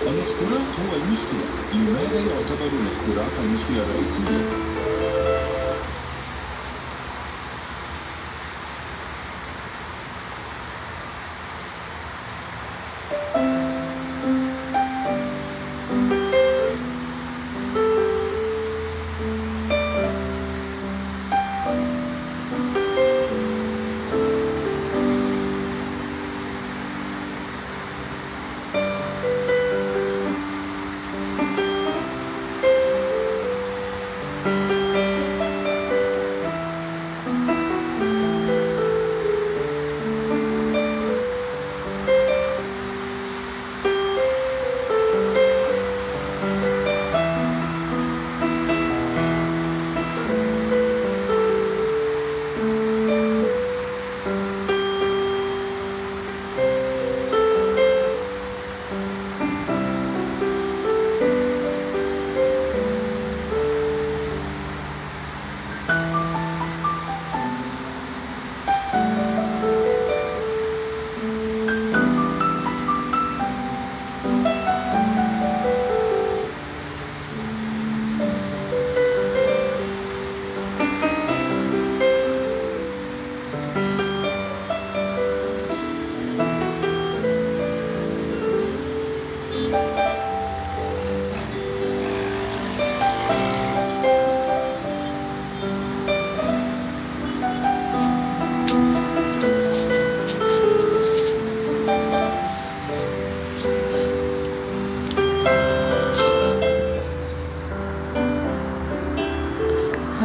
الاحتراق هو المشكلة. لماذا يعتبر الاحتراق المشكلة الرئيسية؟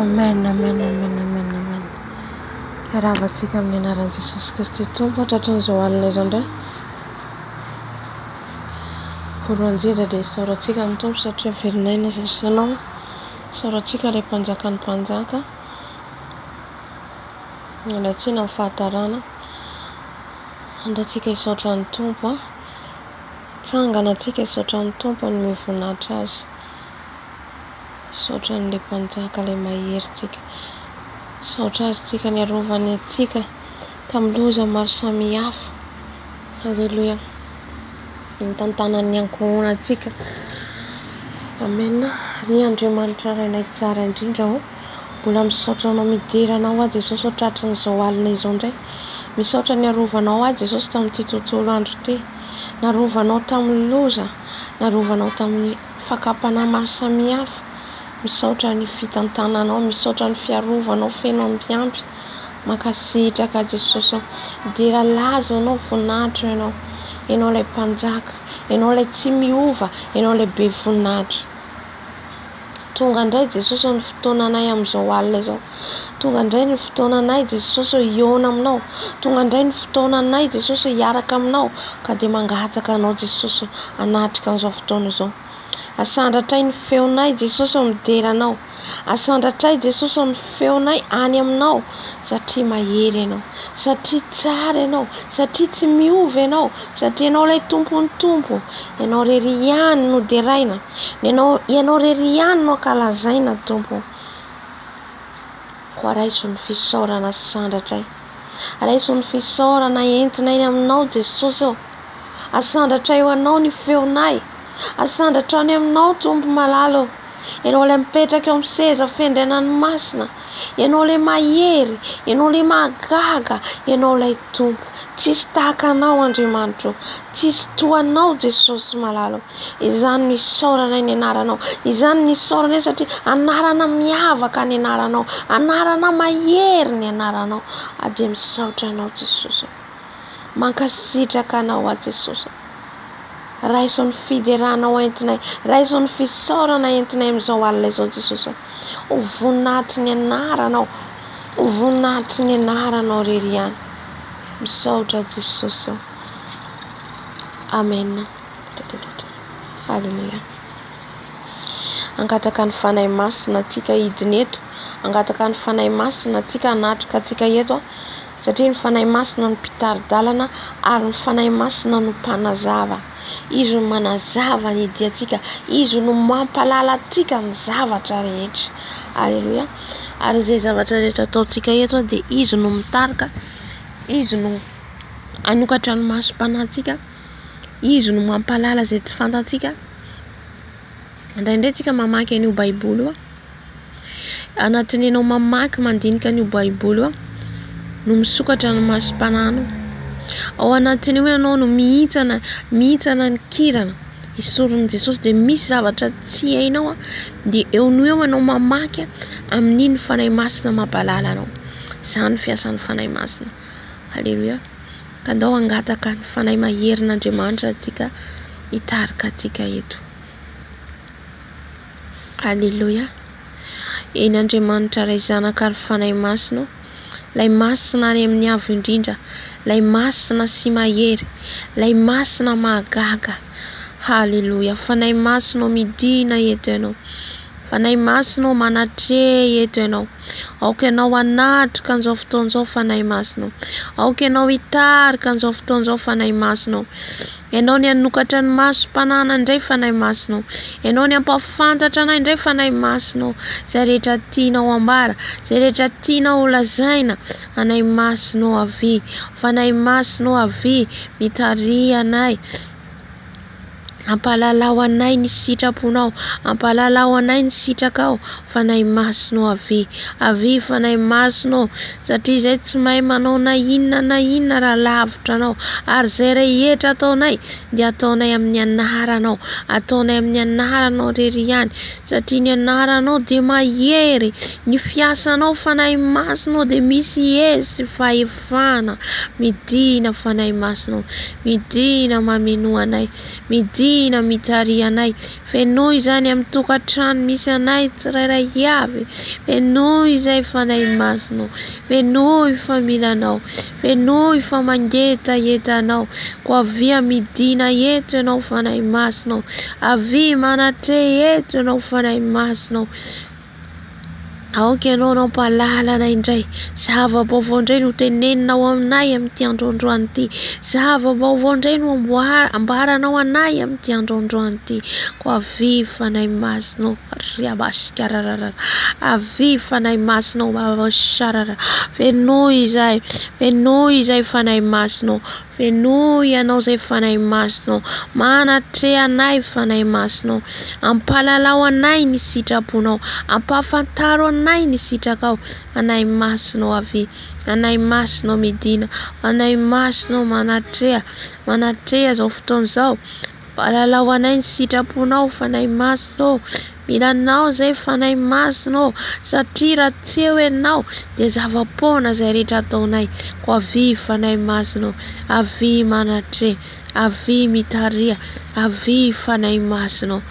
Amen, amen, amen, amen, amen. Miarahaba antsika amin'ny anaran'i Jesosy Kristy Tompo tratran'izao alina izao indray. Voalohany indrindra dia isaorantsika ny Tompo satria velon'aina izy sy ianao. Isaorantsika ilay mpanjakan'ny mpanjaka. Miala tsiny amin'ny fahatarana. Andao tsika hisaotra ny Tompo a. Tsangana antsika hisaotra ny Tompo hanome voninahitra azy. Misaotra an'ilay Mpanjaka ilay mahery tsika. Misaotra azy tsika niarovany antsika tamin'ny loza maro samihafa. Alléluia. Nitantanany ny ankohonantsika. Amen. Ry Andriamanitra Rainay tsara indrindra ô. Mbola misaotra anao midera anao aho Jesosy ô tratrin'izao alina izao indray. Misaotra niarovanao ahy Jesosy tamin'ity tontolo andro ity. Narovanao tamin'ny loza, narovanao tamin'ny fakam-panahy maro samihafa. Misaotra ny fitantananao, misaotra ny fiarovanao feno ambiampy. Mankasitraka Jesosy ô. Dera laza anao, voninahitra ianao. Ianao ilay mpanjaka, ianao ilay tsy miova, ianao ilay be voninahitra. Tonga indray Jesosy ô ny fotoananay amin'izao alina izao. Tonga indray ny fotoananay Jesosy ô hihaona aminao. Tonga indray ny fotoananay Jesosy ô hiaraka aminao. Ka dia mangataka anao Jesosy ô hanatrika an'izao fotoana izao. Asandratray ny feonay Jesosy ô midera anao. Asandratray Jesosy ô ny feonay any aminao satria mahery ianao, satria tsara ianao, satria tsy miova ianao, satria ianao ilay Tompon'ny Tompo. Ianao irery ihany no deraina. Ianao, ianao irery ihany no ankalazaina Tompo. Koa raiso ny fisaorana sandratray. Raiso ny fisaorana entinay aminao Jesosy ô. Asandratray ho anao ny feonay. Asandratra any aminao Tompo malala ô. Ianao ilay mipetraka eo amin'ny seza fiandrianan'ny masina. Ianao ilay mahery, Ianao ilay mahagaga, Ianao ilay Tompo. Tsisy tahaka anao Andriamanitra ô. Tsisy toa anao Jesosy malala ô. Izany no isaoranay ny anaranao. Izany no isaoranay satria anarana miavaka ny anaranao. Anarana mahery ny anaranao. Ary dia misaotra anao Jesosy. Mankasitraka anao aho Jesosy. Raiso ny fiderana ho entinay. Raiso ny fisaorana entinay amin'izao alina izao Jesosy. Ho voninahitry ny anaranao. Ho voninahitry ny anaranao irery ihany. Misaotra Jesosy. Amen. Haleloia. Hangataka ny Fanahy Masina antsika hidina eto. Hangataka ny Fanahy Masina antsika hanatrika antsika eto. Satria ny Fanahy Masina no mpitari-dalana ary ny Fanahy Masina no mpanazava. Izy no manazava ny diantsika. Izy no mampahalala antsika ny zavatra rehetra. Aleloia. Ary izay zavatra rehetra ataontsika eto dia Izy no mitarika. Izy no hanokatra ny masom-panahintsika. Izy no mampahalala izay tsy fantatsika. Indraindray tsika mamaky an'io Baiboly io. Anatin'ny ianao mamaky mandinika an'io Baiboly io no misokatra ny masom-panahinao. Ao anatin'io ianao no mihintsana, mihintsana ny kirana. Esorin'i Jesosy dia misy zavatra tsy hainao dia eo no eo ianao mamaky amin'iny Fanahy Masina mampahalala anao. Izany fiasan'ny Fanahy Masina. Aleloia. Ka ndao hangataka ny Fanahy maherin'Andriamanitra antsika hitarika antsika eto. Aleloia. Eny Andriamanitra Ray Zanaka ary Fanahy Masina ô, Ilay Masina any amin'ny Avo Indrindra, Ilay Masina sy Mahery, Ilay Masina mahagaga. Haleloia. Fanahy Masina ô midina eto Ianao. Fanahy Masina ô manatreha eto Ianao. Aoka Ianao hanatrika an'izao fotoana izao Fanahy Masina ô. Aoka Ianao hitarika an'izao fotoana izao Fanahy Masina ô. Ianao ny hanokatra ny masom-panahana indray Fanahy Masina ô. Ianao ny hampahafantatra anay indray Fanahy Masina ô. Izay rehetra tianao hambara, izay rehetra tianao holazaina, Fanahy Masina ô avia, Fanahy Masina ô avia, mitariha anay. Ampahalalao anay ny sitraponao, ampahalalao anay ny sitrakao, Fanahy Masina ô avia, avia Fanahy Masina ô, satria izay tsy mahay manao na inona na inona raha lavitra Anao, ary izay rehetra ataonay dia ataonay amin'ny anaranao, ataonay amin'ny anaranao irery ihany, satria ny anaranao dia mahery, ny fiasanao Fanahy Masina ô dia misy hery sy fahefana, midina Fanahy Masina ô, midina mamenoa anay, midina mitariha anay, Fenoy izany amin'ny tokantrano misy anay tsirairay avy. Fenoy izay Fanahy Masina ô. Fenoy fa mila Anao. Fenoy fa mangetaheta Anao. Koa avia midina eto Ianao Fanahy Masina ô. Avia manatreha eto Ianao Fanahy Masina ô. Aoka ianao no hampahalalana indray. Zava-baovao indray no teneninao aminay amin'ity andro androany ity. Zava-baovao indray no ambaranao anay amin'ity andro androany ity. Koa avia Fanahy Masina ô, riabaskararara. Avia Fanahy Masina ô, babasharara. Fenoy izahay, fenoy izahay Fanahy Masina ô. Fenoy Ianao izay Fanahy Masina ô, manatreha anay Fanahy Masina ô, ampahalalao anay ny sitraponao, ampahafantaro anay ny sitrakao, Fanahy Masina ô avia, Fanahy Masina ô midina, Fanahy Masina ô manatreha, manatreha izao fotoana izao, Ampahalalao anay ny sitraponao Fanahy Masina ô, mila Anao izay Fanahy Masina ô, satria raha tsy eo Ianao dia zava-poana izay rehetra ataonay, koa avia Fanahy Masina ô, avia manatreha, avia mitariha, avia Fanahy Masina ô.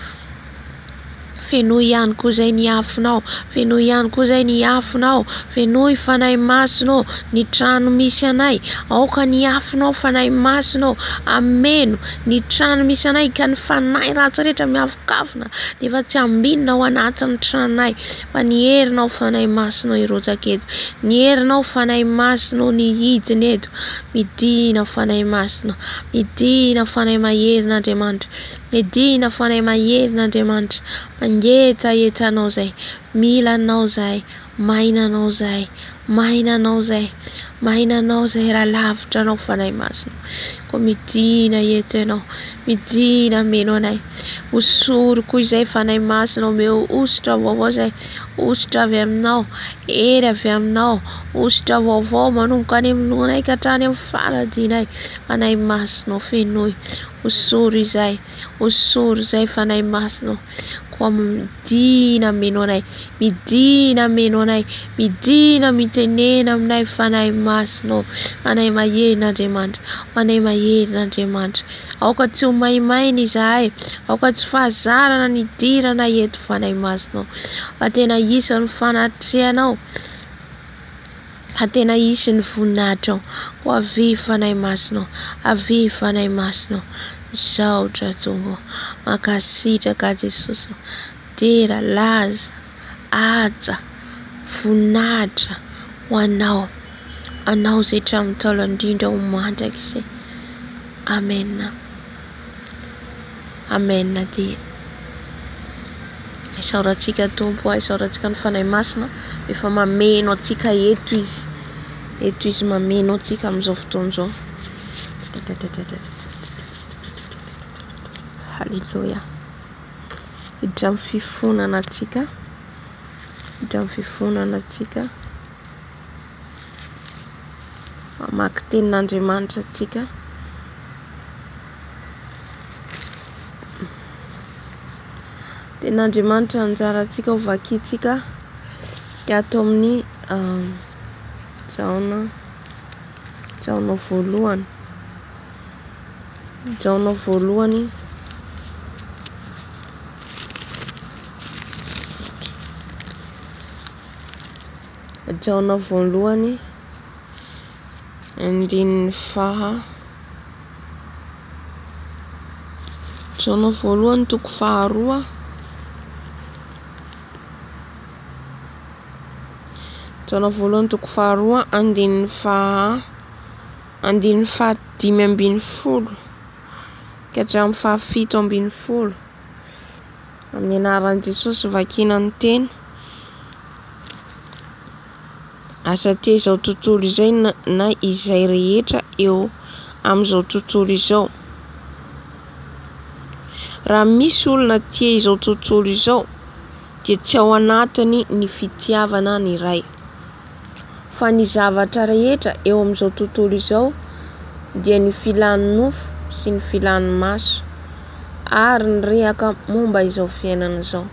Fenoy ihany koa izay ny afonao, fenoy ihany koa izay ny afonao, fenoy Fanahy Masina ô, ny trano misy anay, aoka ny afonao Fanahy Masina ô, hameno ny trano misy anay ka ny fanahy ratsy rehetra miavokavona dia efa tsy ambinina ao anatin'ny tranonay, fa ny herinao Fanahy Masina ô hirotsaka eto, ny herinao Fanahy Masina ô ny hidina eto, midina Fanahy Masina, midina Fanahy Maherin'Andriamanitra. Midina Fanahy mahery n'Andriamanitra mangetaheta anao zay mila anao zahay maina anao zahay maina anao zahay maina anao zahay raha lavitra anao Fanahy Masina koa midina eto ianao midina meno anay hosory koa izay Fanahy Masina omeo hosotra vaovao zay hosotra avy aminao hery avy aminao hosotra vaovao manomboka any amin'ny lohanay ka hatrany amin'ny faradinay Fanahy Masina fenoy Hosory izay, hosory izay Fanahy Masina ô. Koa midina mino anay, midina mino anay, midina mitenena aminay Fanahy Masina ô. Fanahy maherin'Andriamanitra, Fanahy maherin'Andriamanitra. Aoka tsy ho maimaina izahay, aoka tsy fahazarana ny hidiranay eto Fanahy Masina ô. Fa tena isan'ny fanatrehanao. Fa tena hisy ny voninahitrao. Koa avia Fanahy Masina ô, avia Fanahy Masina ô. Misaotra Tompo ô, mankasitraka Jesosy ô. Dera, laza, haja, voninahitra ho Anao, Anao izay hatramin'ny Ntaolo indrindra ho mandrakizay. Amen. Amen dia isaorantsika Tompo a, isaorantsika ny Fanahy Masina efa mameno antsika eto izy, eto izy mameno antsika amin'izao fotoana izao. Haleloia. Hiditra amin'ny fifonana antsika. Hiditra amin'ny fifonana antsika. Mamaky tenin'Andriamanitra antsika. Tenin'Andriamanitra anjarantsika ho vakintsika ato amin'ny Jaona Jaona voalohany. Jaona voalohany. Jaona voalohany andininy faha Jaona voalohany toko faharoa Jaona voalohany toko faharoa andininy faha andininy faha-15 ka hatramin'ny faha-17. Amin'ny anaran'i Jesosy vakina ny teny. Asa tia izao tontolo izay na izay rehetra eo amin'izao tontolo izao. Raha misy olona tia izao tontolo izao dia tsy ao anatiny ny fitiavana ny Ray. Fa ny zavatra rehetra eo amin'izao tontolo izao dia ny filan'ny nofo sy ny filan'ny maso ary ny rehaka momba izao fiainana izao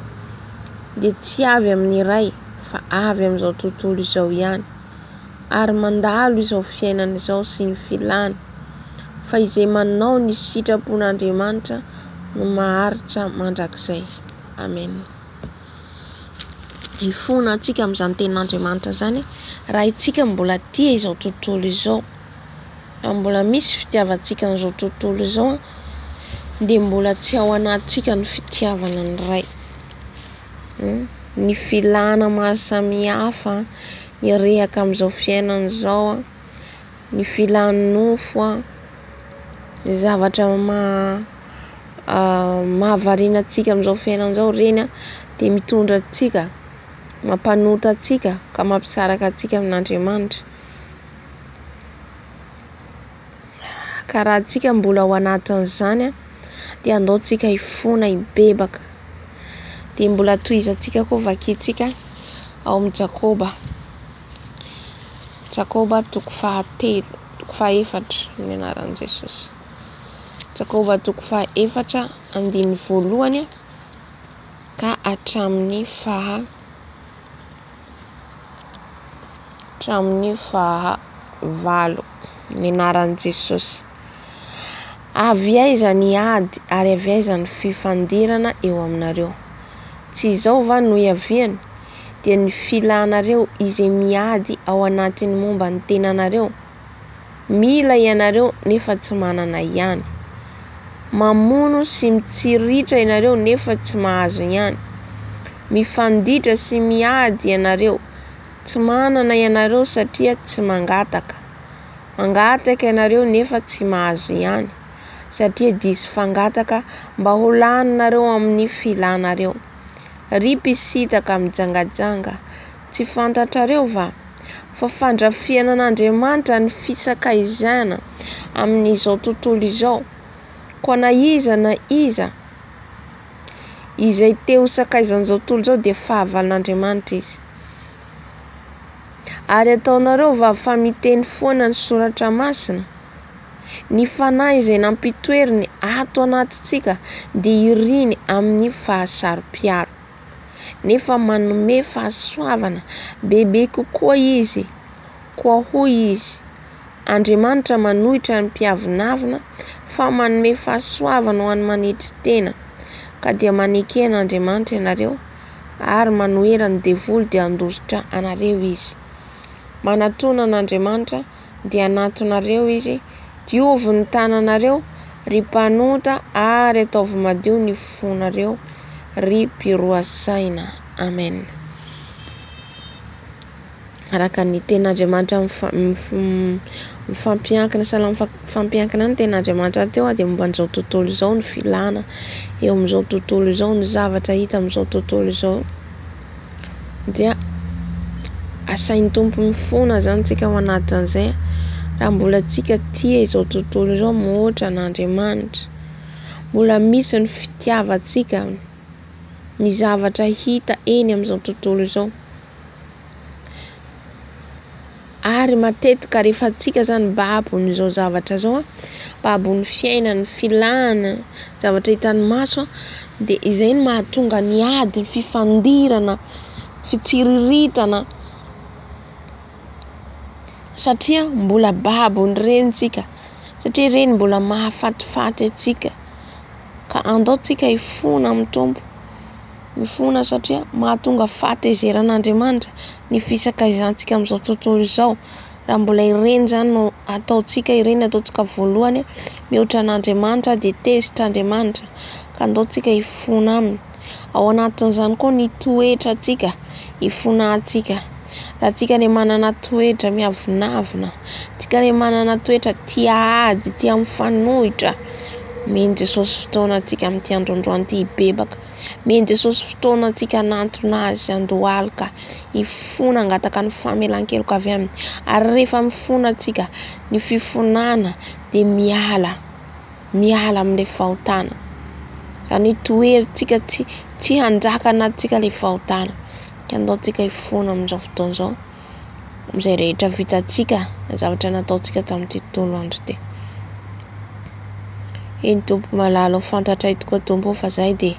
dia tsy avy amin'ny Ray fa avy amin'izao tontolo izao ihany ary mandalo izao fiainana izao sy ny filany fa izay manao ny sitrapon'Andriamanitra no maharitra mandrakizay. Amen. Hifona antsika amin'izany tenin'Andriamanitra izany raha isika mbola tia izao tontolo izao, raha mbola misy fitiavantsika an'izao tontolo izao dia mbola tsy ao anatintsika ny fitiavana ny Ray. Ny filana maro samihafa, ny rehaka amin'izao fiainana izao, ny filan'ny nofo, ny zavatra mahavariana antsika amin'izao fiainana izao ireny dia mitondra antsika, mampanota antsika ka mampisaraka antsika amin'Andriamanitra. Ka raha antsika mbola ao anatin'izany dia andao tsika hifona hibebaka. Dia mbola tohizantsika koa vakintsika ao amin'i Jakoba. Jakoba toko fahatelo, toko fahaefatra amin'ny anaran'i Jesosy. Jakoba toko fahaefatra andininy voalohany ka hatramin'ny faha hatramin'ny faha valo ny anaran'i Jesosy. Avy aiza ny ady ary avy aiza ny fifandirana eo aminareo? Tsy izao va no iaviany? Dia ny filanareo izay miady ao anatin'ny momba ny tenanareo. Mila ianareo nefa tsy manana ihany. Mamono sy mitsiritra ianareo nefa tsy mahazo ihany. Mifanditra sy miady ianareo. Tsy manana ianareo satria tsy mangataka. Mangataka ianareo nefa tsy mahazo ihany, satria diso fangataka mba ho laninareo amin'ny filanareo. Ry mpisintaka mijangajanga, tsy fantatrareo va fa fandrafiana an'Andriamanitra ny fisakaizana amin'izao tontolo izao? Koa na iza na iza izay te ho sakaizan'izao tontolo izao dia fahavalon'Andriamanitra izy. Ary ataonareo va fa miteny foana ny soratra masina? Ny fanahy izay nampitoeriny ato anatintsika dia iriny amin'ny fahasaro-piaro. Nefa manome fahasoavana bebe kokoa izy. Koa hoy izy, Andriamanitra manohitra ny mpiavonavona fa manome fahasoavana ho an'ny manetry tena. Ka dia maneke an'Andriamanitra ianareo ary manohera ny devoly dia handositra anareo izy. Manatona an'Andriamanitra dia hanatona anareo izy. Diovy ny tananareo, ry mpanota, ary ataovy madio ny fonareo, ry mpiroa saina. Amen. Araka ny tenin'Andriamanitra mifampiankina, sahala mifampiankina ny tenin'Andriamanitra teo dia momba an'izao tontolo izao ny filana eo amin'izao tontolo izao, ny zavatra hita amin'izao tontolo izao. Dia asain'ny Tompo mifona izany tsika ao anatin'izay raha mbola tsika tia izao tontolo izao mihoatra an'Andriamanitra. Mbola misy ny fitiavantsika ny zavatra hita eny amin'izao tontolo izao. Ary matetika rehefa antsika zany babon'izao zavatra zao, babon'ny fiainana, ny filana, zavatra hitan'ny maso dia izay no mahatonga ny ady, ny fifandirana, fitsiriritana, satria mbola babon'ireny tsika, satria ireny mbola mahafatifaty antsika. Ka andao tsika hifona amin'ny Tompo, mifona satria mahatonga fahatezeran'Andriamanitra ny fisakaizantsika amin'izao tontolo izao. Raha mbola ireny zany no ataontsika, ireny ataontsika voalohany mihoatra an'Andriamanitra dia tezitra Andriamanitra. Ka andao tsika hifona aminy. Ao anatin'izany koa ny toetrantsika, hifonantsika. Raha tsika le manana toetra miavonavona, tsika le manana toetra tia ady, tia mifanohitra, omen'i Jesosy fotoana antsika amin'ity andro androany ity hibebaka. Omen'i Jesosy fotoana antsika hanantona Azy handohalika, hifona hangataka ny famelan-keloka avy aminy. Ary rehefa mifona antsika, ny fifonana dia miala, miala amin'ilay fahotana. Izany hoe toherintsika tsy tsy hanjaka anatintsika ilay fahotana. Ka andao tsika hifona amin'izao fotoana izao, amin'izay rehetra vitantsika, ny zavatra nataontsika tamin'ity tontolo andro ity. Eny Tompo malala, ho fantatray tokoa Tompo fa zay dia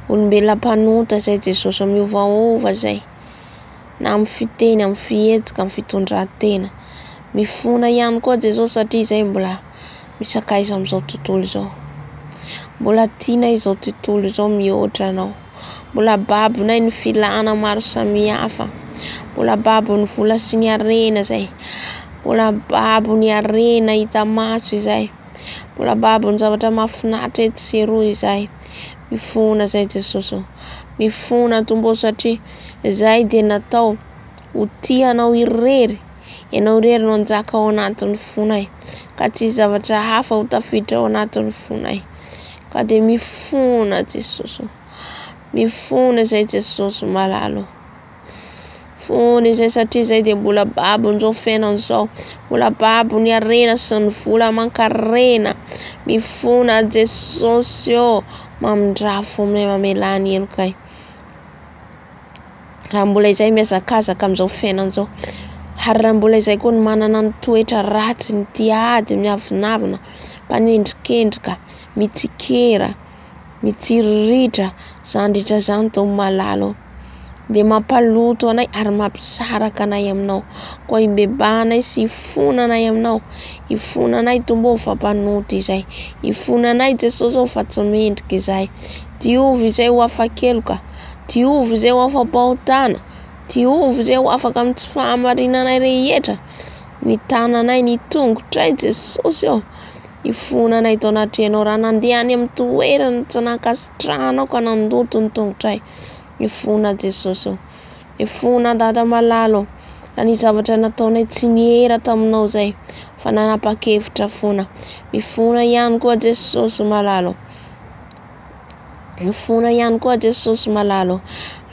olombelona mpanota zay Jesosy, miovaova zay na amin'ny fiteny, amin'ny fihetsika, amin'ny fitondran-tena. Mifona ihany koa Jesosy satria izay mbola misakaiza amin'izao tontolo izao. Mbola tianay izao tontolo izao mihoatra anao. Mbola babonay ny filana maro samihafa. Mbola babon'ny vola sy ny harena izay. Mbola babo ny harena hita maso izay. Mbola babon'ny zavatra mahafinaritra etsy sy eroa izay. Mifona izay Jesosy ô. Mifona Tompo ô satria izay dia natao ho tia anao irery. Ianao irery no hanjaka ao anatin'ny fonay. Ka tsy hisy zavatra hafa ho tafiditra ao anatin'ny fonay. Ka dia mifona Jesosy ô. Mifona izay Jesosy malala ô. Fony izay satria izay dia mbola babon'izao fiainana izao, mbola babon'ny harena sy ny vola aman-karena. Mifona Jesosy ô, mamindrà fo aminay, mamelà ny helokay. Raha mbola izay mihazakazaka amin'izao fiainana izao, ary raha mbola izay koa ny manana ny toetra ratsy, ny tia ady, miavonavona, mpanendrikendrika, mitsikera, mitsiriritra, izany rehetra izany Tompo malala ô, dia mampaloto anay ary mampisaraka anay aminao. Koa ibebahanay sy ifonanay aminao, ifonanay Tompo ô fa mpanota izay, ifonanay Jesosy ô fa tsy mendrika izahay. Diovy izay ho afa-keloka, diovy izay ho afa-pahotana, diovy izay ho afaka amin'ny tsy fahamarinanay rehetra, ny tananay, ny tongotray Jesosy ô. Hifona anay eto anatrehanao raha nandeha any amin'ny toerana tsy nankasitrahanao ka nandoto ny tongotray. Mifona Jesosy ô. Mifona Dada malala ô. Raha nisy zavatra nataonay tsy niera taminao izay fa nanapa-kevitra foana. Mifona ihany koa Jesosy malala ô. Mifona ihany koa Jesosy malala ô.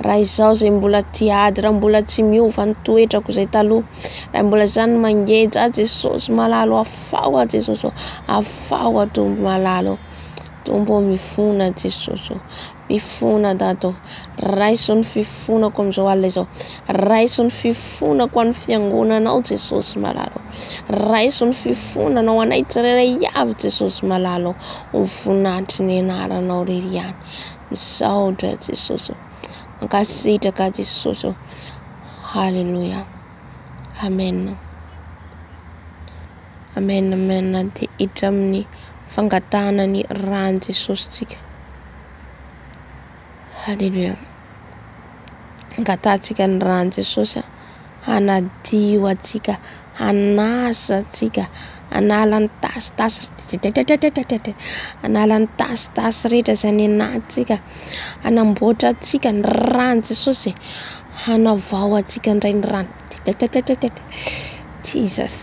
Raha izaho izay mbola tia ady, raha mbola tsy miova ny toetrako izay taloha, raha mbola izany mangeja ahy Jesosy malala ô, afaho aho Jesosy ô, afaho aho Tompo malala ô. Tompo ô, mifona Jesosy ô, mifona Dada ô, raiso ny fifonako amin'izao alina izao, raiso ny fifonako an'ny fiangonanao Jesosy malala ô. Raiso ny fifonana ho anay tsirairay avy Jesosy malala ô, ho voninahitry ny anaranao irery ihany. Misaotra Jesosy ô. Mankasitraka Jesosy ô. Haleloia. Amen. Amen, amen. Dia hiditra amin'ny fangatahana ny ran'i Jesosy tsika. Haleloia. Angatahantsika ny ran'i Jesosy hanadio antsika, hanasa antsika, hanala ny tasitasy hanala ny tasitasy rehetra izay any anatintsika, hanamboatra antsika ny ran'i Jesosy, hanavao antsika indray ny rany. Jesus,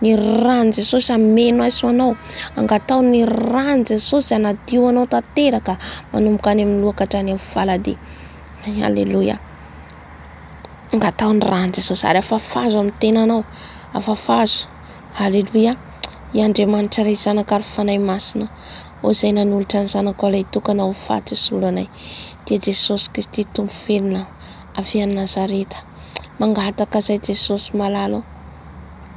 ny ran'i Jesosy hameno ahy sy ho anao. Angataho ny ran'i Jesosy hanadio anao tanteraka manomboka any amin'ny loha ka hatrany amin'ny faladia. Alléluia. Angataho ny ran'i Jesosy ary afafazo amin'ny tenanao. Afafazo. Alléluia. I Andriamanitra Ray Zanaka ary Fanahy Masina ô izay nanolotra ny Zanakao Lahitokana ho faty hisolo anay, dia Jesosy Kristy Tompo velona avy any Nazareta. Mangataka izay Jesosy malala ô,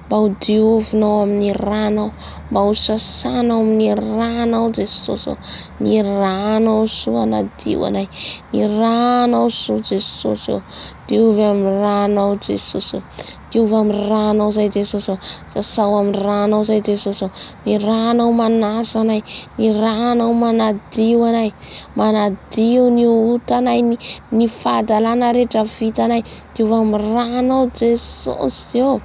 mba ho diovinao amin'ny ranao, mba ho sasanao amin'ny ranao Jesosy ô, ny ranao soa hanadio anay, ny ranao soa Jesosy ô, diovy amin'ny ranao Jesosy ô. Diovy amin'ny ranao zay Jesosy ô. Sasao amin'ny ranao zay Jesosy ô. Ny ranao manasa anay, ny ranao manadio anay, manadio ny otanay, ny ny fahadalana rehetra vitanay. Diovy amin'ny ranao Jesosy ô.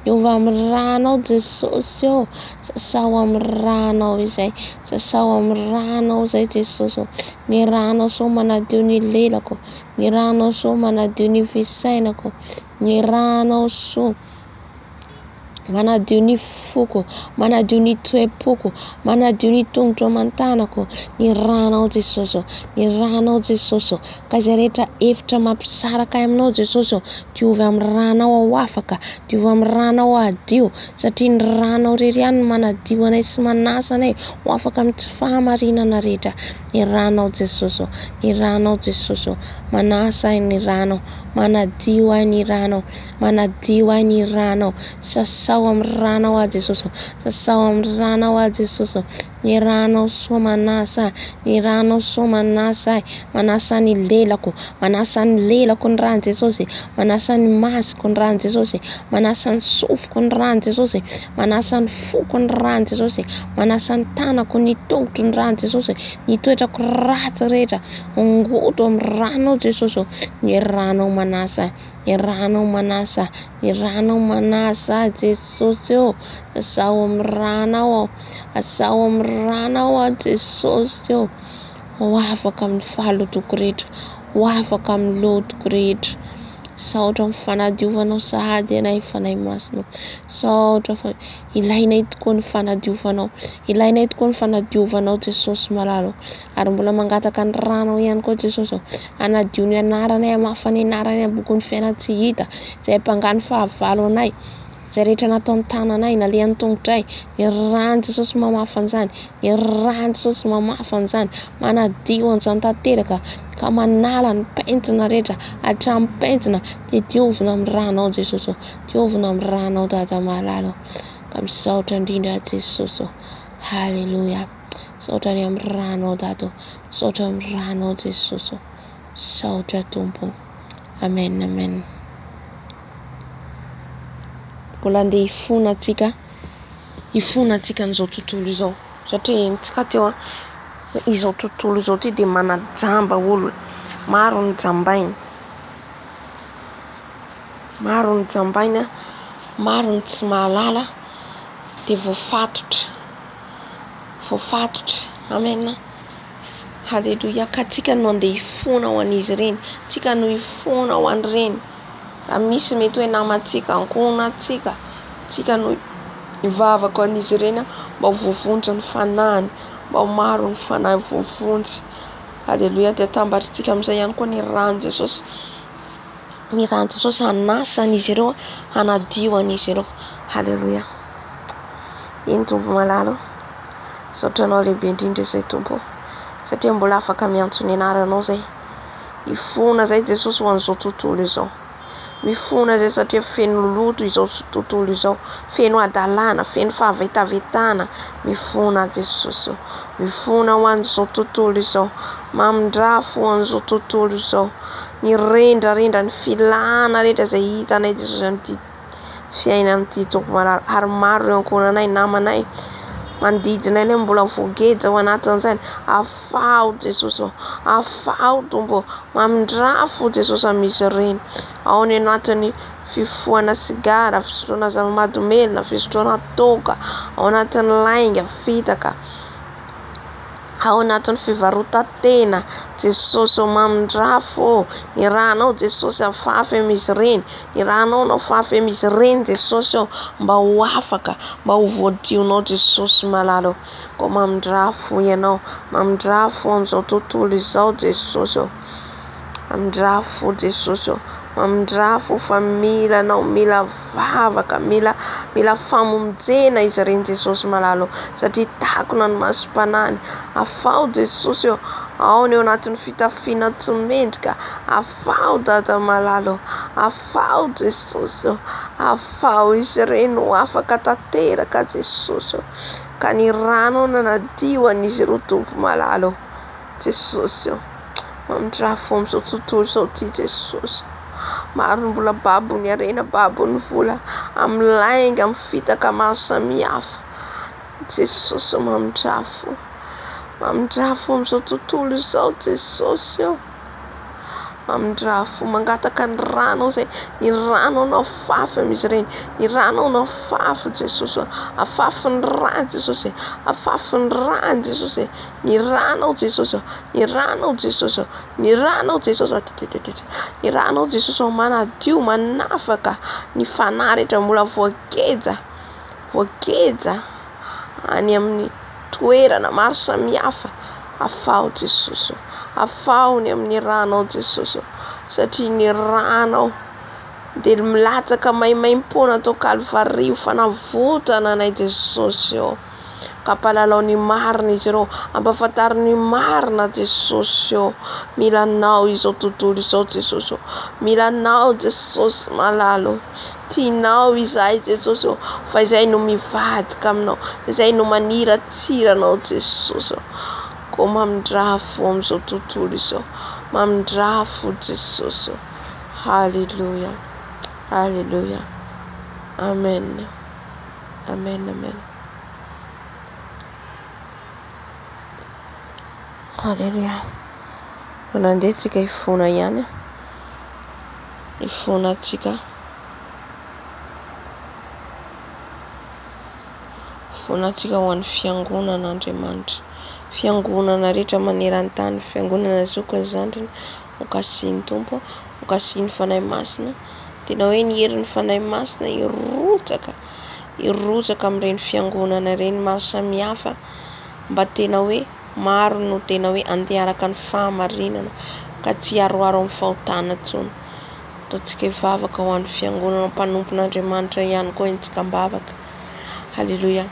Diovy amin'ny ranao Jesosy ô. Sasao amin'ny ranao izay. Sasao amin'ny ranao izay Jesosy ô. Ny ranao soa manadio ny lelako, ny ranao soa manadio ny fisainako. Ny ranao soa manadio ny foko, manadio ny toe-poko, manadio ny tongotro aman-tanako. Ny ranao Jesosy ô, ny ranao Jesosy ô. Ka izay rehetra efitra mampisaraka ahy aminao Jesosy ô, diovy amin'ny ranao aho afaka, diovy amin'ny ranao aho hadio, satria ny ranao irery ihany no manadio anay sy manasa anay ho afaka amin'ny tsy fahamarinana rehetra. Ny ranao Jesosy ô, ny ranao Jesosy ô, manasa ahy ny ranao. Manadio ahy ny ranao, manadio ahy ny ranao, sasao amin'ny ranao aho Jesosy ô, sasao amin'ny ranao aho Jesosy ô, ny ranao soa manasa ahy, ny ranao soa manasa ahy, manasa ny lelako, manasa ny lelako ny ran'i Jesosy, manasa ny masoko ny ran'i Jesosy, manasa ny sofiko ny ran'i Jesosy, manasa ny foko ny ran'i Jesosy, manasa ny tanako, ny tongotro ny ran'i Jesosy, ny toetrako ratsy rehetra, Ongoto amin'ny ranao Jesosy ô, ny ranao manasa, ny ranao manasa, ny ranao manasa Jesosy ô, asao amin'ny ranao aho, asao amin'ny ranao aho Jesosy ô, ho afaka amin'ny fahalotoko rehetra, ho afaka amin'ny lotoko rehetra. Misaotra amin'ny fanadiovanao sahady anay Fanahy Masina. Misaotra fa ilainay tokoa ny fanadiovanao. Ilainay tokoa ny fanadiovanao Jesosy malala ô. Ary mbola mangataka ny ranao ihany koa Jesosy ô. Hanadio ny anaranay, hamafa ny anaranay amin'ny bokin'ny fiainana tsy hita, izay ampangany fahavalo anay. Izay rehetra nataon'ny tananay, nalehan'ny tongotray, ny ran'i Jesosy mamafa an'izany, ny ran'i Jesosy mamafa an'izany, manadio an'izany tanteraka ka manala ny pentina rehetra, hatramin'ny pentina dia diovina amin'ny ranao Jesosy ô, diovina amin'ny ranao Dada malala ô, ka misaotra indrindra Jesosy ô, haleloia, misaotra ny amin'ny ranao Dada ô, misaotra amin'ny ranao Jesosy ô, misaotra Tompo, amen amen. Mbola andeha hifona antsika, hifona antsika an'izao tontolo izao satria henontsika teo an, izao tontolo izao ity dia manajamba olona, maro ny jambaina, maro ny jambaina, maro ny tsy mahalala dia voafatotra, voafatotra, amen. Haleloia, ka tsika no andeha hifona ho an'izy ireny, tsika no hifona ho an'ireny. Raha misy mety hoe namantsika, ankohonantsika, tsika no hivavaka ho an'izy ireny mba ho voavonjy ny fanahiny, mba ho maro ny fanahy voavonjy. Haleloia, dia atambatritsika amin'izay ihany koa ny ran'i Jesosy, ny ran'i Jesosy hanasa an'izy ireo, hanadio an'izy ireo. Haleloia. Eny Tompo malala ô, misaotra Anao lehibe indrindra izay Tompo ô, satria mbola afaka miantso ny anaranao izay. Mifona izay Jesosy ho an'izao tontolo izao. Mifona izay satria feno loto izao tontolo izao, feno hadalana, feno fahavetavetana. Mifona Jesosy ô. Mifona ho an'izao tontolo izao. Mamindrafo ho an'izao tontolo izao. Ny rendrarendra, ny filana rehetra izay hitanay Jesosy amin'ity fiainana ity Tompo malala. Ary maro ireo ankohonanay, namanay, manodidina anay mbola voageja ao anatin'izany. Afaho Jesosy ô, afaho Tompo ô, mamindrà fo Jesosy amin'izy ireny. Ao ny anatin'ny fifohana sigara, fisotroana zava-mahadomelina, fisotroana toaka, ao anatin'ny lainga, fitaka. Ao anatin'ny fivarotan-tena, Jesosy ô mamindrà fo ô, ny ranao Jesosy afafy amin'izy ireny, ny ranao no afafy amin'izy ireny Jesosy ô, mba ho afaka, mba ho voadionao Jesosy malala ô, koa mamindrà fo Ianao, mamindrà fo amin'izao tontolo izao Jesosy ô, mamindrà fo Jesosy ô, Mamindrà fo fa mila Anao, mila vavaka, mila mila famonjena izy ireny Jesosy malala ô, satria takona ny masom-panahiny. Afaho Jesosy ô, ao ny ao anatin'ny fitafiana tsy mendrika. Afaho Dada malala ô, afaho Jesosy ô, afaho izy ireny ho afaka tanteraka Jesosy ô. Ka ny ranao nanadio an'izy ireo Tompo malala ô. Jesosy ô, mamindrà fo amin'izao tontolo izao ity Jesosy. Maro ny mbola babo ny harena, babo ny vola, amin'ny lainga, amin'ny fitaka maro samihafa. Jesosy ô, mamindrà fo. Mamindrà fo amin'izao tontolo izao Jesosy ô. Mamindrà fo, mangataka ny ranao izay, ny ranao no afafy amin'izy ireny, ny ranao no afafy Jesosy ô, afafy ny rà Jesosy e, afafy ny rà Jesosy e, ny ranao Jesosy ô, ny ranao Jesosy ô, ny ranao Jesosy ô, ny ranao Jesosy ô, manadio, manafaka ny fanahy rehetra mbola voageja, voageja any amin'ny toerana maro samihafa. Afaho Jesosy ô, afaho ny amin'ny ranao Jesosy ô, satria ny ranao dia milatsaka maimaimpoana tao Kalvary ho fanavotana anay Jesosy ô. Ka ampahalalao ny marina izy ireo, ampahafantaro ny marina Jesosy ô. Mila Anao izao tontolo izao Jesosy ô, mila Anao Jesosy malala ô. Tianao izahay Jesosy ô, fa izay no mivadika aminao, izay no maniratsira anao Jesosy ô. Koa mamindrà fo amin'izao tontolo izao, mamindrà fo Jesosy ô. Haleloia, haleloia, amen, amen, amen. Haleloia. Mbola andeha tsika hifona ihany. Hifona tsika. Hifona tsika ho an'ny fiangonana Andriamanitra. Fiangonana rehetra maneran-tany, fiangonana zokiny zandriny, ho kasihin'ny Tompo, ho kasihin'ny Fanahy Masina. Tena hoe ny herin'ny Fanahy Masina hirotsaka, hirotsaka amin'ireny fiangonana ireny maro samihafa mba tena hoe maro no tena hoe andeha araka ny fahamarinana ka tsy hiaroaro amin'ny fahotana intsony. Ataontsika hivavaka ho an'ny fiangonana mpanompon'Andriamanitra ihany koa entsika am-bavaka. Haleloia.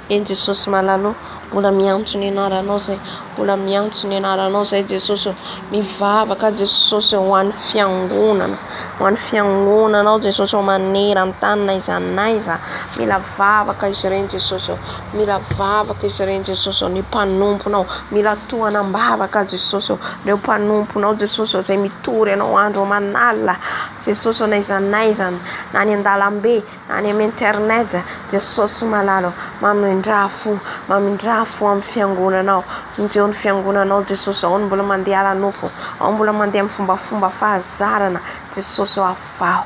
Eny Jesosy malala ô, mbola miantso ny anaranao zay, mbola miantso ny anaranao zay Jesosy ô, mivavaka Jesosy ho an'ny fiangonana, ho an'ny fiangonanao Jesosy ô, maneran-tany n'aiza n'aiza, mila vavaka izy ireny Jesosy ô, mila vavaka izy ireny Jesosy ô, ny mpanomponao, mila tohana am-bavaka Jesosy ô, ireo mpanomponao Jesosy ô, izay mitory anao andro aman'alina Jesosy ô, n'aiza n'aiza, na any an-dalambe, any amin'ny internet, Jesosy malala ô, mamindrà fo, mamindrà fo amin'ny fiangonanao, vonjeo ny fiangonanao Jesosy, ao ny mbola mandeha ara-nofo, ao mbola mandeha amin'ny fombafomba fahazarana, Jesosy ô, afaho,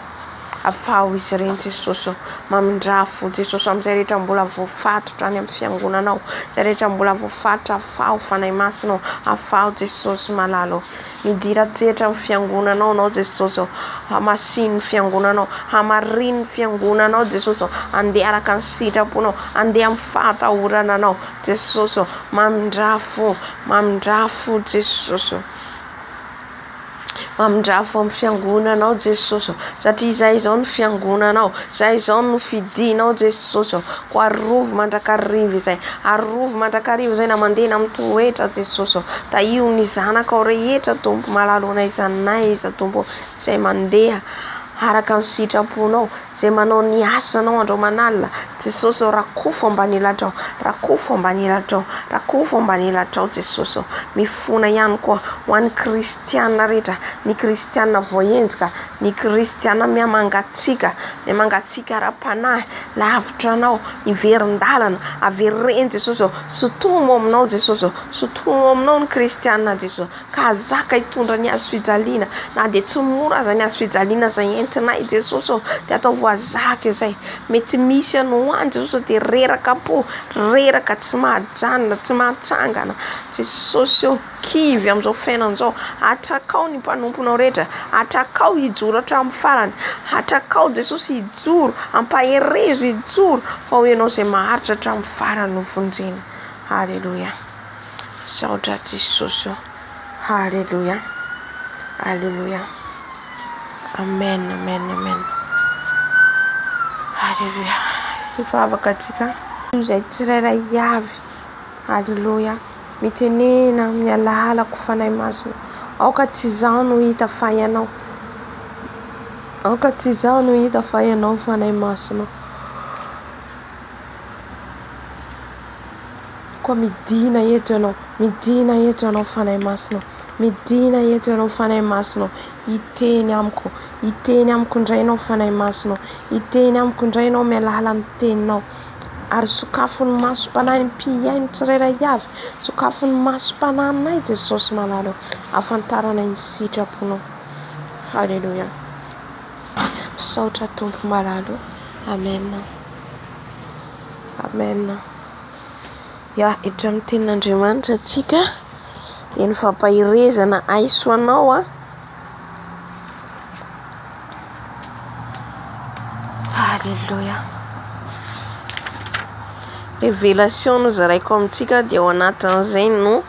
afaho izy ireny Jesosy ô, mamindrà fo Jesosy amin'izay rehetra mbola voafatotra any amin'ny fiangonanao, izay rehetra mbola voafatotra, afaho Fanahy Masina ô, afaho Jesosy malala ô. Midira an-tsehatra amin'ny fiangonanao anao Jesosy ô. Hamasino ny fiangonanao, hamarino ny fiangonanao Jesosy ô. Andeha araka ny sitraponao, andeha amin'ny fahatahorana anao Jesosy ô. Mamindrà fo, mamindrà fo Jesosy ô. Mamindrà fo amin'ny fiangonanao Jesosy ô, satria izay izao no fiangonanao, izay izao no fidinao Jesosy ô. Koa arovy mandrakariva izay, arovy mandrakariva izay na mandeha na mitoetra Jesosy ô. Tahio ny zanakao rehetra Tompo malala n'aiza n'aiza Tompo izay mandeha araka ny sitraponao, izay manao ny asanao andro aman'alina. Jesosy ô, rakofo ambany elatrao, rakofo ambany elatrao, rakofo ambany elatrao Jesosy ô. Mifona ihany koa ho an'ny kristiana rehetra, ny kristiana voahenjika, ny kristiana mihamangatsiaka, mihamangatsiaka ara-panahy, lavitra anao, miverin-dalana, avereno Jesosy ô, sintomo aminao Jesosy ô, sintomo aminao ny kristiana Jesosy, ka hazaka hitondra ny hazo fijaliana, na dia tsy mora aza ny hazo fijaliana izay entinay Jesosy ô, dia ataovy hazaka izay, mety misy any ho any Jesosy ô, dia reraka am-po, reraka tsy mahajanona, tsy mahatsangana, Jesosy ô, kivy amin'izao fiainana izao, atrakao ny mpanomponao rehetra, atrakao hijoro hatramin'ny farany, atrakao Jesosy hijoro, ampaherezo hijoro, fa ho ianao izay maharitra hatramin'ny farany no vonjena. Haleloia. Misaotra Jesosy ô. Haleloia. Haleloia. Amen, amen, amen. Alléluia. Hivavaka antsika. Izay tsirairay avy. Alléluia. Mitenena amin'ny alalako Fanahy Masina. Aoka tsy izaho no hita fa Ianao. Aoka tsy izaho no hita fa Ianao Fanahy Masina. Koa midina eto Ianao. Midina eto Ianao Fanahy Masina. Midina eto Ianao Fanahy Masina. Hiteny amiko. Hiteny amiko indray Ianao Fanahy Masina. Hiteny amiko indray Ianao amin'ny alalan'ny teninao. Ary sokafo ny masom-panahy ny mpihaino tsirairay avy. Sokafo ny masom-panahinay Jesosy malala. Ahafantaranay ny sitraponao. Haleloia. Misaotra Tompo malala. Amen. Amen. Ya, hiditra amin'ny tenin'Andriamanitra antsika. Dia ny fampaherezana aiso anao a. Alléluia. Révélation no zaraiko amintsika dia ao anatin'izay no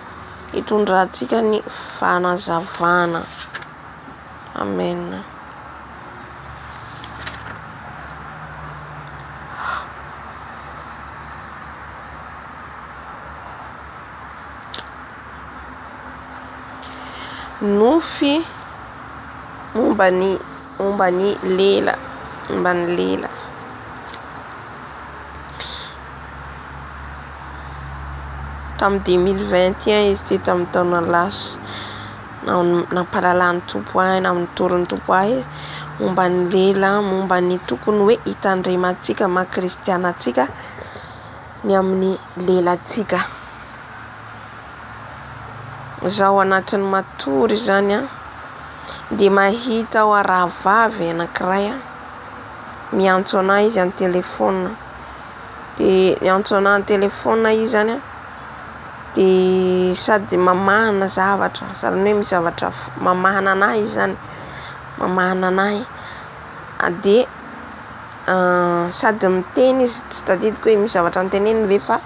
hitondrantsika ny fanazavana. Amen. Nofy momba ny momba ny lela momba ny lela. Tamin'ny 2021 izy ity tamin'ny taona lasa. Nampahalalan'ny Tompo ahy, nitorin'ny Tompo ahy momba ny lela, momba ny tokony hoe hitandremantsika maha kristiana antsika ny amin'ny lelantsika. Izaho anatin'ny matory izany an, dia mahita aho rahavavy anankiray an, miantso anah izy an-telefaonina. Dia miantso anah an-telefaonina izy izany an, dia sady mamahana zavatra, izany hoe misy zavatra mamahana anah izy izany, mamahana anahy. Dia sady miteny izy, tsy tadidiko hoe misy zavatra noteneniny ve fa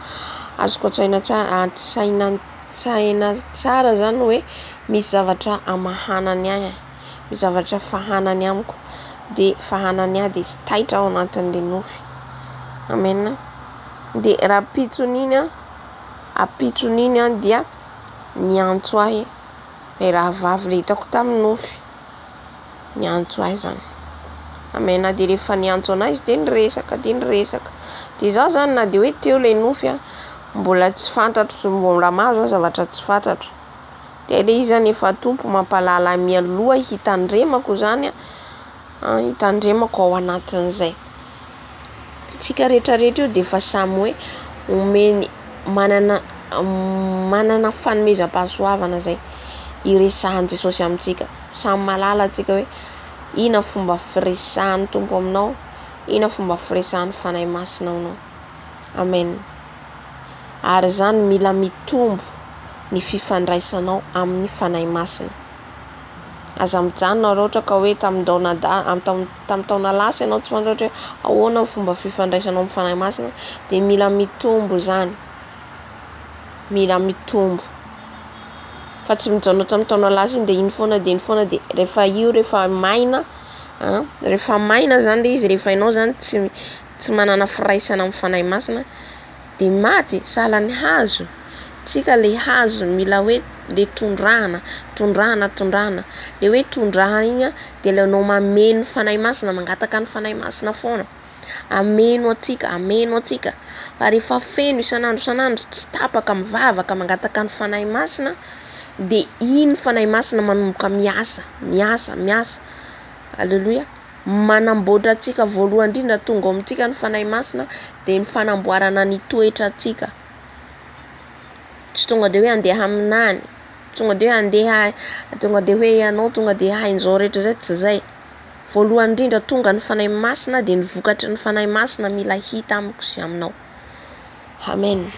azoko an-tsaina tsara an-tsaina an-tsaina tsara zany hoe misy zavatra amahanany ahy, misy zavatra fahanany amiko, de fahanany ahy de taitra aho anatin'le nofy. Amen. De rahampitson'iny an, ampitson'iny an dia niantso ahy le rahavavy le hitako tamin'ny nofy. Niantso ahy zany. Amen. Dia rehefa niantso anah izy dia niresaka, dia niresaka. Dia izaho zany na dia hoe teo ilay nofy an, mbola tsy fantatro, mbola maro zany zavatra tsy fantatro. Dia ilay izy zany efa Tompo mampahalala ahy mialoha hitandremako zany an, hitandremako ao anatin'izay. Tsika rehetra rehetra io dia efa samy hoe omeny manana manana fanomezam-pahasoavana zay iresahan'i Jesosy amintsika. Samy mahalala antsika hoe inona fomba firesahan'ny Tompo aminao, inona fomba firesahan'ny Fanahy Masina aminao. Amen. Ary izany mila mitombo ny fifandraisanao amin'ny Fanahy Masina. Aza mijanona raha ohatra ka hoe tamin'ny taona tamin'ny taona lasa ianao tsy fantatra hoe ahoana ny fomba fifandraisanao amin'ny Fanahy Masina dia mila mitombo izany. Mila mitombo. Fa tsy mijanona tamin'ny taona lasa iny dia iny foana dia iny foana dia rehefa io rehefa maina an, rehefa maina zany le izy rehefa ianao zany tsy tsy manana firaisana amin'ny Fanahy Masina dia maty sahala ny hazo. Tsika le hazo mila hoe le tondrahana, tondrahana, tondrahana. Le hoe tondrahana iny an de le anao mameno Fanahy Masina, mangataka ny Fanahy Masina foana. Ameno antsika, ameno antsika. Fa rehefa feno isan'andro isan'andro tsy tapaka mivavaka mangataka ny Fanahy Masina de iny Fanahy Masina manomboka miasa, miasa, miasa. Aleloia. Manamboatra antsika voalohany indrindra tonga ao amintsika ny Fanahy Masina de ny fanamboarana ny toetrantsika. Tsy tonga de hoe andeha haminany, tsy tonga de hoe andeha tonga de hoe ianao tonga de hain'izao rehetra zay, tsy zay. Voalohany indrindra tonga ny Fanahy Masina dia ny vokatry ny Fanahy Masina mila hita amiko sy aminao. Amen.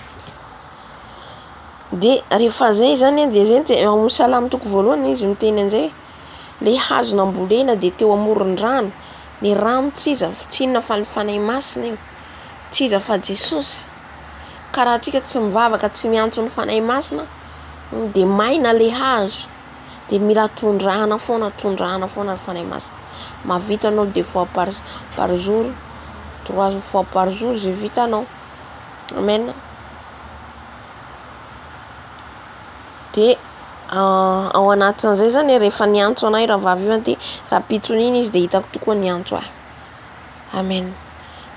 Dia rehefa zay zany dia zay ny ao amin'ny Salamo toko voalohany izy miteny an'izay. Le hazo nambolena dia teo amoron-drano. Ny rano tsy iza tsy inona fa ny Fanahy Masina io. Tsy iza fa Jesosy. Ka raha tsika tsy mivavaka tsy miantso ny Fanahy Masina dia maina le hazo. Dia mila tondrahana foana, tondrahana foana ny Fanahy Masina. Mahavita anao deux fois par par jour, trois fois par jour zay vitanao. Amen. De ao anatin'izay zany rehefa niantso anay rahavavy io de rahampitson'iny izy de hitako tokoa niantso ahy. Amen.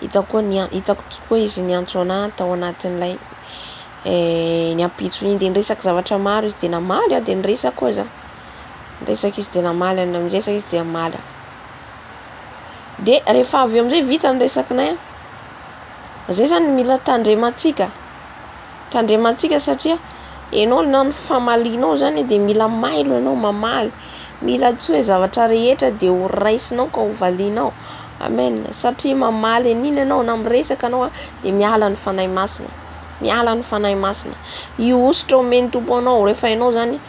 Hitako koa nia- hitako tokoa izy niantso anahy tao anatin'ilay ny ampitson'iny de niresaka zavatra maro izy de namaly aho de niresaka koa za. Niresaka izy de namaly aho, niresaka izy de namaly aho. De rehefa avy eo amizay vita ny resakinay a, zay zany mila tandremantsika, tandremantsika satria enao na ny famalianao zany de mila mailo anao mamaly, mila tsy hoe zavatra rehetra de ho raisinao ka ho valianao. Amen. Satria mamaly an'iny anao na miresaka anao a de miala ny Fanahy Masina, miala ny Fanahy Masina. Io hosotra omen'ny Tompo anao rehefa ianao zany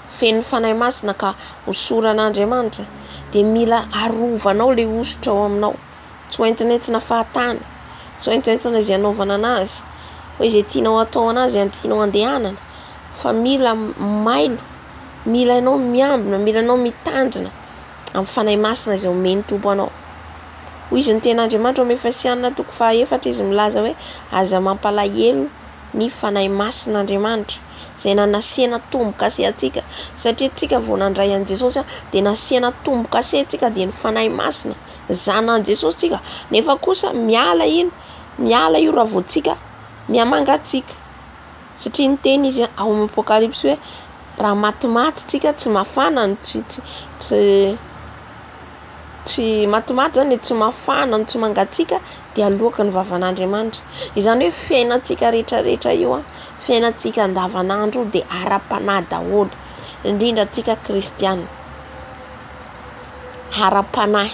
feno Fanahy Masina ka hosoran'Andriamanitra de mila arovanao le hosotra ao aminao. Tsy hoentinentina fahatany, tsy hoentinentina izay anaovana anazy, hoe izay tianao atao anazy, izay tianao andehanana, fa mila mailo, mila ianao miambina, mila ianao mitandrina amin'ny Fanahy Masina izay omen'ny Tompo anao. Hoy izy ny tenin'Andriamanitra ao amin'ny Efesiana toko fahaefatra izy milaza hoe aza mampalahelo ny Fanahy Masin'Andriamanitra izay nanasiana tombo-kase antsika, satria tsika vao nandray an'i Jesosy de nasiana tombo-kase antsika dia ny Fanahy Masina, zanan'i Jesosy tsika, nefa kosa miala iny, miala io raha vao tsika mihamangatsiaka, satria niteny izy ao amin'ny Apokalypsy hoe raha matimaty tsika tsy mafana no tsy tsy tsy tsy matimaty zany e, tsy mafana no tsy mangatsiaka de aloaky ny vavan'Andriamanitra. Izany hoe fiainantsika rehetrarehetra io a, fiainantsika andavanandro io de ara-panahy daholo, indrindra antsika kristiana, ara-panahy.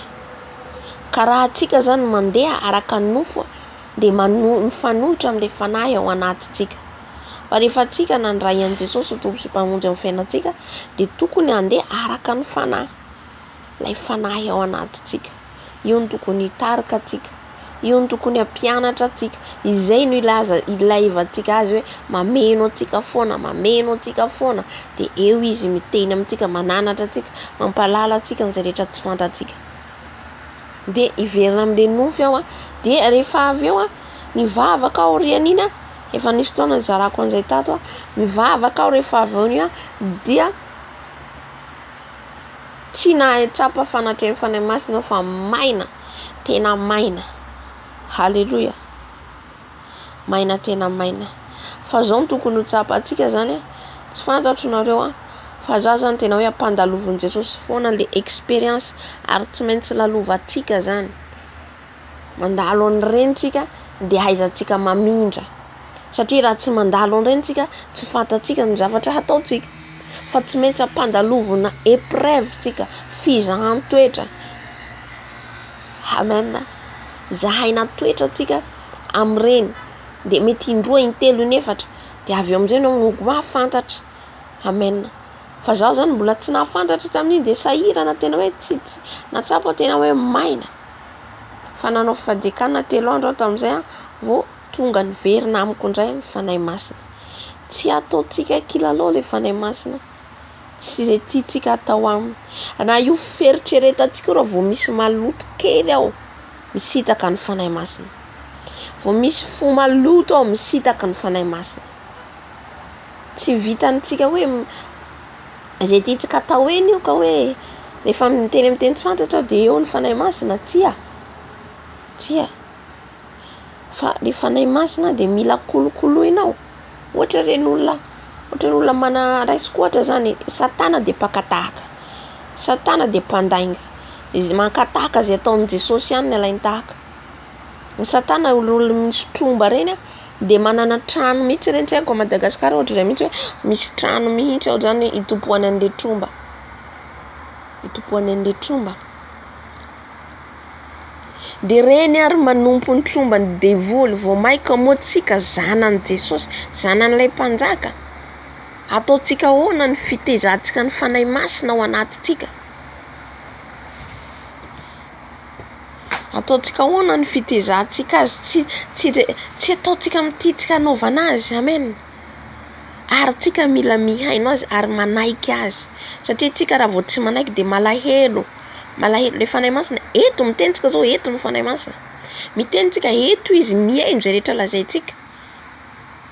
Ka raha antsika zany mandeha araka ny nofo de mano- mifanohitra am'le fanahy ao anatintsika. Fa rehefa antsika nandray an'i Jesosy ho Tompo sy Mpamonjy amin'ny fiainantsika de tokony handeha araka ny fanahy, lay fanahy ao anatintsika. Io no tokony hitarika antsika, io no tokony hampianatra antsika. Izay no ilaza ilaivantsika azy hoe mameno antsika foana, mameno antsika foana, de eo izy miteny amintsika, mananatra antsika, mampahalala antsika an'izay rehetra tsy fantatsika. De hiverina am'le nofy aho a, de rehefa avy eo a, nivavaka aho aorian'iny a, efa nisy fotoana nizarako an'izay tato a, mivavaka aho rehefa avy eo iny a, dia tsy nahatsapa fanatrehan'ny Fanahy Masina aho fa maina, tena maina. Haleloia. Maina tena maina. Fa zao no tokony ho tsapantsika zany a, tsy fantatro nareo a, fa za zany tena hoe ampandalovin'i Jesosy foana le expérience ary tsy maintsy lalovantsika zany. Mandalo an'ireny tsika de ahaizantsika mamindra, satria raha tsy mandalo an'ireny tsika tsy fantatsika ny zavatra hataontsika, fa tsy maintsy ampandalovina épreuve tsika, fizahan-toetra. Amen. Zahaina toetra tsika am'ireny, de mety indroa, intelo, inefatra, de avy eo am'izay anao no mahafantatra. Amen. Fa zaho zany mbola tsy nahafantatra tamin'iny de sahirana tena hoe tsy tsy nahatsapa tena hoe maina. Fa nanao fifadian-kanina 3 andro aho tamin'izay a, vao tonga niverina amiko indray ny Fanahy Masina. Tsy ataontsika kilalao le Fanahy Masina, tsy zay tiantsika atao aminy. Na io fieritreretantsika io raha vao misy maloto kely ao, misintaka ny Fanahy Masina. Vao misy fo maloto ao, misintaka ny Fanahy Masina. Tsy vitantsika hoe zay tiantsika atao eny io ka hoe rehefa miteny amin'ny teny tsy fantatra de eo ny Fanahy Masina, tsia, tsia. Fa le Fanahy Masina de mila kolokoloinao. Ohatra reny olona, ohatra ny olona mana raisiko ohatra zany, Satana de mpaka tahaka, Satana de mpandainga, izy maka tahaka zay ataon'i Jesosy ihany ny alainy tahaka. Ny Satana olona misy tromba reny a, de manana trano mihitsy reny, tsy haiko à Madagasikara ohatra zay mihitsy hoe misy trano mihitsy ao zany itompoany an'le tromba, itompoany an'le tromba. De reny ary manompo ny tromba ny devoly, vao maika moa tsika zanan'i Jesosy, zanan'ilay mpanjaka. Ataontsika ahoana ny fitezantsika ny Fanahy Masina ao anatintsika? Ataontsika ahoana ny fitezantsika azy? Tsy tsy tsy ataontsika amin'ny tiantsika anaovana azy. Amen. Ary Ary tsika mila mihaino azy ary manaiky azy. Satria tsika raha vao tsy manaiky de malahelo, malahelo le Fanahy Masina eto miteny tsika zao eto ny Fanahy Masina, miteny tsika eto izy mihaino zay rehetra lazaintsika.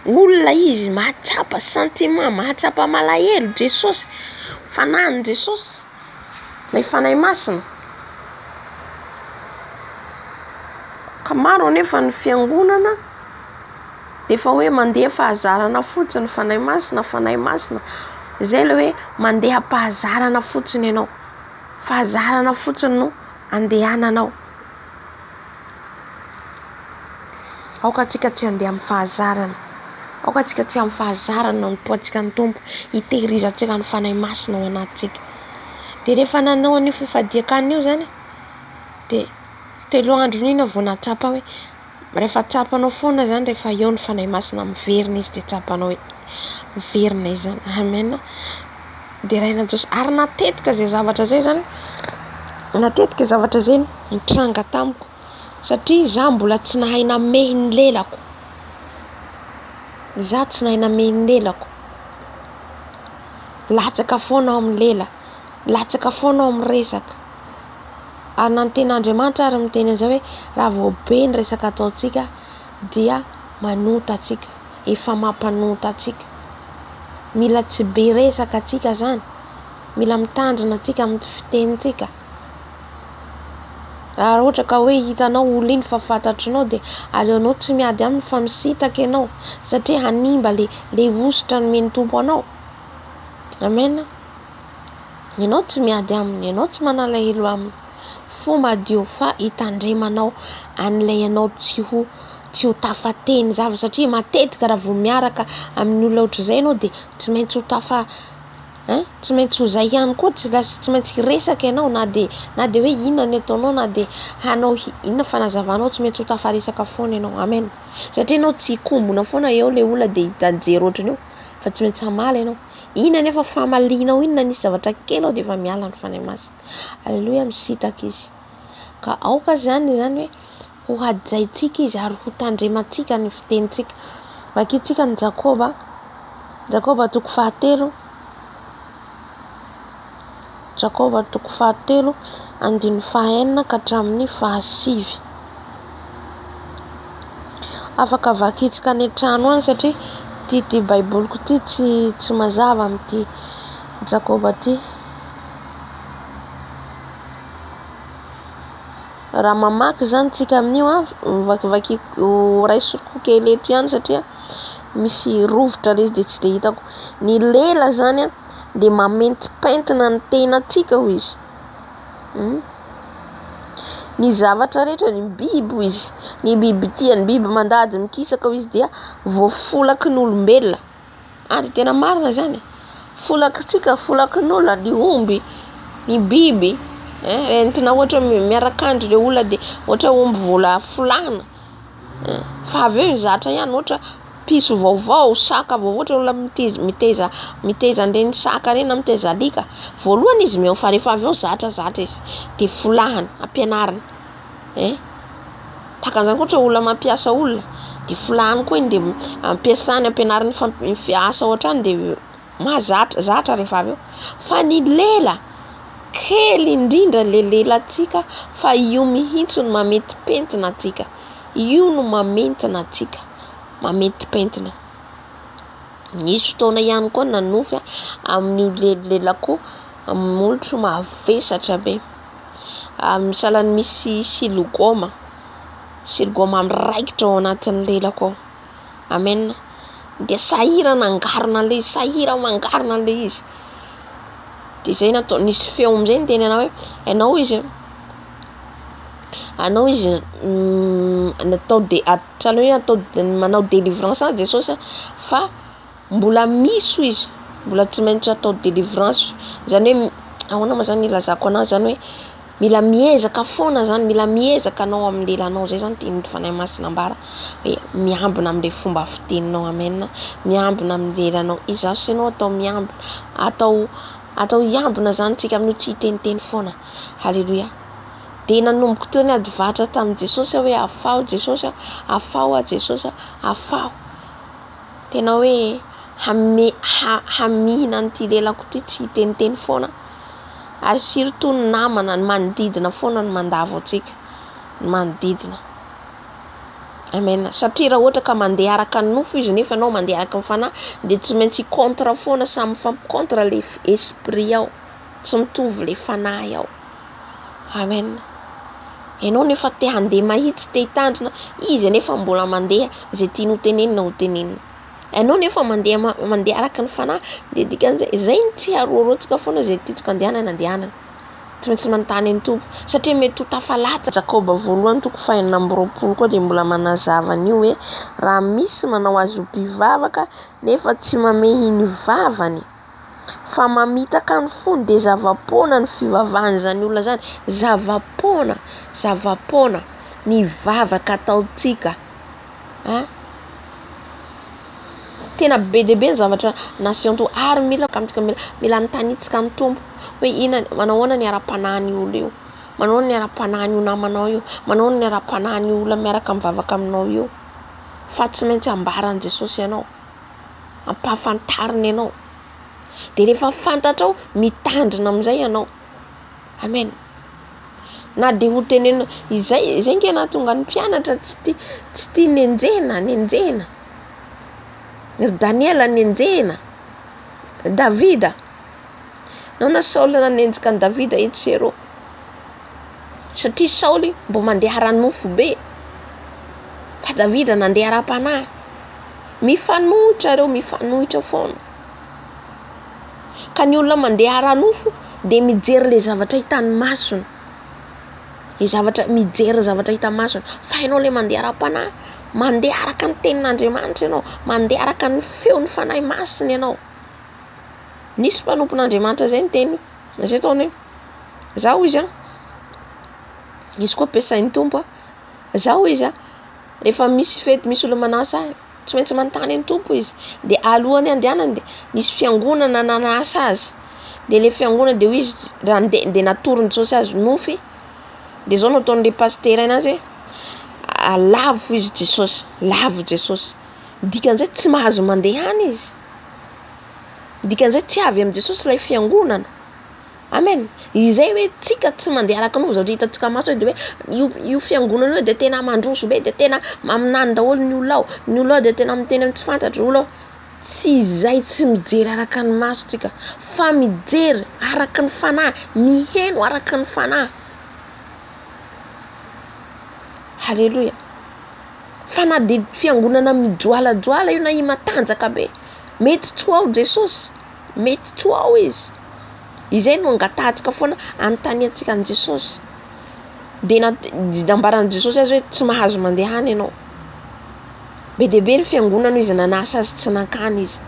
Olona izy mahatsapa sentiment, mahatsapa malahelo Jesosy, Fanahin'i Jesosy, lay Fanahy Masina. Ka maro anefa ny fiangonana efa hoe mandeha fahazarana fotsiny Fanahy Masina, Fanahy Masina. Zay le hoe mandeha am-pahazarana fotsiny ianao, fahazarana fotsiny no andehananao. Aoka antsika tsy handeha amin'ny fahazarana, aoka antsika tsy amin'ny fahazarana no anompoantsika ny Tompo, hitehirizantsika ny Fanahy Masina ao anatintsika. De rehefa nanao an'io fifadian-kanina io zany de telo andron'iny aho vao nahatsapa hoe rehefa tsapanao foana zany rehefa eo ny Fanahy Masina miverina izy de tsapanao hoe miverina izy zany, amen. Deraina Jesosy. Ary natetika zay zavatra zay zany, natetika zavatra zay nitranga tamiko satria za mbola tsy nahay namehy ny lelako, za tsy nahay namehy ny lelako, latsaka foana aho amin'ny lela, latsaka foana aho amin'ny resaka. Ary na ny tenin'Andriamanitra ary miteny an'izay hoe raha vao be ny resaka ataontsika dia manota antsika, efa mampanota antsika. Mila tsy be resaka antsika zany, mila mitandrina antsika amin'ny fitenintsika. Raha ohatra ka hoe hitanao olona iny fa fantatrinao de aleonao tsy miady aminy fa misintaka ianao satria hanimba le le hosotra nomen'ny Tompo anao. Amen. Ianao tsy miady aminy, ianao tsy manalahelo aminy. Fo madio fa hitandremanao an'ilay ianao tsy ho tsy ho tafateny zavatra satria matetika raha vao miaraka amin'ny olona ohatr'izay ianao de tsy maintsy ho tafa hein tsy maintsy ho zay ihany koa, tsy lasa tsy maintsy hiresaka ianao na de na de hoe inona ny ataonao na de hanao inona fanazavanao tsy maintsy ho tafaresaka foana ianao. Amen. Satria ianao tsy hikombona foana eo le olona de hitajery ohatran'io fa tsy maintsy hamaly ianao. Iny anefa famalianao iny na nisy zavatra kely ao de efa miala ny Fanahy Masina. Aleloia, misintaka izy. Ka aoka zany zany hoe ho hajaintsika izy ary ho tandremantsika ny fitenintsika. Vakintsika ny Jakoba, Jakoba toko fahatelo, Jakoba toko fahatelo andininy fahaenina ka hatramin'ny fahasivy. Afaka vakintsika any an-trano any satria ty ty baiboliko ty tsy tsy mazava amin'ity Jakoba ty. Raha mamaky zany tsika amin'io an, vakivakiko raisiko kely eto ihany satria misy rovitra le izy de tsy de hitako. Ny lela zany an de mamentipentina ny tenantsika hoy izy. Ny zavatra rehetra, ny biby hoy izy, ny bibidia, ny biby mandady mikisaka hoy izy dia voafolaky ny olombelona. Ary tena marina zany, folakitsika, folakin'olona ny omby, ny biby, entina ohatra miaraka andro le olona de ohatra omby vola folahana, fa avy eo zatra ihany ohatra piso vaovao, saka vaovao, ohatra olona miteza miteza miteza an'ireny saka ireny na miteza alika, voalohany izy miao fa rehefa avy eo zatrazatra izy de folahana, ampianarina, hein, tahaka an'izany koa ohatra olona mampiasa olona de folahany koa iny de ampiasany ampianariny asa ao an-trano de mahazatra zatra rehefa avy eo. Fa ny lela kely indrindra le lelantsika fa io mihitsy no mamentipentina antsika, io no mamentina antsika, mamentipentina. Nisy fotoana ihany koa nanofy aho amin'io lelako molotro mavesatra be, amin'ny salan'ny misy silogoma, silogoma miraikitra ao anatin'ny lelako ao. Amen. Dia sahirana angarona an'ilay izy, sahirana mangarona an'ilay izy. De zay natao, nisy feo am'zay niteny anahy hoe ianao izy, anao izy natao de sahala hoe atao manao délivrance azy Jesosy fa mbola misy hoy izy, mbola tsy maintsy atao délivrance, zany hoe ahoana moa zany ilazako anazy zany hoe mila miezaka foana zany, mila miezaka anao amin'ny lelanao zay zany tian'ny Fanahy Masina ambara hoe miambina amin'le fomba fiteninao, amen, miambina amin'ny lelanao, izaho sy ianao atao miambina, atao atao hiambina zany tsika amin'io tsy hiteniteny foana, haleloia. De nanomboka teo niady varotra tamin'i Jesosy aho hoe afaho Jesosy a, afaho aho Jesosy a, afaho. Tena hoe hame hamihina an'ity lelako ity tsy hiteniteny foana. Ary surtout ny namana, ny manodidina foana no mandavo antsika, ny manodidina. Amen. Satria raha ohatra ka mandeha araka ny nofo izy nefa ianao mandeha araka ny fanahy dia tsy maintsy hi-contre foana, samy mifampi-contre le esprit ao, tsy mitovy le fanahy ao. Amen. Ianao nefa te handeha mahitsy, te hitandrina, izy anefa mbola mandeha izay tiany ho tenenina ho tenenina. Ianao nefa mandeha mandeha araka ny fanahy dia dikan'izay izay no tsy haroaroantsika foana izay tiantsika andehanana andehanana. Tsy maintsy manontany an'ny Tompo satria mety ho tafalatsaka. Jakoba voalohany toko faha-26 koa dia mbola manazava an'io hoe raha misy manao azy ho mpivavaka nefa tsy mamehy ny vavany fa mamitaka ny fony dia zava-poana ny fivavahan'izany olona izany. Zava-poana, zava-poana ny vavaka ataontsika. An! Tena be dia be ny zavatra nasehon'ny Tompo ary mila amintsika mila mila anontaniantsika ny Tompo hoe inona manao ahoana ny ara-panahin'io olona io, manao ahoana ny ara-panahin'io namanao io, manao ahoana ny ara-panahin'io olona miaraka mivavaka aminao io, fa tsy maintsy ambaran'i Jesosy anao, ampahafantariny anao, de rehefa fantatrao mitandrina amin'izay ianao. Amen. Na dia ho tenenina izay izay nge nahatonga ny mpianatra tsy tia tsy tia nenjehina nenjehina. Ry Daniela nenjehina. Davida. Nahoana Saoly nanenjika an'i Davida etsy sy eroa? Satria Saoly mbo mandeha ara-nofo be. Fa Davida nandeha ara-panahy. Mifanohitra ireo, mifanohitra foana. Ka ny olona mandeha ara-nofo dia mijery le zavatra hitan'ny masony, le zavatra mijery ny zavatra hita masony, fa ianao le mandeha ara-panahy, mandeha araka ny tenin'Andriamanitra ianao, mandeha araka ny feon'ny Fanahy Masina ianao. Nisy mpanompon'Andriamanitra zay niteny, zay ataony hoe zaho izy an, izy koa ampiasain'ny Tompo an, zaho izy an, rehefa misy fety misy olona manasa ahy, Tsy maintsy manontany an'ny Tompo izy. Dia alohan'ny handehanany dia nisy fiangonana nanasa azy. Dia ilay fiangonana dia hoy izy raha handeha dia natoron'i Jesosy azy nofy. Dia izao no ataon'ilay pasitera anazy hoe lavo izy Jesosy, lavo Jesosy. Dikan'izay tsy mahazo mandeha any izy. Dikan'izay tsy avy amin'i Jesosy ilay fiangonana. Amen! Izay hoe tsika tsy mandeha araka ny nofo zavatra hitantsika maso hoe de hoe io io fiangonana io de tena mandroso be de tena maminany daholo ny olona ao, ny olona ao de tena miteny amin'ny tsy fantatro, ny olona ao, tsy izay tsy mijery araka ny maso tsika fa mijery araka ny fanahy, miheno araka ny fanahy. Haleloia! Fa na de fiangonana mijoalajoala io na i matanjaka be, mety tsy ho ao Jesosy. Mety tsy ho ao izy. Izay no angatahantsika foana anontaniantsika an'i Jesosy. Dia nambaran'i Jesosy azy hoe tsy mahazo mandeha any ianao. Be dia be ny fiangonana izy nanasa azy tsy nankany izy.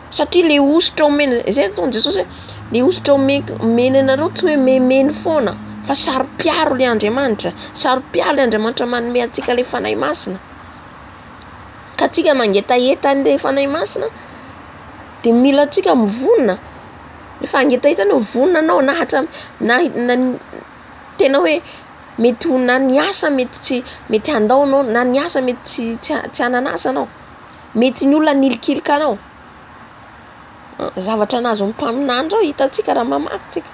Satria le hosotra omena, izay no ataon'i Jesosy hoe le hosotra omeko omena anareo tsy hoe memeny foana fa saro-piaro le Andriamanitra, saro-piaro le Andriamanitra manome antsika le Fanahy Masina. Ka antsika mangetaheta an'le Fanahy Masina de mila antsika mivonona, rehefa hangetaheta anao vonona anao na hatra- na na tena hoe mety ho na ny asa mety tsy mety handao anao na ny asa mety tsy tsy hanana asa anao, mety ny olona hanilikilika anao, zavatra nahazo ny mpaminany reo hitantsika raha mamaky tsika,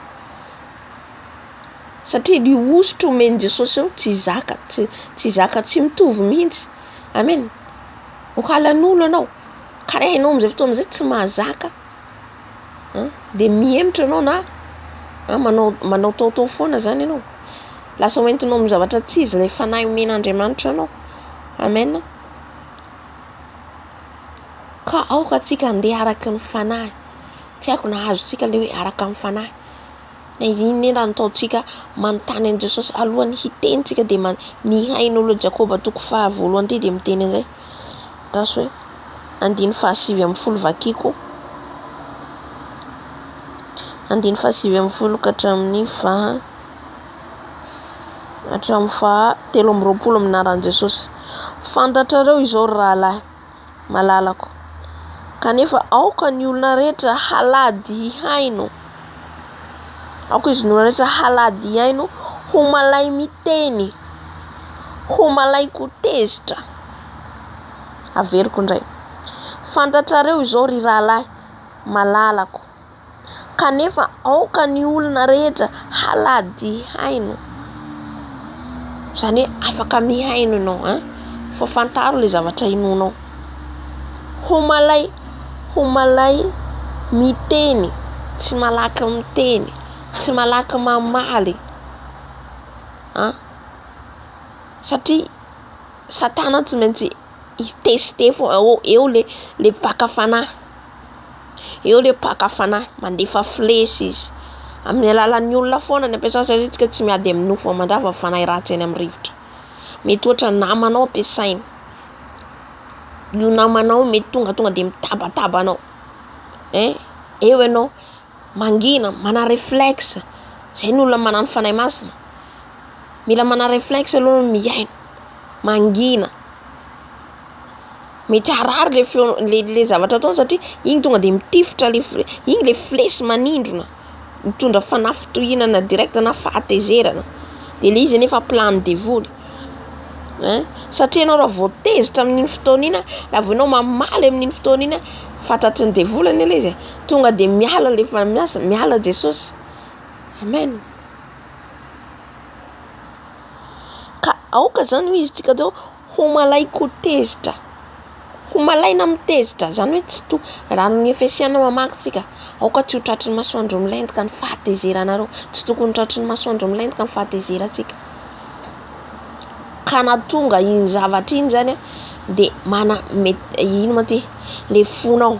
satria ny hosotra omen'i Jesosy eo tsy zaka tsy tsy zaka tsy mitovy mihitsy, amen, ho halan'olo anao. Ka raha ianao amin'izay fotoana izay tsy mahazaka an, de mihemotra ianao na manao manaotaotao foana zany ianao, lasa hoentinao amin'ny zavatra tsy izy ilay fanahy omen'Andriamanitra anao, amen. Ka aoka antsika handeha araka ny fanahy, tsy haiko na azontsika le hoe araka ny fanahy. Na inona inona ataontsika manontany an'i Jesosy alohan'ny hiteny tsika dia mihaino aloha Jakoba toko faha voalohany ity dia miteny an'izay. Raso hoe andiny faha-19 vakiko. Andiny faha-19 ka hatramin'ny faha hatramin'ny faha 23 amin'ny anaran'i Jesosy. Fantatrareo izao ry rahalahy malalako. Kanefa aoka ny olona rehetra halady hihaino. Aoka izy ny olona rehetra halady hihaino, ho malay miteny, ho malay ko tezitra. Averiko indray. Fantatrareo izao ry rahalahy malalako, kanefa aoka ny olona rehetra halady haino. Izany hoe afaka mihaino ianao an, fa fantaro le zavatra inoanao. Ho malay, ho malay miteny, tsy malaky miteny, tsy malaky mamaly an, satria satana tsy maintsy hiteste foana, eo le le mpaka fanahy, eo le mpaka fanahy mandefa flesy izy amin'ny alalan'ny olona foana ny ampiasany satria tsika tsy miady amin'ny nofo aman-dra fa fanahy ratsy eny amin'ny rivotra. Mety ohatra namanao ampiasainy, io namanao mety tonga tonga de mitabataba anao, ein eo ianao mangina, mana reflexe, zay ny olona manano fanahy masina, mila mana reflexe aloha mihaino, mangina, mety harary le feo le le zavatra ataony satria igny tonga de mitifitra le igny le flesy manindrona mitondra fanafitohinana direct na fahatezerana de le izy nefa plan devoly hein, satria ianao raha vao tezitra amin'iny fotoana iny raha vao ianao mamaly amin'iny fotoana iny fantatry ny devoly anie le izy e, tonga de miala le miasa miala Jesosy. Amen. Ka aoka zany hoy izy tsika teo ho malaiko tezitra, ho malaina mitezitra, zany hoe tsy to raha ny Efesiana mamaky tsika, aoka tsy ho tratry ny masoandro milentika ny fahatezeranareo, tsy tokony ho tratry ny masoandro milentika ny fahatezerantsika. Ka na tonga iny zavatra iny zany de mana mety ino ma ty le fonao,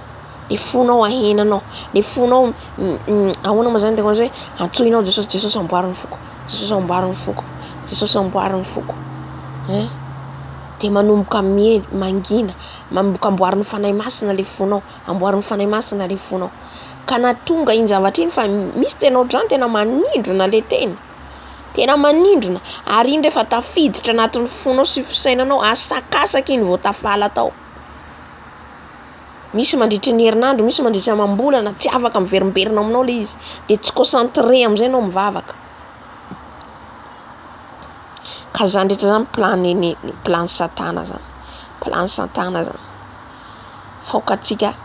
le fonao ahenanao, le fonao ahoana moa zany tena hoe antsoinao Jesosy, Jesosy amboary ny foko, Jesosy amboary ny foko, Jesosy amboary ny foko, hein de manomboka miely mangina, manomboka amboarin'ny Fanahy Masina le fonao, amboarin'ny Fanahy Masina le fonao. Ka na tonga iny zavatra iny fa misy tena ohatr'izany tena manindrona le teny, tena manindrona ary iny rehefa tafiditra anatin'ny fonao sy fisainanao asakasaka iny vao tafala tao. Misy mandritry ny herinandro, misy mandritra amam-bolana tsy afaka miverimberina aminao le izy de tsy concentré amizay anao mivavaka. Ka zany rehetra zany plan-ny plan satana zany, plan satana zany. Fa aoka antsika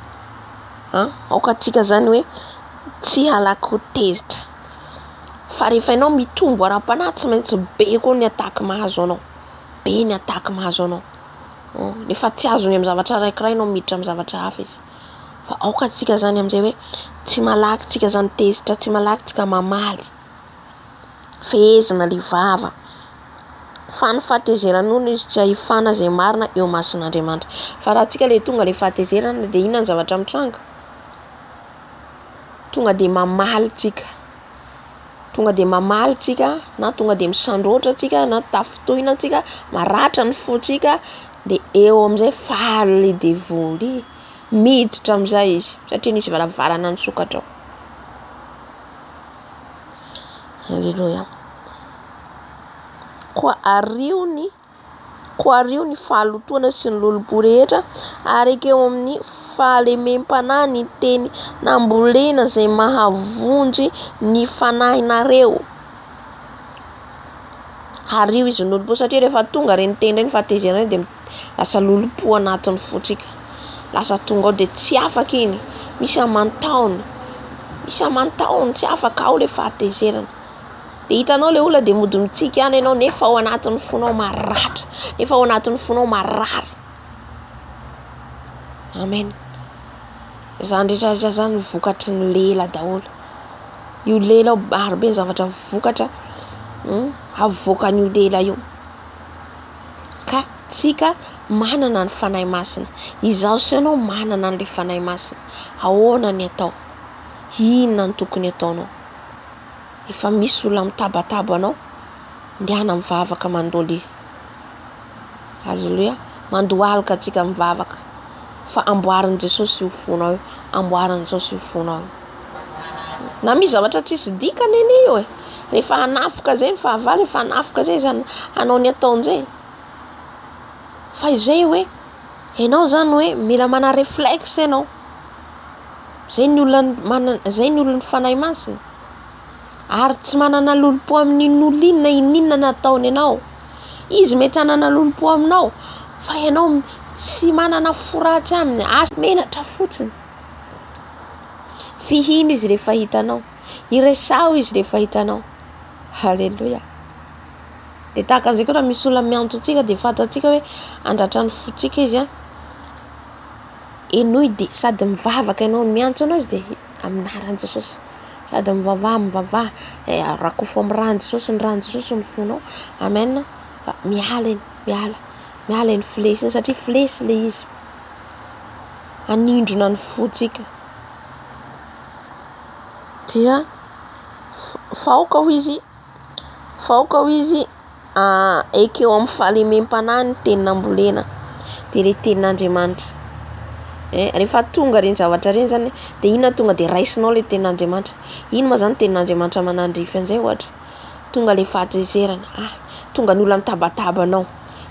an, aoka antsika zany hoe tsy halaky ho tezitra. Fa rehefa ianao mitombo ara-panahy tsy maintsy be koa ny attaque mahazo anao, be ny attaque mahazo anao. Rehefa tsy azony amin'ny zavatra anankiray ianao miditra amin'ny zavatra hafa izy. Fa aoka antsika zany amin'izay hoe tsy malaky tsika zany tezitra, tsy malaky tsika mamaly. Fehezina le vava. Fa ny fahatezeran'olona izy tsy ahifana izay marina eo imason'Andriamanitra. Fa raha tsika le tonga le fahatezerana de inona ny zavatra mitranga? Tonga de mamaly tsika. Tonga de mamaly tsika na tonga de misandroatra tsika na tafintohina tsika, maratra ny fontsika de eo amizay faly le devoly miditra amizay izy satria nisy varavarana nisokatra ao. Alléluia. Koa ario ny koa ario ny fahalotoana sy ny lolompo rehetra ary ekeo amin'ny fahalemem-panahy ny teny nambolena izay mahavonjy ny fanahinareo. Ario izy ny lolompo satria rehefa tonga ireny teny ireny fahatezerana ireny dia lasa lolompo anatin'ny fontsika. Lasa tonga ao dia tsy afaka iny. Misy aman-taona, misy aman-taona tsy afaka ao le fahatezerana. De hitanao le olona de mody mitsiky ihany ianao nefa ao anatin'ny fonao maratra, nefa ao anatin'ny fonao marary. Amen. Zany rehetra rehetra zany vokatry ny lela daholo. Io lela io maro be ny zavatra vokatra avoakan'io lela io. Ka tsika manana ny Fanahy Masina. Izaho sy ianao manana an'ilay Fanahy Masina. Ahoana ny atao? Inona no tokony ataonao? Efa misy olona mitabataba anao, ndehana mivavaka mandolia. Alléluia. Mandohalika antsika mivavaka. Fa amboarin'i Jesosy io fonao io. Amboarin'i Jesosy io fonao io. Na misy zavatra tsisy dikany anie io e. Rehefa hanafika zay ny fahavalo, rehefa hanafika zay izy hanao ny ataony zay. Fa izay hoe, ianao zany hoe mila mana réflexe ianao. Zay ny olona manana, zay ny olon'ny Fanahy Masina. Ary tsy manana lolompo amin'inona olona inona na inona nataony anao. Izy mety hanana lolompo aminao. Fa ianao tsy manana fo ratsy aminy, asa menatra fotsiny. Fihino izy rehefa hitanao, iresaho izy rehefa hitanao. Haleloia. Dia tahaka an'izay koa raha misy olona miantso antsika dia fantatsika hoe handratra ny fontsika izy an. Henoy dia sady mivavaka ianao, miantso anao izy dia amin'ny anaran'i Jesosy. Sady mivavaha, mivavaha, eh, rakofo amin'ny ran'i Jesosy, ny ran'i Jesosy ny fonao. Amen. Fa miala iny, miala, miala iny flesy iny satria flesy le izy. Hanindrona ny fontsika. Dia fa aoka hoy izy, fa aoka hoy izy ekeo amin'ny fahalemem-panahy ny teny nambolena, dia ilay tenin'Andriamanitra. Eh, rehefa tonga ireny zavatra ireny zany dia inona tonga dia raisinao ilay tenin'Andriamanitra. Ino moa zany tenin'Andriamanitra manandrify an'izay ohatra? Tonga ilay fahatezerana, ah, tonga ny olona mitabataba anao.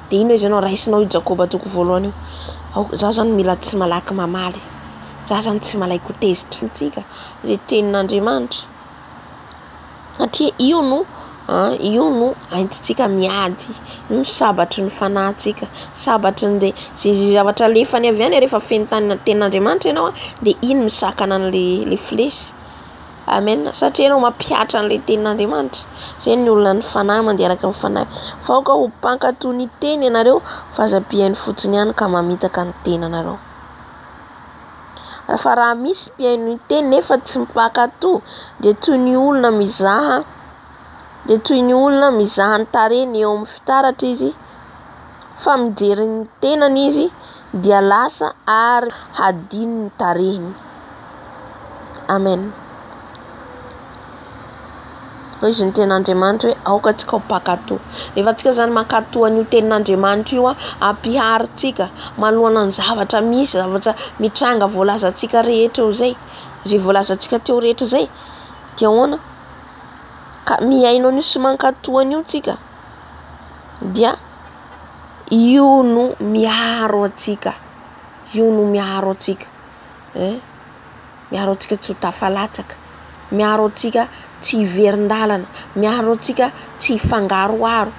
Dia ino izy ianao raisinao io Jakoba toko voalohany io. Ao, za zany mila tsy malaky mamaly. Za zany tsy malaiko tezitra. Antsika ilay tenin'Andriamanitra. Satria io no io no entintsika miady, io no sabatry ny fanahintsika, sabatry ny zay zay zavatra alefany avy any rehefa feno tany tenin'Andriamanitra ianao dia iny misakana an'le le flesy. Amen. Satria ianao mampihatra an'ilay tenin'Andriamanitra. Zay ny olona ny fanahy mandeha araka ny fanahy. Fa aoka ho mpankatò ny teny ianareo fa aza mpihaino fotsiny ihany ka mamitaka ny tenanareo. Fa raha misy mpihaino ny teny nefa tsy mpankatò dia toy ny olona mizaha dia toy ny olona mizaha ny tarehiny eo amin'ny fitaratra izy fa mijery ny tenany izy dia lasa ary hadino ny tarehiny. Amen. Hoy izy ny tenin'Andriamanitra hoe aoka antsika ho mpankatò. Rehefa antsika zany mankatò an'io tenin'Andriamanitra io, ampiharintsika manoloana ny zavatra misy, zavatra mitranga voalazantsika rehetra eo izay, izay voalazantsika teo rehetra izay, dia ahoana? Ka mihaino an'io sy mankatò an'io tsika dia io no miaro antsika, io no miaro antsika. Eh? Miaro antsika tsy ho tafalatsaka, miaro antsika tsy hiverin-dalana, miaro antsika tsy hifangaroharo,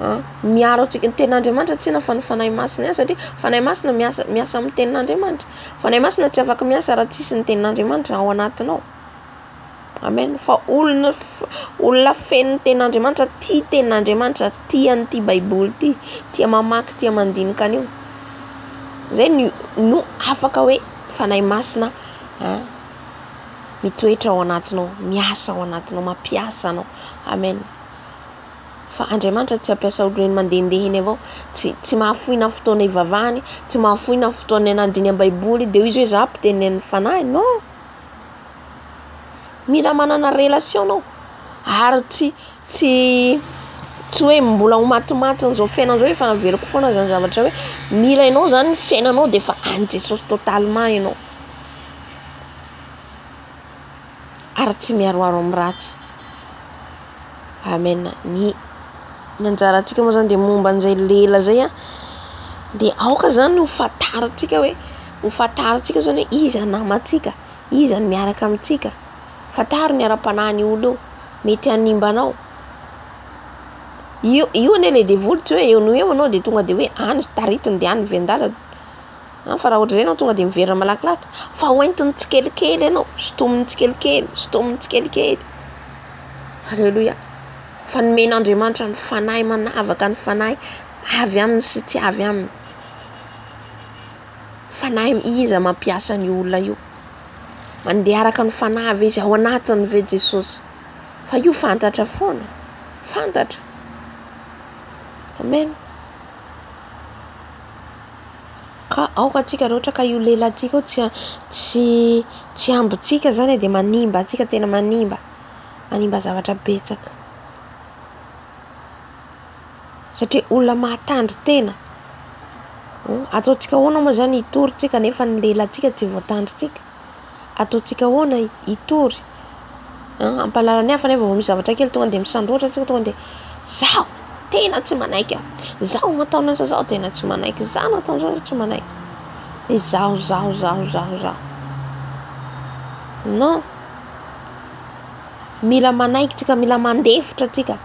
an, miaro antsika, ny tenin'Andriamanitra tsy inona fa ny Fanahy Masina ihany satria Fanahy Masina miasa miasa amin'ny tenin'Andriamanitra, Fanahy Masina tsy afaka miasa raha tsisy ny tenin'Andriamanitra ao anatinao, amen, fa olona olona feno ny tenin'Andriamanitra, tia tenin'Andriamanitra, tia an'ity baiboly ity, tia mamaky, tia mandinika an'io, zay no no afaka hoe Fanahy Masina a mitoetra ao anatinao, miasa ao anatinao, mampiasa anao. Amen. Fa Andriamanitra tsy hampiasa olona mandehandeha eny avao, tsy tsy mahafoy na fotoana ivavahany, tsy mahafoy na fotoana anandiniany baiboly, de hoy izy hoe za mpitenin'ny fanahy. Non. Mila manana relation anao ary tsy tsy tsy hoe mbola ho matimatin'izao fiainana izao efa naveriko foana zany zavatra hoe mila ianao zany ny fiainanao de efa an'i Jesosy totalement ianao ary tsy miharoharo amin'ny ratsy. Amen. Ny ny anjarantsika moa zany de momba an'izay lela zay an, de aoka zany ho fantarintsika hoe ho fantarintsika zany hoe iza namantsika, iza ny miaraka amintsika. Fantaro ny ara-panahin'io olona io, mety hanimba anao. Io io anie le devoly tsy hoe eo no eo anao de tonga de hoe any taritiny de any miverin-dalana. An fa raha ohatr'izay ianao tonga de miverina malakilaky. Fa hoentiny tsikelikely ianao, sintominy tsikelikely, sintominy tsikelikely. Alléluia. Fa nomen'Andriamanitra ny fanahy manavaka ny fanahy avy aminy sy tsy avy aminy. Fanahy iza mampiasa an'io olona io? Mandeha araka ny fanahy ve izy? Ao anatiny ve Jesosy? Fa io fantatra foana, fantatra. Amen. Ka aoka antsika raha ohatra ka io lelantsika io tsy tsy tsy ambintsika zany dia manimba antsika tena manimba, manimba zavatra betsaka. Satria olona mahatandrin-tena, ataontsika ahoana moa zany hitory tsika nefa ny lelantsika tsy voatandrintsika? Ataontsika ahoana hitory? Hampahalala ny hafa nefa vao misy zavatra kely tonga dia misandroatra tsika tonga dia zaho tena tsy manaiky aho, zaho nataonao zao zaho tena tsy manaiky, zaho nataonao zao zaho tsy manaiky, dia zaho zaho zaho zaho zaho. Non, mila manaiky tsika, mila mandefitra tsika.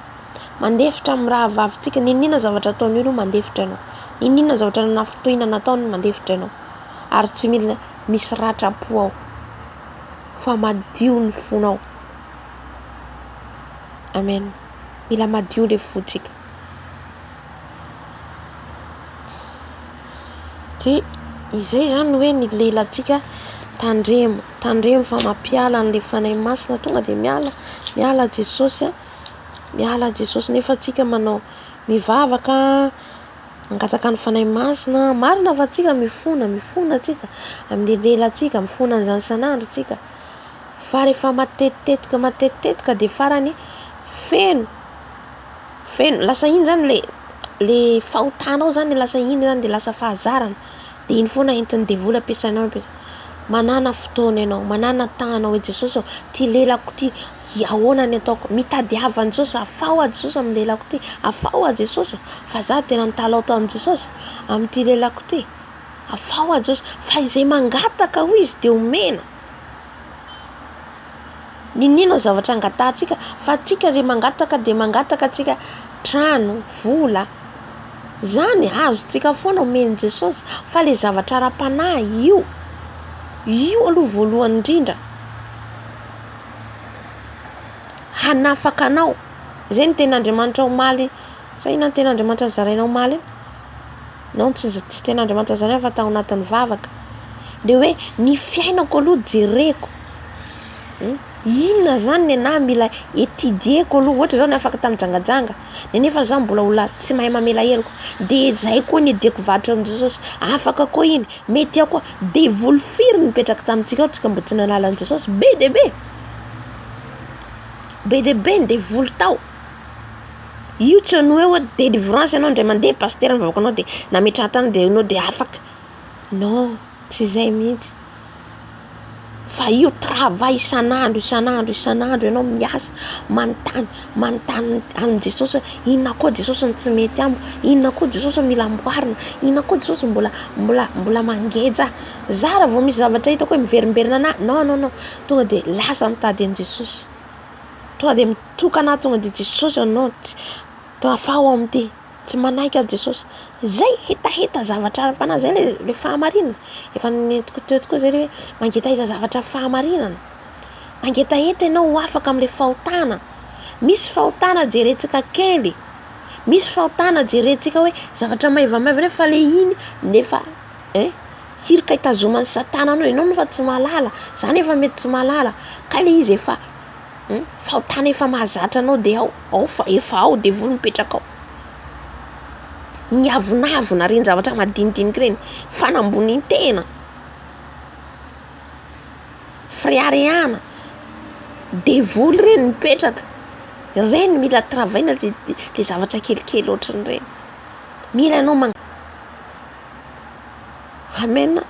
Mandefitra amin'ny rahavavintsika, n'inon'inona zavatra ataon'ny olona mandefitra ianao. N'inon'inona zavatra nanafintohina nataony mandefitra ianao. Ary tsy mila misy ratram-po ao fa madio ny fonao. Amen. Mila madio le fontsika. Dia izay izany hoe ny lelantsika tandremo, tandremo fa mampiala an'ilay Fanahy Masina tonga dia miala, miala Jesosy a, miala Jesosy nefa tsika manao mivavaka, mangataka ny Fanahy Masina, marina fa tsika mifona, mifona tsika amin'ny lelantsika, mifona an'izany isan'andro tsika, fa rehefa matetitetika matetitetika dia farany feno feno lasa iny zany le le fahotanao zany lasa iny zany de lasa fahazarana de iny foana entin'ny devoly ampiasainao ampiasainao manàna fotoana ianao manàna temps hoe Jesosy ô ty lelako ty ahoana ny ataoko mitadiava an'i Jesosy afaho aho Jesosy amin'ny lelako ty afaho aho Jesosy fa za tena nitalaho tamin'i Jesosy amin'ity lelako ty afaho aho Jesosy fa izay mangataka hoy izy de omena. N'inon'inona zavatra angatahantsika fa tsika le mangataka de mangataka tsika trano, vola, zany azontsika foana omen'i Jesosy fa le zavatra ara-panahy io, io aloha voalohany indrindra hanafaka anao, zay ny tenin'Andriamanitra omaly, sa inona ny tenin'Andriamanitra nozaraina omaly iny? Non tsy tsy tenin'Andriamanitra zaraina fa tao anatin'ny vavaka, le hoe ny fiainako aloha jereko, inona zany nenaha mila étudier-ko aloha, ohatra zao ny afaka tamin'ny jangajanga de nefa za mbola olona tsy mahay mamela heloka, de zay koa ny iadiako varotra amin'i Jesosy, afaka koa iny, mety ao koa, devoly firy nipetraka tamintsika ao tsika mbo tsy nahalala an'i Jesosy, be dia be, be dia be ny devoly tao. Io tsy ny hoe délivrance ianao indray mandeha pasitera nivavaka anao de nametraha tanana de ianao de afaka, non tsy izay mihitsy fa io travail isan'andro isan'andro isan'andro ianao miasa manontany manontany an'i Jesosy hoe inona koa Jesosy no tsy mety amiko, inona koa Jesosy mila amboarina, inona koa Jesosy mbola mbola mbola mangeja ahy, za raha vao misy zavatra hitako hoe miverimberina anahy non non non tonga de lasa mitady an'i Jesosy. Tonga dia mitokana aho tonga dia Jesosy ô non tsy afaho aho amin'ity, tsy manaiky aho Jesosy. Zay hetaheta zavatra ara-panahy zay le le fahamarinana, efa nentiko teo tokoa zay le hoe mangetaheta zavatra fahamarinana, mangetaheta ianao ho afaka amin'le fahotana, misy fahotana jerentsika kely, misy fahotana jerentsika hoe zavatra maivamaivana fa le iny nefa ein hirika itazoman'i satana anao, ianao nefa tsy mahalala, za nefa mety tsy mahalala, kay le izy efa fahotana efa mahazatra anao de ao, ao fa efa ao devoly mipetraka ao, ny avonavona reny zavatra madinidinika reny, fanambonian-tena, fireharehana, devoly reny mipetraka, reny mila travail-na le le zavatra kelikely ohatran'ireny, mila ianao mang- Amen.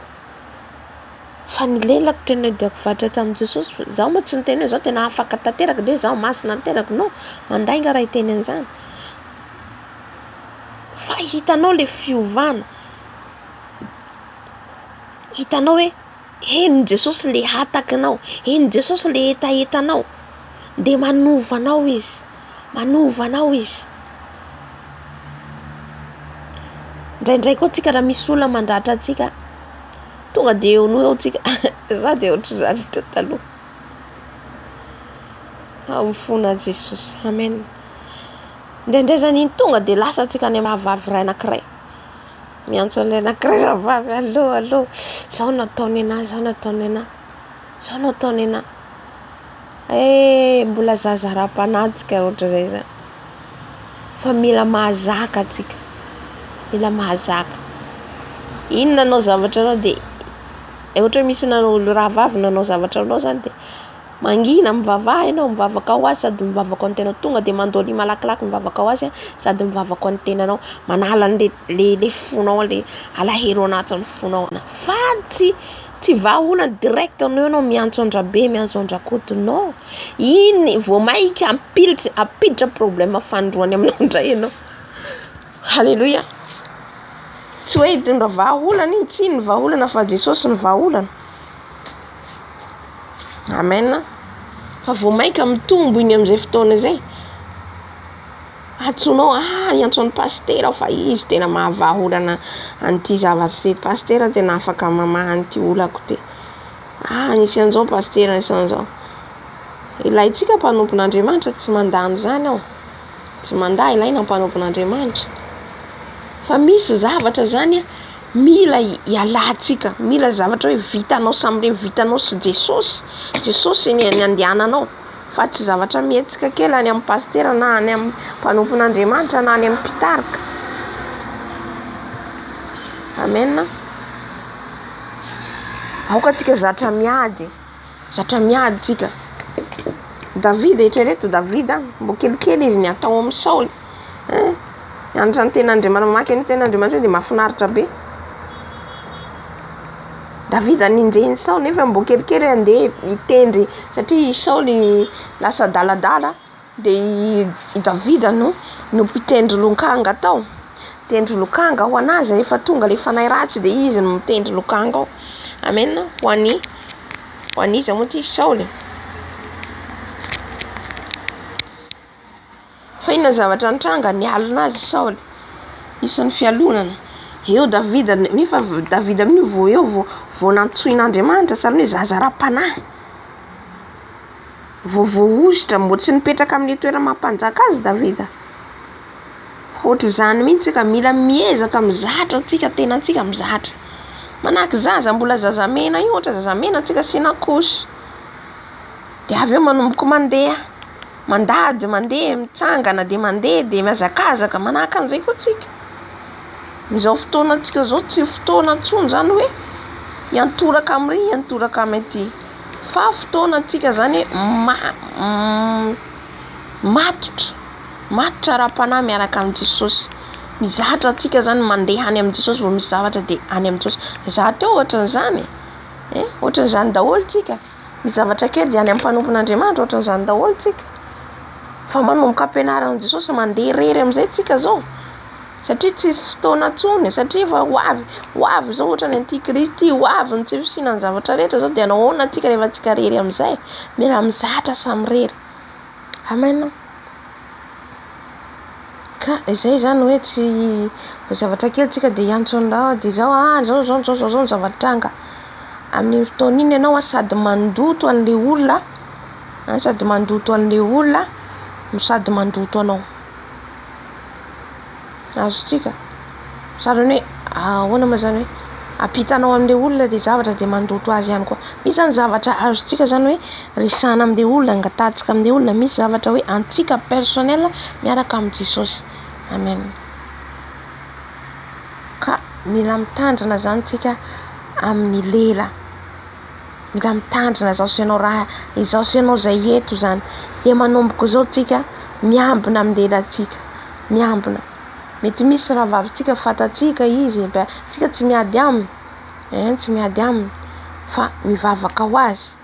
Fa ny lelako tena niadiako varotra tamin'i Jesosy, zaho moa tsy niteny hoe zaho tena afaka tanteraka de hoe zaho masina tanteraka, non, mandainga raha hiteny an'izany. Fa hitanao le fiovana, hitanao hoe henon'i Jesosy le hatakinao, henon'i Jesosy le hetahetanao, de manova anao izy, manova anao izy. Indraindray koa tsika raha misy olona mandratra antsika, tonga de eo noho eo tsika, za de ohatr'izany teo taloha. Ao mifona Jesosy, amen. Indraindray zany iny tonga de lasa antsika any amin'ny rahavavy iray anankiray, miantso an'ilay anankiray rahavavy, allô allô, zao no ataony anahy, zao no ataony anahy, zao no ataony anahy. Eh, mbola zaza ara-panahy tsika ohatr'izay zany. Fa mila mahazaka antsika, mila mahazaka. Iny nanao zavatra anao de ohatra hoe misy nanao olo rahavavy nanao zavatra anao zany de mangina mivavaha ianao, mivavaka ho azy sady mivavaka ho an'ny tenanao, tonga de mandolia malakilaky mivavaka ho azy sady mivavaka ho an'ny tenanao, manala an'le le le fonao le alahelo anatin'ny fonao fa tsy tsy vahaolana direct anao ianao miantso an-dRabe, miantso an-dRakoto, non. Iny vao maika hampilitra hampiditra problème fanindroany aminao indray ianao. Haleloia. Tsy hoe hitondra vahaolana iny, tsy iny ny vahaolana fa Jesosy no vahaolana. Amen. Fa vao maika mitombo iny amin'izay fotoana izay. Antsoinao, ah hiantso an'i pasitera aho fa izy tena mahavaha olana an'ity zavatra ity, pasitera tena afaka mamaha an'ity olako ity. Ah nisy an'izao pasitera, nisy an'izao. Ilaintsika mpanompon'Andriamanitra, tsy mandà an'izany aho. Tsy mandà ilaina mpanompon'Andriamanitra. Fa misy zavatra zany a, mila ialantsika, mila zavatra hoe vitanao samirery, vitanao sy Jesosy, Jesosy ny ny andehananao fa tsy zavatra mihetsika kely any amin'ny pasitera na any amin'ny mpanompon'Andriamanitra na any amin'ny mpitarika. Amen. Aoka antsika zatra miady, zatra miady tsika. Davida, eritrereto Davida, mbo kelikely izy niady tao amin'i Saoly. Hein? Mianatra ny tenin'Andriamanitra, mamaky ny tenin'Andriamanitra io dia mahafinaritra be. Davida nenjehin'i Saoly nefa mbo kelikely hoe andeha hitendry satria i Saoly lasa adaladala de i Davida no no mpitendry lokanga tao. Mitendry lokanga ho an'azy rehefa tonga le fanahy ratsy de izy no mitendry lokanga ao. Amen. Ho an'i ho an'iza moa ty? Saoly. Fa inona ny zavatra nitranga? Nialona azy Saoly. Isan'ny fialonana. Eo Davida, nefa Davida amin'io vao eo vao vao nantsoin'Andriamanitra, sahala hoe zaza ara-panahy. Vao voahosotra, mbô tsy nipetraka amin'ny toerana maha mpanjaka azy Davida. Fa ohatr'izany mihitsy ka mila miezaka mizatra antsika tenantsika mizatra. Manahaky zaza mbola zazamena io, ohatra zazamena antsika asiana couche. De avy eo manomboka mandeha. Mandady, mandeha, mitsangana de mandeha de mihazakazaka, manahaka an'izay koa tsika. Am'izao fotoanantsika zao tsy fotoana intsony zany hoe hiantoraka am'ry hiantoraka amin'ity fa fotoanantsika zany hoe ma- matotra, matotra ara-panahy miaraka amin'i Jesosy. Mizatra antsika zany mandeha any amin'i Jesosy vao misy zavatra de any amin'i Jesosy. Za teo ohatran'izany e, ohatran'izany daholo tsika. Ny zavatra kely dia any amin'ny mpanompon'Andriamanitra, ohatran'izany daholo tsika. Fa manomboka ampianaran'i Jesosy mandeha irery amin'izay tsika zao. Satria tsisy fotoana intsony, satria efa ho avy, ho avy zao ohatra ny antikristy, ho avy ny tsy fisian'ny zavatra rehetra zao, dia nahoana tsika rehefa tsika irery amin'izay? Mila mizatra samirery. Amen. Ka izay zany hoe tsy vao zavatra kely tsika dia hiantso an'ireo dia izao ah zao zao zao zao ny zava-nitranga. Amin'iny fotoana iny ianao sady mandoto an'le olona, sady mandoto an'le olona no sady mandoto anao. Azontsika? Sahala ny hoe ahoana moa zany hoe ampitanao amin'le olona le zavatra de mandoto azy ihany koa. Misy zany zavatra azontsika zany hoe resahana amin'le olona, angatahantsika amin'le olona, misy zavatra hoe antsika personnel miaraka amin'i Jesosy. Amen. Ka mila mitandrina zany tsika amin'ny lela. Mila mitandrina zaho sy ianao raha izaho sy ianao zay eto zany de manomboka izao tsika miambina amin'ny lelantsika, miambina. Mety misy rahavavintsika fantatsika izy, tsika tsy miady aminy, ein tsy miady aminy fa mivavaka ho azy.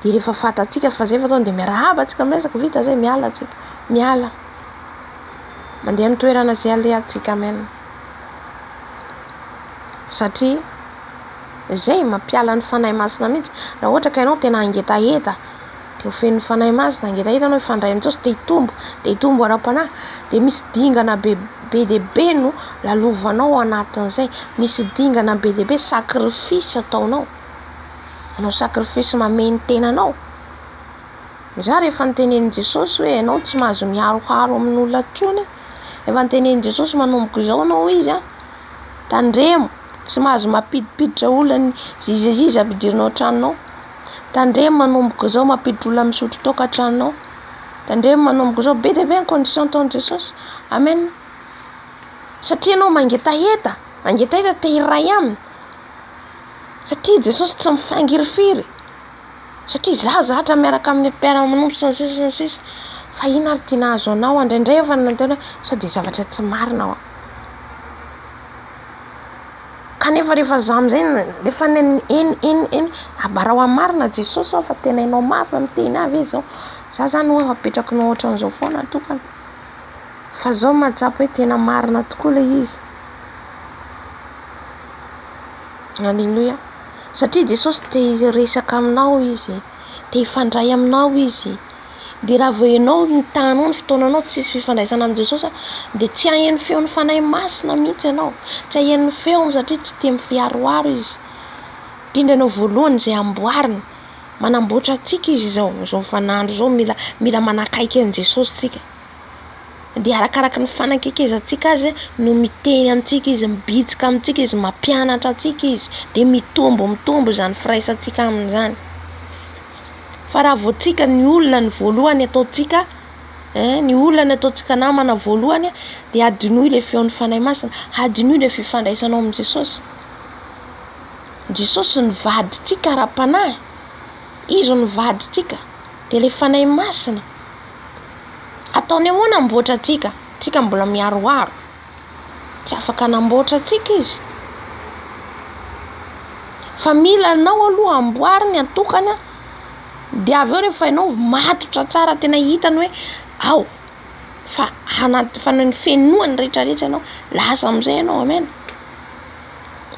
De rehefa fantatsika fa zay fa de miarahaba tsika miresaka vita zay miala tsika, miala. Mandeha amin'ny toerana zay alehantsika, amen. Satria zay mampiala ny fanahy masina mihitsy. Raha ohatra ka ianao tena hangetaheta, te ho feno fanahy masina, hangetaheta anao hifandray amin'i Jesosy, te hitombo, te hitombo ara-panahy, de misy dingana be be dia be no lalovanao ao anatin'izay. Misy dingana be dia be sacrifice ataonao. Manao sacrifice mamehy ny tenanao. Za rehefa notenenin'i Jesosy hoe ianao tsy mahazo miharoharo amin'olona intsony, efa notenenin'i Jesosy manomboka izao anao izy an, tandremo tsy mahazo mampidipiditra olona ny ziza ziza ampidirinao an-tranonao, tandremo manomboka izao mampiditra olona misotro toaka an-tranonao, tandremo manomboka izao, be dia be ny condition ataon'i Jesosy, amen. Satria ianao mangetaheta, mangetaheta te hiray aminy, satria Jesosy tsy mifangirifiry. Satria za zatra miaraka amin'ny mpiara-manompo sy ny sisa sy ny sisa fa inona ary ty nahazo anao indraindray aho efa nanontany hoe sao de zavatra tsy marina hoa kanefa rehefa za amizay rehefa eny eny eny ambarao ahy marina Jesosy hoa fa tena hainao marina miteny ahy ve zao za zany hoa apetrakinao ohatran'izao foana tokana fa zao mahatsapa hoe tena marina tokoa le izy Alléluia. Satria Jesosy te hiresaka aminao Izy, te hifandray aminao Izy. Dia raha vao ianao ny tanao, ny fotoananao tsisy fifandraisana amin'i Jesosy dia tsy haheno feon'ny Fanahy Masina mihitsy ianao. Tsy haheno ny feony satria tsy tia mifiaroaro izy. Indrindra ianao voalohany izay amboarina. Manamboatra antsika izy izao, izao vaninandro izao mila mila manakaiky an'i Jesosy tsika. Dia arakaraky ny fanakekezantsika azy no miteny amintsika izy, mibitsika amintsika izy, mampianatra antsika izy. Dia mitombo mitombo izany firaisantsika aminy izany. Fa raha vao tsika ny olona ny voalohany ataontsika eh, ny olona ny ataontsika namana voalohany dia adinoy ilay feon'ny Fanahy Masina, adinoy ilay fifandraisanao amin'i Jesosy. Jesosy no vadintsika ara-panahy, Izy no vadintsika, dia ilay Fanahy Masina. Ataony ahoana hamboatra antsika? Tsika mbola miharoharo. Tsy afaka hanamboatra antsika izy. Fa mila anao aloha amboariny atokana, dia avy eo rehefa ianao matotra tsara tena hitany hoe ao fa anaty fa ny fenoany rehetrarehetra ianao, lasa amin'izay ianao, amen.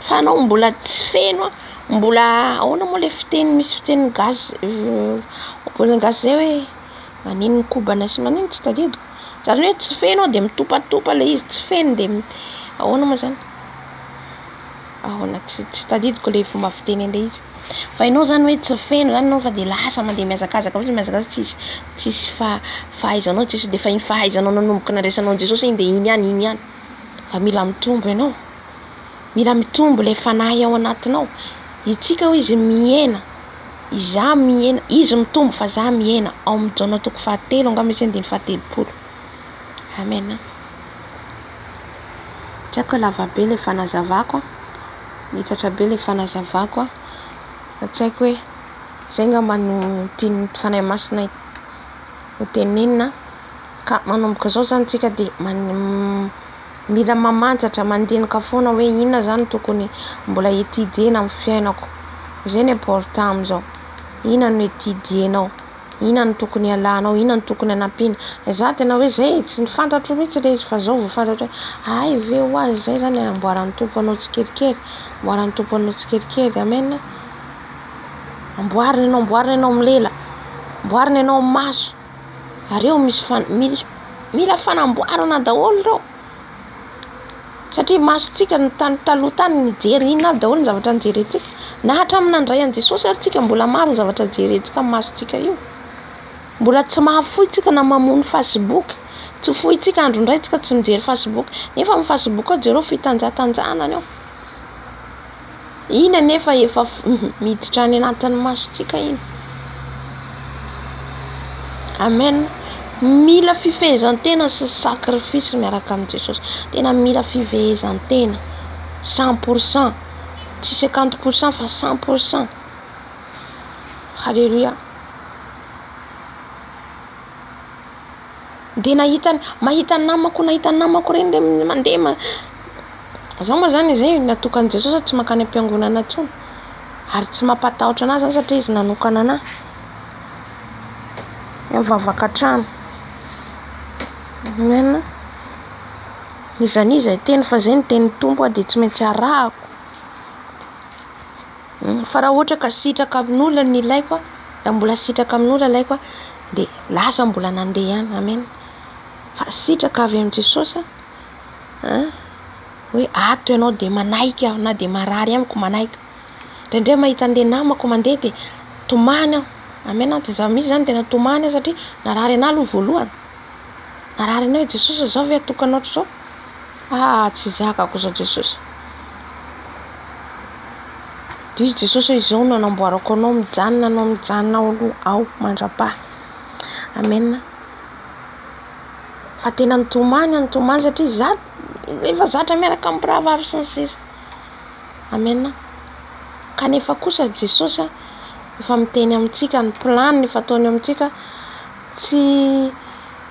Fa anao mbola tsy feno an, mbola ahoana moa le fiteny, misy fiteny gasy ohabolana gasy zay hoe manino ny kobana sy manino tsy tadidiko, zany hoe tsy feno de mitopatopa le izy, tsy feno de ahoana moa zany, ahoana tsy tsy tadidiko le fomba fiteny an'le izy, fa ianao zany hoe tsy feno zany ianao fa de lasa mandeha mihazakazaka fotsiny mihazakazaka tsisy tsisy fahaizanao tsisy de efa iny fahaizanao nanomboka nandraisanao an'i Jesosy iny de iny ihany iny ihany, fa mila mitombo ianao. Mila mitombo ilay fanahy ao anatinao. Itsika hoy izy mihena, izaho mihena, izy mitombo fa izaho mihena. Ao amin'ny Jaona toko fahatelo angamba izy andininy fahatelopolo. Amen. Tsy haiko hoe lava be ilay fanazavako, miitatra be ilay fanazavako, fa tsy haiko hoe izay angamba no tian'ny Fanahy Masina ho tenenina. Ka manomboka izao izany tsika dia mila mamantatra, mandinika foana hoe inona izany tokony mbola étudier-na amin'ny fiainako. Izay no important amin'izao. Inona no étudier-nao? Inona no tokony hialanao? Inona no tokony hanampiana? Za tena hoe zay e, tsy fantatro mihitsy ilay izy fa zao vao fantatro hoe hay ve hoa izay zany anamboaran'ny Tompo anao tsikelikely, amboaran'ny Tompo anao tsikelikely, amen. Amboarina ianao, amboarina ianao amin'ny lela, amboarina ianao amin'ny maso. Ary eo misy mila fanamboarana daholo ireo. Satria masontsika ny tany taloha tany nijery inona aby daholo ny zavatra nijerentsika. Na hatramin'ny nandray an'i Jesosy ary tsika mbola maro ny zavatra jerentsika amin'ny masontsika io. Mbola tsy mahafoy tsika na mamono facebook. Tsy fointsika andro indray tsika tsy mijery facebook. Nefa amin'ny facebook ao jereo fitanjatanjahana ny ao. Iny anefa efa miditra any anatin'ny masontsika iny. Amen. Mila fifehezan-tena sy sacrifice miaraka amin'i Jesosy. Tena mila fifehezan-tena. 100%. Tsy 50% fa 100%. Alléluia. Dia nahita mahita ny namako nahita ny namako ireny dia mandeha Zaho moa zany izay natokan'i Jesosy aho tsy mankany am-piangonana intsony. Ary tsy mampatahotra anahy zany satria izy nanokana anahy. Mivavaka hatrany. Amen. N'iza n'iza hiteny fa zay ny tenin'ny Tompo dia tsy maintsy arahako. Fa raha ohatra ka sitraka amin'olona ny ilaiko, raha mbola sitraka amin'olona ilaiko dia lasa mbola nandeha ihany. Amen. Fa sitraka avy amin'i Jesosy an, hoe ato ianao dia manaiky aho na dia marary amiko manaiky. Indraindray mahita an'ilay namako mandeha dia tomany aho. Amen. Dia izaho mihitsy izany tena tomany aho satria narary an'ahy aloha voalohany. Narary an'ahy hoe Jesosy izaho ve atokana ohatr'izao? Ah, tsy zakako izao Jesosy. Dia izy Jesosy hoe izao no anamboarako anao, mijanona anao, mijanona ao aloha ao mandra-paha. Amen. Fa tena nitomany aho, nitomany satria za efa zatra miaraka amin'ny mpirahavavy sy ny sisa. Amen. Kanefa kosa Jesosy a, efa miteny amintsika ny planiny efa ataony amintsika, tsy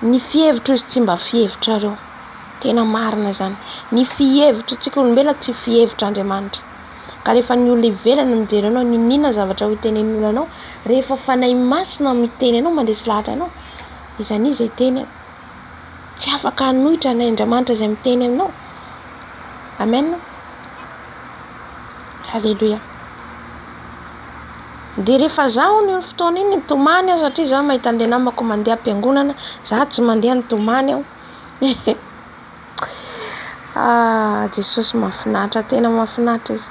ny fihevitro izy tsy mba fihevitrareo. Tena marina izany. Ny fihevitr'tsika olombelona tsy fihevitr'Andriamanitra. Ka rehefa ny olona ivelany no mijery anao, n'inon'inona zavatra ho tenenin'ny olona anao, rehefa Fanahy Masina miteny anao, mandresy lahatra anao, iza n'iza hiteny, tsy afaka hanohitra an'ilay Andriamanitra izay miteny aminao. Amen. Alléluia. Dia rehefa za hono iny fotoana iny nitomany aho satria za mahita an'le namako mandeha am-piangonana, za tsy mandeha nitomany aho. Ah, Jesosy mahafinaritra, tena mahafinaritra izy.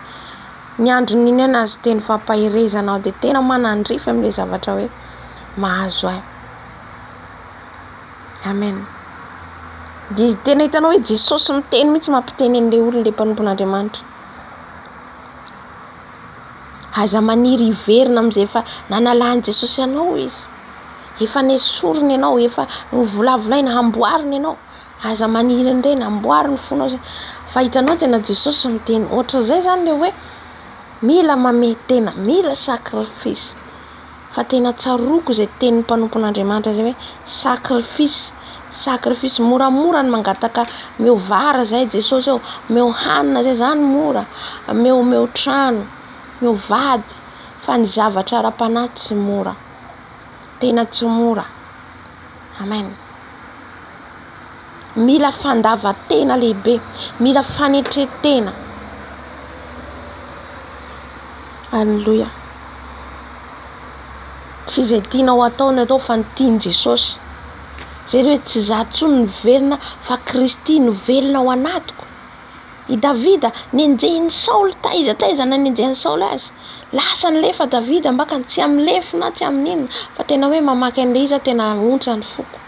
Ny andron'iny aho nahazo teny fampaherezana aho dia tena manandrify amin'ilay zavatra hoe mahazo ahy. Amen. Dia tena hitanao hoe Jesosy miteny mihitsy mampiteny an'ilay olona, ilay mpanompon'Andriamanitra. Aza maniry hiverina amin'izay efa nanalan'i Jesosy anao izy. Efa nesoriny ianao, efa novolavolaina, hamboarina ianao. Aza maniry an'ireny, amboary ny fonao zay. Fa hitanao tena Jesosy miteny ohatran'izay zany le hoe mila mamehy tena, mila sacrifice. Fa tena tsaroako izay tenin'ny mpanompon'Andriamanitra izay hoe sacrifice, sacrifice. Moramora ny mangataka meo vary zay Jesosy ô, meo hanina zay, zany mora, meo meo trano, meo vady, fa ny zavatra ara-panahy tsy mora, tena tsy mora. Amen. Mila fandavan-tena lehibe, mila fanetren-tena. Aleloia. Tsy izay tianao atao no atao fa ny tian'i Jesosy. Izay hoe tsy izaho intsony no velona fa Kristy no velona ao anatiko. I Davida nenjehin'i Saoly taiza taiza nanenjehan'i Saoly azy. Lasa nilefa Davida mbakany tsy amin'ny lefona tsy amin'inona fa tena hoe mamaky an'ilay izy aho tena ontsa ny foko.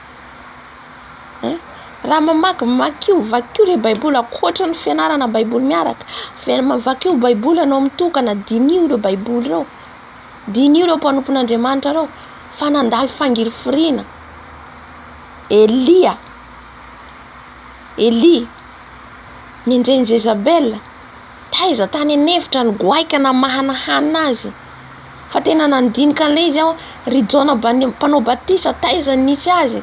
Hein? Raha mamaky, vakio, vakio ilay baiboly ankoatra ny fianarana baiboly miaraka. Vakio baiboly ianao mitokana, diniho ireo baiboly ireo. Diniho ireo mpanompon'Andriamanitra ireo fa nandalo fangirifiriana. Elia, Elia, Nenjehin'i Jezabela, taiza tany an'efitra ny goaika namahana hanina azy. Fa tena nandinika an'ilay izy aho, ry Jaona mpanao batisa taiza no nisy azy.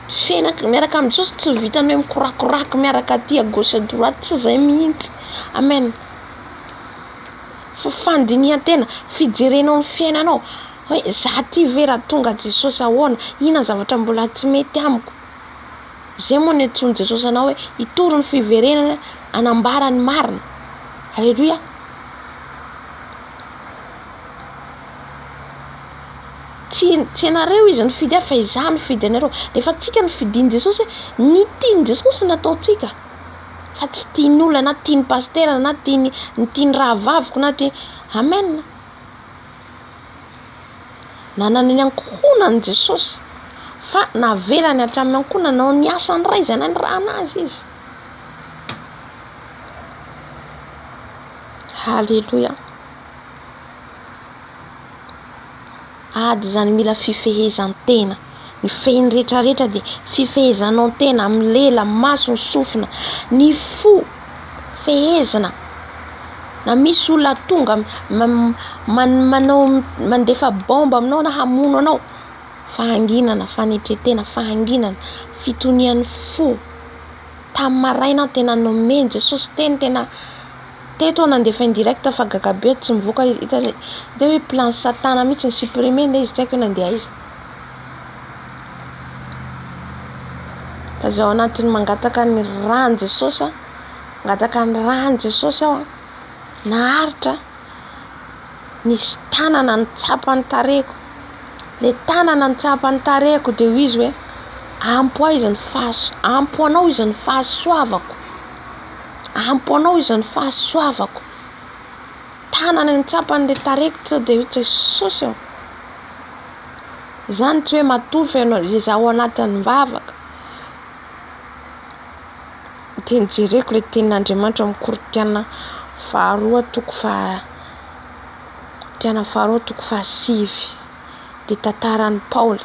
Fiainana miaraka amin'i Jesosy tsy vitan'ny hoe mikorakoraka miaraka aty à gauche à droite, tsy izay mihitsy. Amen. Fa fandinihan-tena, fijerenao ny fiainanao, hoe za ty ve raha tonga Jesosy ahoana, inona ny zavatra mbola tsy mety amiko. Izay moa no niantsoan'i Jesosy anao hoe hitory ny fiverenana hanambara ny marina. Aleloia. Tsy tsy ianareo izy nifidy ahy fa izaho nifidy anareo. Rehefa tsika no fidin'i Jesosy, ny tian'i Jesosy no ataontsika. Fa tsy tian'olona na tian'ny pasitera na tian'ny ny tian'ny rahavaviko na tia Amen. Nanana ny ankohonany Jesosy fa navelany hatramin'ny ankohonany nanao ny asan'ny Ray izay nanirahana azy izy. Haleloia. Ady izany mila fifehezan-tena. Ny fehiny rehetrarehetra dia fifehezanao tena amin'ny lela, maso, ny sofina, ny fo. Fehezina. Na misy olona tonga manao mandefa bomba aminao na hamono anao, fahanginana, fanetren-tena, fahanginana, fitonian'ny fo. Tamin'ny maraina aho tena nomen'i Jesosy teny tena teto aho nandefa indirect fa gaga be aho tsy mivoaka izy, hita hoe plan satana mihitsy ni-supprimer ilay izy tsy haiko hoe nandeha aiza. Fa zao anatin'ny mangataka ny ràn'i Jesosy aho, mangataka ny ràn'i Jesosy aho an, naharitra, nisy tanana nitsapa ny tarehiko, le tanana nitsapa ny tarehiko de hoy izy hoe ampy ho ahy izy ny fahas- ampy ho anao izy ny fahasoavako, ampy ho anao izy ny fahasoavako, tanana nitsapa an'le tarehiko teo de hoy Jesosy ô. Izany tsy hoe matory fa ianao izay ao anatin'ny vavaka. Dia nijereko ilay tenin'Andriamanitra ao amin'ny Korintiana faharoa toko faha Korintiana faharoa toko fahasivy. Dia tantaran'i Paoly.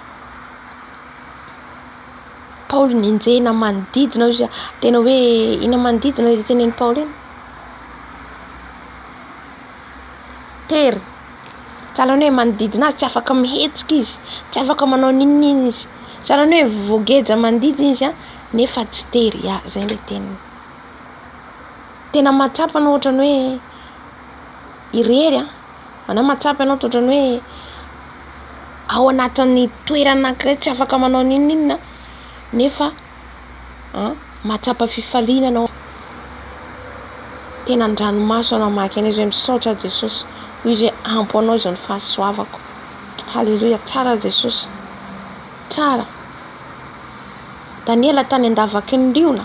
Paoly nenjehina manodidina hoy izy, tena hoe inona manodidina ilay tenenin'i Paoly iny? Tery. Sahalan'ny hoe manodidina azy tsy afaka mihetsika izy, tsy afaka manao n'inon'inona izy. Sahalan'ny hoe voageja manodidina izy an, nefa tsy tery. Ya, izay ilay teniny. Tena mahatsapa anao ohatran'ny hoe irery an, na mahatsapa ianao ohatran'ny hoe ao anatin'ny toerana anankiray tsy afaka manao n'inon'inona nefa an mahatsapa fifaliana anao. Tena an-dranomaso aho namaky an'izy hoe misaotra Jesosy. Hoy izy hoe ampy ho anao izao ny fahasoavako. Haleloia, tsara Jesosy. Tsara. Daniela tany an-davaky ny liona.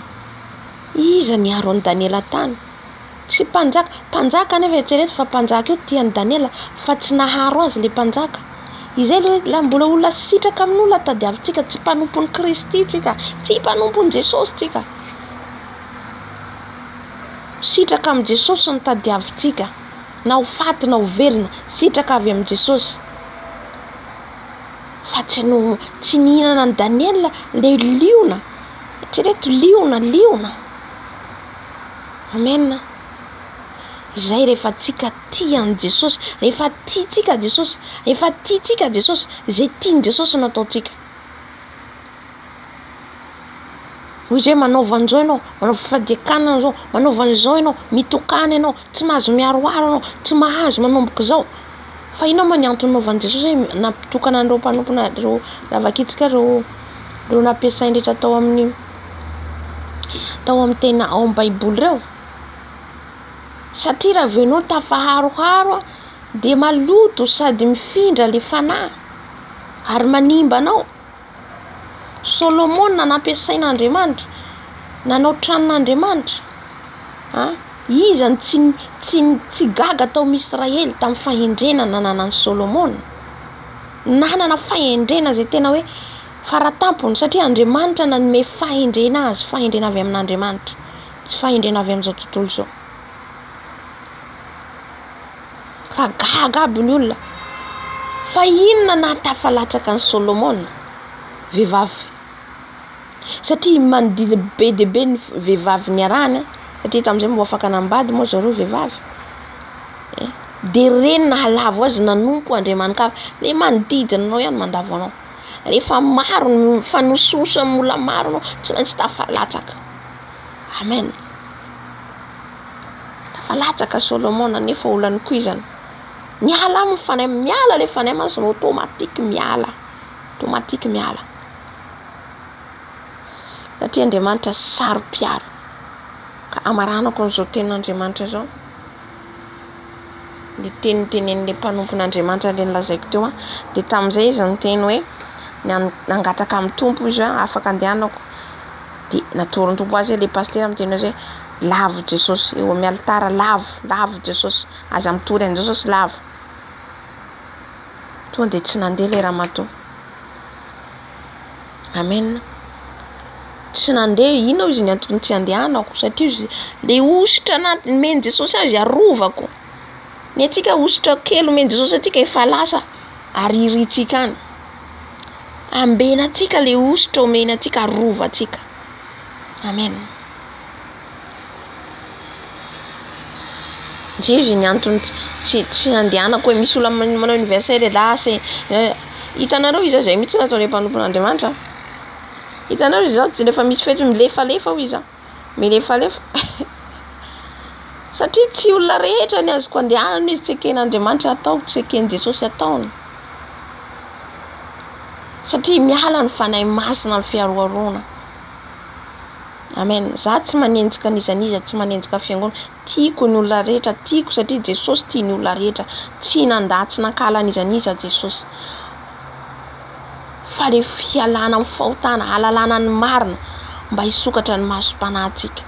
Iza niaro an'i Daniela tany? Tsy mpanjaka. Mpanjaka anefa eritrereto fa mpanjaka io tia an'i Daniela fa tsy naharo azy le mpanjaka. Izay le hoe la mbola olona sitraka amin'olona tadiavintsika, tsy mpanompon'i Kristy tsika, tsy mpanompon'i Jesosy tsika. Sitraka amin'i Jesosy no tadiavintsika, na ho faty na ho velona, sitraka avy amin'i Jesosy. Fa tsy no tsy nihinana an'i Daniela le liona. Eritrereto liona, liona. Amen. Izay rehefa tsika tia an'i Jesosy, rehefa tiantsika Jesosy, rehefa tiantsika Jesosy, izay tian'i Jesosy no ataontsika. Hoy izy hoe manaova an'izao ianao, manaova fifadian-kanina an'izao, manaova an'izao ianao, mitokana ianao, tsy mahazo miharoharo ianao, tsy mahazo manomboka izao. Fa inona moa ny antony nanaovan'i Jesosy hoe nampitokana an'ireo mpanompona ireo ravakitsika ireo ireo nampiasainy rehetra tao amin'ny tao amin'ny tena ao amin'ny baiboly ireo? Satria raha vao ianao tafaharoharo dia maloto sady mifindra le fanahy ary manimba anao. Solomona nampiasain'Andriamanitra, nanao tranon'Andriamanitra, an, iza no tsy tsy tsy gaga tao amin'ny Israely tamin'ny fahendrena nananan'i Solomona? Nanana fahendrena izay tena hoe faratampony satria Andriamanitra nanome fahendrena azy, fahendrena avy amin'Andriamanitra, tsy fahendrena avy amin'izao tontolo izao. Fa gaga aby ny olona. Fa inona nahatafalatsaka an'i Solomona? Vehivavy. Satria manodidina be dia be ny vehivavy niarahany, satria tamin'izay mbo afaka nanambady moa zareo vehivavy. Eh, dia ireny nahalavo azy nanompo andriamani-kafa. Le manodidina anao ihany mandavo anao. Rehefa maro ny mifanosihosy amin'ny olona maro anao, tsy maintsy tafalatsaka. Amen. Tafalatsaka Solomona nefa olona nikoizana. Miala aminy fanahy, miala le fanahy masina automatique miala, automatique miala. Satria Andriamanitra saro-piaro. Ka amaranako an'izao tenin'Andriamanitra izao. Le teny notenenin'le mpanompon'Andriamanitra le nolazaiko teo an, de tamin'izay izy niteny hoe nangataka amin'ny Tompo izy hoe afaka andehanako. De natoron'ny Tompo azy hoe le pasitera miteny azy hoe lavo Jesosy eo amin'ny alitara, lavo, lavo Jesosy, aza mitory an'i Jesosy, lavo. Tonga de tsy nandeha le ramatoa. Amen. Tsy nandeha, inona hoy izy ny antony tsy andehanako satria izy le hosotra anaty nomen'i Jesosy azy arovako. Ny antsika hosotra kely omen'i Jesosy antsika efa lasa aririntsika any. Ambenantsika le hosotra omeny antsika arovantsika. Amen. Zay izy ny antony tsy tsy andehanako hoe misy olona manao anniversaire lasa e. Hitanareo izy zay mihitsy nataon'ilay mpanompon'Andriamanitra. Hitanareo izy zao tsy rehefa misy fety milefalefa hoy izy milefalefa satria tsy olona rehetra ny azoko andehanana izy tsy eken'Andriamanitra ataoko, tsy eken'i Jesosy ataony. Satria miala ny fanahy masina amin'ny fiharoharoana. Amen. Za tsy manenjika n'iza n'iza, tsy manenjika fiangonana. Tiako ny olona rehetra, tiako satria Jesosy tia ny olona rehetra. Tsy nandà, tsy nankahala n'iza n'iza Jesosy. Fa le fialana amin'ny fahotana, ahalalana ny marina mba hisokatra ny masom-panahintsika.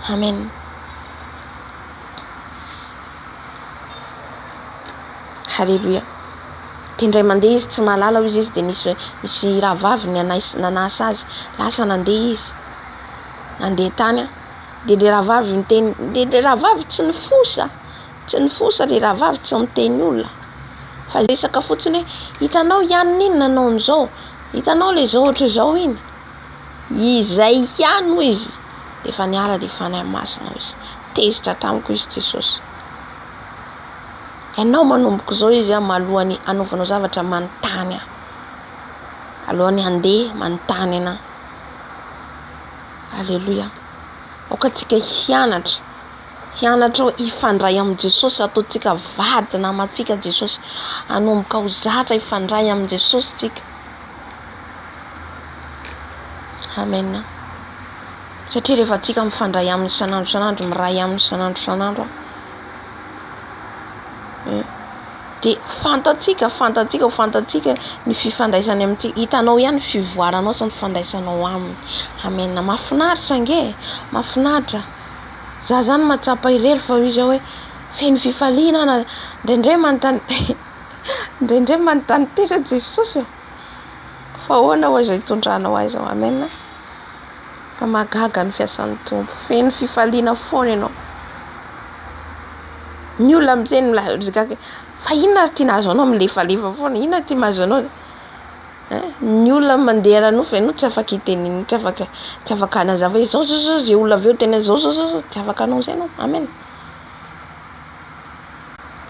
Amen. Haleloia. Dia indray mandeha izy tsy mahalala hoy izy dia nisy misy rahavavy nanasa azy. Lasa nandeha izy. Nandeha tany an. Dia le rahavavy niteny, dia le rahavavy tsy nifosa, tsy nifosa le rahavavy tsy niteny olona. Fa resaka fotsiny hoe hitanao i anona iny nanao an'izao, hitanao le zao ohatr'izao iny. Izay ihany hoy izy dia efa niala le fanahy masina hoy izy. Tezitra tamiko izy Jesosy. Ianao manomboka izao izy an, malohan'ny hanaovanao zavatra manontany ahy. Alohan'ny handeha manontany anah. Aleloia. Aoka antsika hianatra, hianatra hoe hifandray amin'i Jesosy, ataontsika vady namantsika Jesosy. Hanomboka ho zatra hifandray amin'i Jesosy tsika. Amen. Satria rehefa antsika mifandray aminy isan'andro isan'andro, miray aminy isan'andro isan'andro. Dia fantatsika, fantatsika, ho fantatsika ny fifandraisany amintsika. Hitanao ihany ny fivoaranao sy ny fifandraisanao aminy. Amen. Mahafinaritra ange e! Mahafinaritra. Za zany mahatsapa irery fa hoy izy hoe feno fifaliana aho na indraindray manontany indraindray manontany tena Jesosy ô! Fa ahoana ho'a izao hitondranao ahy izao? Amen. Fa mahagaga ny fiasan'ny Tompo. Feno fifaliana foana ianao. Ny olona miteny milaza gaga fa inona ary ty nahazo anao milefalefa foana? Inona ty mahazo anao? Ny olona mandeha ara-nofo ianao tsy afaka hiteny, tsy afaka tsy afaka hanazava hoe zao zao zao zay olona avy eo tena zao zao zao zao, tsy afaka hanao izay ianao. Amen.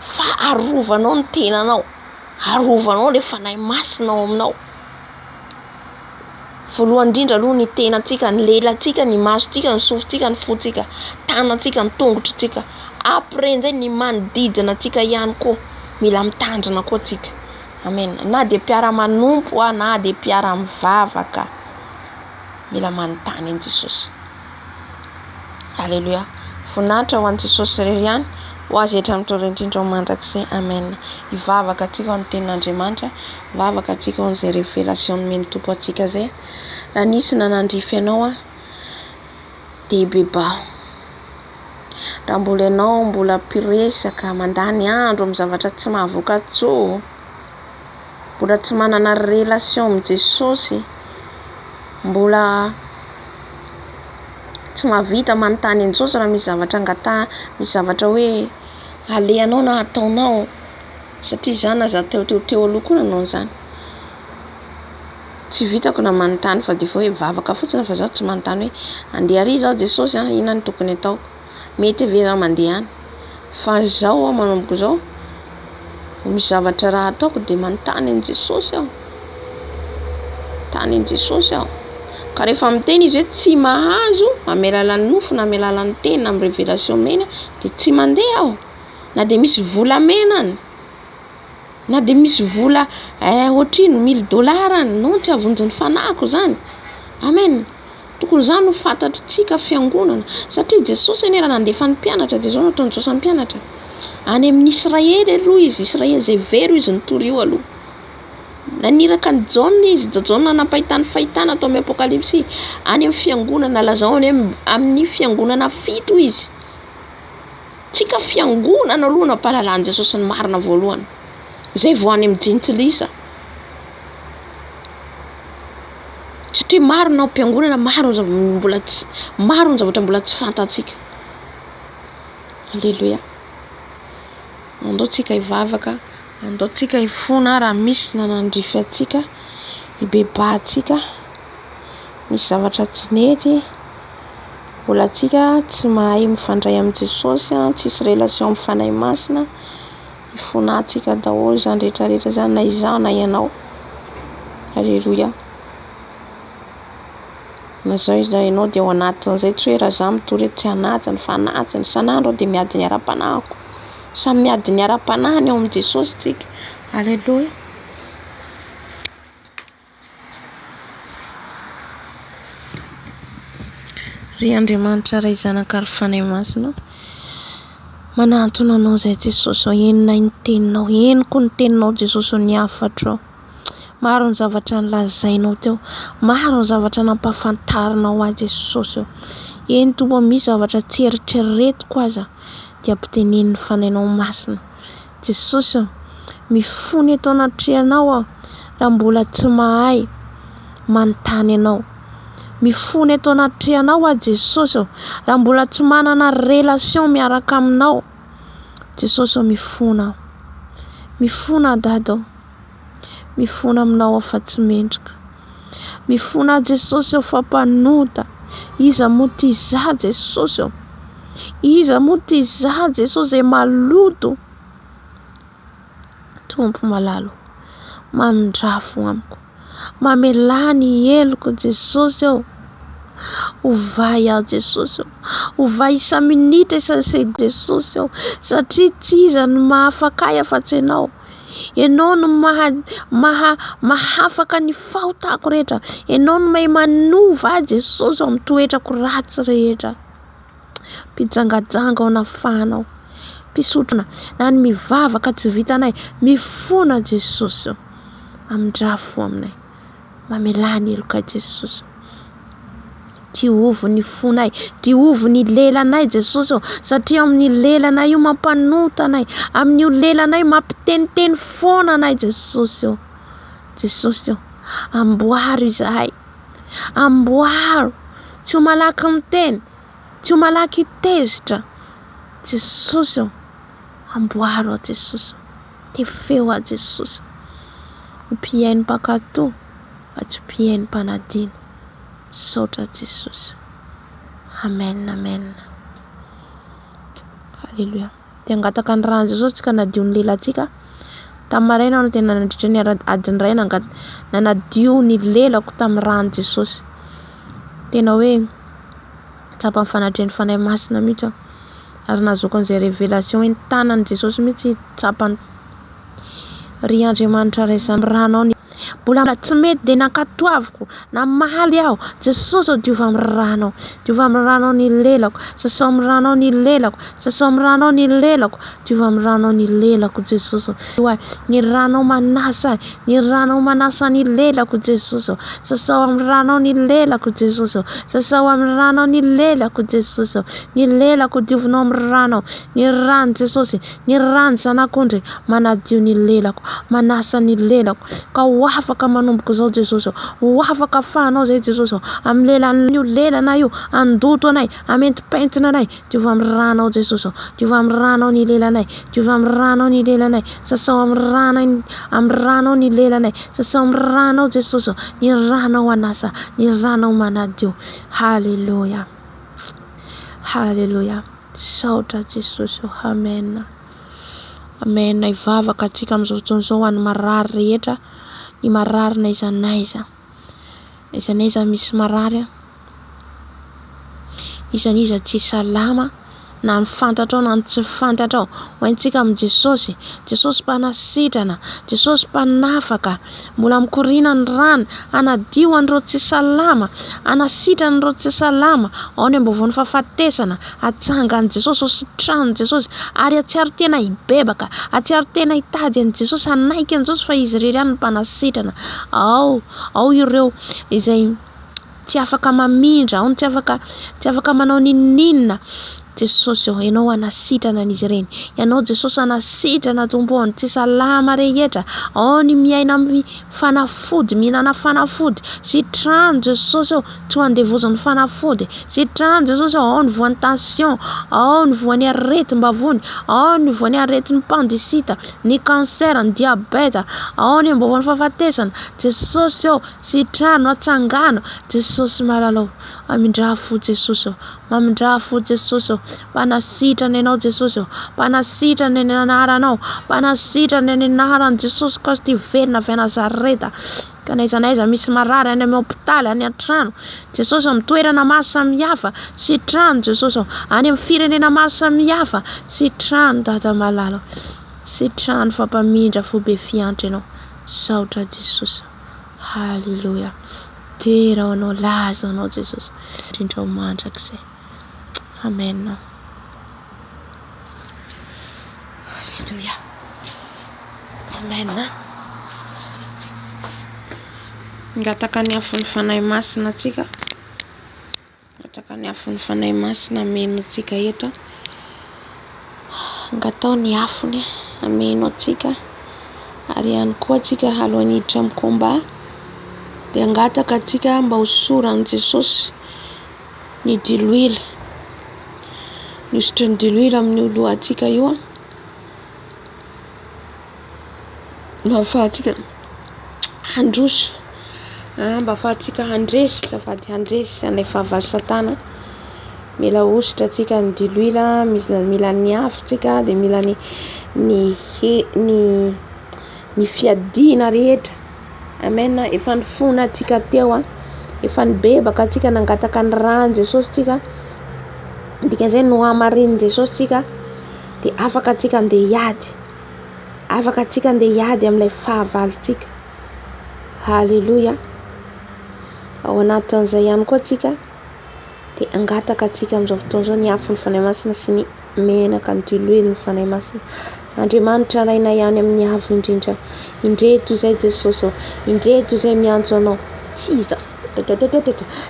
Fa arovanao ny tenanao, arovanao le fanahy masina ao aminao. Voalohany indrindra aloha ny tenantsika, ny lelantsika, ny masontsika, ny sofintsika, ny fontsika, tanantsika, ny tongotritsika. Après an'izay ny manodidina antsika ihany koa, mila mitandrina koa tsika. Amen. Na dia mpiara-manompo aho, na dia mpiara-mivavaka, mila manontany an'i Jesosy. Aleloia. Voninahitra ho an'i Jesosy irery ihany, ho azy hatramin'ny taona indrindra ho mandrakizay. Amen. Hivavaka antsika ho an'ny tenin'Andriamanitra, hivavaka antsika ho an'izay révélation nomen'ny Tompo antsika izay. Raha nisy nanandrify anao aho, dia bebaho. Raha mbola ianao mbola mpiresaka, mandany andro amin'ny zavatra tsy mahavoka-tsoa, mbola tsy manana relation amin'i Jesosy, mbola tsy mahavita manontany an'i Jesosy raha misy zavatra angataha, misy zavatra hoe alehanao na ataonao, satria za na za teo teo teo aloha koa nanao an'izany, tsy vitako na manontany fa de efa hoe mivavaka fotsiny fa za tsy manontany hoe andeha ary zaho Jesosy a, inona no tokony ataoko, mety ve za mandeha any, fa zao aho manomboka izao, misy zavatra raha ataoko de manontany an'i Jesosy aho, manontany an'i Jesosy aho, ka rehefa miteny izy hoe tsy mahazo amin'ny alalan'ny nofy na amin'ny alalan'ny teny na amin'ny révélation omeny de tsy mandeha aho, na de misy volamena any, na de misy vola eh ohatrino mille dollars any, non tsy hahavonjy ny fanahiko zany, amen. Tokony izany ho fantatritsika fiangonana satria Jesosy anie raha nandefa ny mpianatra dia izao no ataon'i Jesosy amin'ny mpianatra, any amin'ny Israely aloha izy, Israely izay very hoy izy nitory io aloha. Naniraka an'i Jaona izy, Jaona nampahitany fahitana tao amin'ny Apokalypsy, any amin'ny fiangonana, lazao any amin'ny fiangonana fito izy. Tsika fiangonana aloha no ampahalalan'i Jesosy ny marina voalohany, izay vao any amin'ny jentilisa. Satria maro ny ao am-piangonana, maro ny zava- mbola tsy, maro ny zavatra mbola tsy fantatsika. Aleloia. Andao tsika hivavaka, andao tsika hifona raha misy nanandrify antsika, hibebahantsika, misy zavatra tsy nety, mbola tsika tsy mahay mifandray amin'i Jesosy, tsisy relation amin'ny Fanahy Masina, hifonantsika daholo izany rehetra rehetra izany na izaho na ianao. Aleloia. Na izao izy na ianao dia ao anatin'izay tsy hoe raha izaho mitory eto tsy anatiny fa anatiny. Isan'andro aho dia miady ny ara-panahiko. Samy miady ny ara-panahiny ao amin'i Jesosy tsika. Aleloia. Ry Andriamanitra Ray Zanaka ary Fanahy Masina, manantona Anao izahay Jesosy ô, henonay ny teninao, henoko ny teninao Jesosy ô, ny hafatrao. Maro ny zavatra nolazainao teo, maro ny zavatra nampahafantarinao ahy Jesosy ô. Eny Tompo ô, misy zavatra tsy eritreretiko aza dia ampitenenin'ny Fanahinao Masina. Jesosy ô, mifona eto anatrehanao aho raha mbola tsy mahay manontany Anao. Mifona eto anatrehanao aho Jesosy ô, raha mbola tsy manana relation miaraka aminao. Jesosy ô, mifona aho. Mifona aho Dada ô. Mifona aminao aho fa tsy mendrika. Mifona aho Jesosy ô fa mpanota. Iza moa ty za Jesosy ô? Iza moa ty za Jesosy izay maloto? Tompo malala ô, mamindrafo amiko. Mamelà ny heloko Jesosy ô. Ovay aho Jesosy ô. Ovay isa-minitra isa-segondra Jesosy ô. Satria tsy iza no mahafaka ahy afa-tsy Ianao. Ianao no maha maha mahafaka ny fahotako rehetra. Ianao no mahay manova ahy Jesosy ao amin'ny toetrako ratsy rehetra. Mpijangajanga ao nafahanao. Mpisotrona na ny mivavaka tsy vitanay. Mifona Jesosy ô. Amindrafo aminay. Mamelà ny helokay Jesosy ô. Diovy ny fonay, diovy ny lelanay Jesosy ô, satria amin'ny lelanay io mampanota anay, amin'io lelanay mampiteniteny foana anay Jesosy ô. Jesosy ô, amboaro izahay, amboaro, tsy ho malaky miteny, tsy ho malaky tezitra. Jesosy ô, amboaro aho Jesosy ô, tefeo aho Jesosy ô, ho mpihaino mpankatò fa tsy ho mpihaino mpanadino. Misaotra Jesosy. Amen, amen. Alléluia. Dia hangataka ny ran'i Jesosy tsika hanadio ny lelantsika. Tamin'ny maraina aho no tena nandritra ny adiny iray nanadio ny lelako tamin'ny ran'i Jesosy. Tena hoe tsapan'ny fanatrehan'ny Fanahy Masina mihitsy aho. Ary nahazoako an'izay révélation hoe ny tanan'i Jesosy mihitsy tsapany. Ry Andriamanitra Ray izany ranao ny mbola tsy mety dia nankatoaviko namaly aho Jesosy ô diovy amin'ny ranao diovy amin'ny ranao ny lelako sasao amin'ny ranao ny lelako sasao amin'ny ranao ny lelako diovy amin'ny ranao ny lelako Jesosy ô ny ranao manasa ahy ny ranao manasa ny lelako Jesosy ô sasao amin'ny ranao ny lelako Jesosy ô sasao amin'ny ranao ny lelako Jesosy ô ny lelako diovinao amin'ny ranao ny ran'i Jesosy Ny ran'ny Zanak'ondry manadio ny lelako, manasa ny lelako, ka ho afaka manomboka izao Jesosy ô, ho afaka afahanao izay Jesosy ô, amin'ny lelan'io lelana io, handoto anay, hamentipentina anay, diovy amin'ny ranao Jesosy ô, diovy amin'ny ranao ny lelanay, diovy amin'ny ranao ny lelanay, sasao amin'ny ranay, amin'ny ranao ny lelanay, sasao amin'ny ranao Jesosy ô, ny ranao hanasa, ny ranao manadio. Haleloia. Haleloia. Misaotra Jesosy o Amen. Amen. Hivavaka antsika amin'izao fotoana izao ho an'ny marary rehetra, ny marary n'aiza n'aiza. N'aiza n'aiza misy marary an. N'iza n'iza tsy salama na ny fantatrao na ny tsy fantatrao. Ho haintsika amin'i Jesosy. Jesosy mpanasitrana, Jesosy mpanafaka. Mbola mikoriana ny rany, hanadio an'ireo tsy salama, hanasitrana an'ireo tsy salama, ao ny ambovoan'ny fahafatesana, hatsangan'i Jesosy, ho sitranin'i Jesosy, ary hatsiaro tena hibebaka, hatsiaro tena hitady an'i Jesosy, hanaiky an'i Jesosy fa Izy irery ihany no mpanasitrana. Ao, ao ireo izay tsy afaka mamindra, ao ny tsy afaka, tsy afaka manao n'inon'inona. Jesosy ô, Ianao hanasitrana an'izy ireny. Ianao Jesosy hanasitrana Tompo ô, ny tsy salama rehetra. Ao ny miaina amin'ny fanafody, mihinana fanafody. Sitrano Jesosy ô, tsy ho andevozin'ny fanafody. Sitrano Jesosy ô, ao ny voan'ny tension, ao ny voan'ny aretim-bavony, ao ny voan'ny aretin'ny pandisita, ny cancer, ny diabeta, ao ny ambovoan'ny fahafatesana. Jesosy ô, Sitrano, atsangano, Jesosy malala ô, mamindrà fo Jesosy ô, mamindrà fo Jesosy ô, mpanasitrana Ianao Jesosy ô, mpanasitrana ny anaranao, mpanasitrana ny anaran'i Jesosy Kristy velona avy any Nazareta, ka n'aiza n'aiza misy marary any amin'ny hopitaly, any an-trano, Jesosy amin'ny toerana maro samihafa, sitrano Jesosy ô, any amin'ny firenena maro samihafa, sitrano Dada malala ô, sitrano fa mpamindra fo be fiantra Ianao, misaotra Jesosy. Haleloia. Dera ho anao, laza ho anao Jesosy. Indrindra ho mandrakizay. Amen. Haleloia. Amen. Mangataka ny afon'ny Fanahy Masina antsika. Mangataka ny afon'ny Fanahy Masina hameno antsika eto. Angataho ny afony hameno antsika. Ary ihany koa antsika alohan'ny hiditra amin'ny combat dia hangataka antsika mba hosoran'i Jesosy ny diloilo. Ny hosotry ny diloilo amin'io lohantsika io mba ahafahantsika handroso, mba ahafahantsika handresy azafady, handresy an'ilay fahavalo satana. Mila ahosotra antsika ny diloila, mila ny afo tsika dia mila ny ny he- ny ny fiadiana rehetra. Amen. Efa nifona antsika teo an, efa nibebaka antsika, nangataka ny ran'i Jesosy tsika, dikan'izay nohamarinin'i Jesosy tsika dia afaka antsika andeha hiady. Afaka antsika andeha hiady amin'ilay fahavalontsika. Haleloia. Ao anatin'izay ihany koa tsika. Dia hangataka antsika amin'izao fotoana izao ny afon'ny Fanahy Masina sy ny menaka ny diloilon'ny Fanahy Masina. Andriamanitra Rainay any amin'ny avo indrindra. Indreto izay Jesosy ô. Indreto izay miantso Anao. Jesus.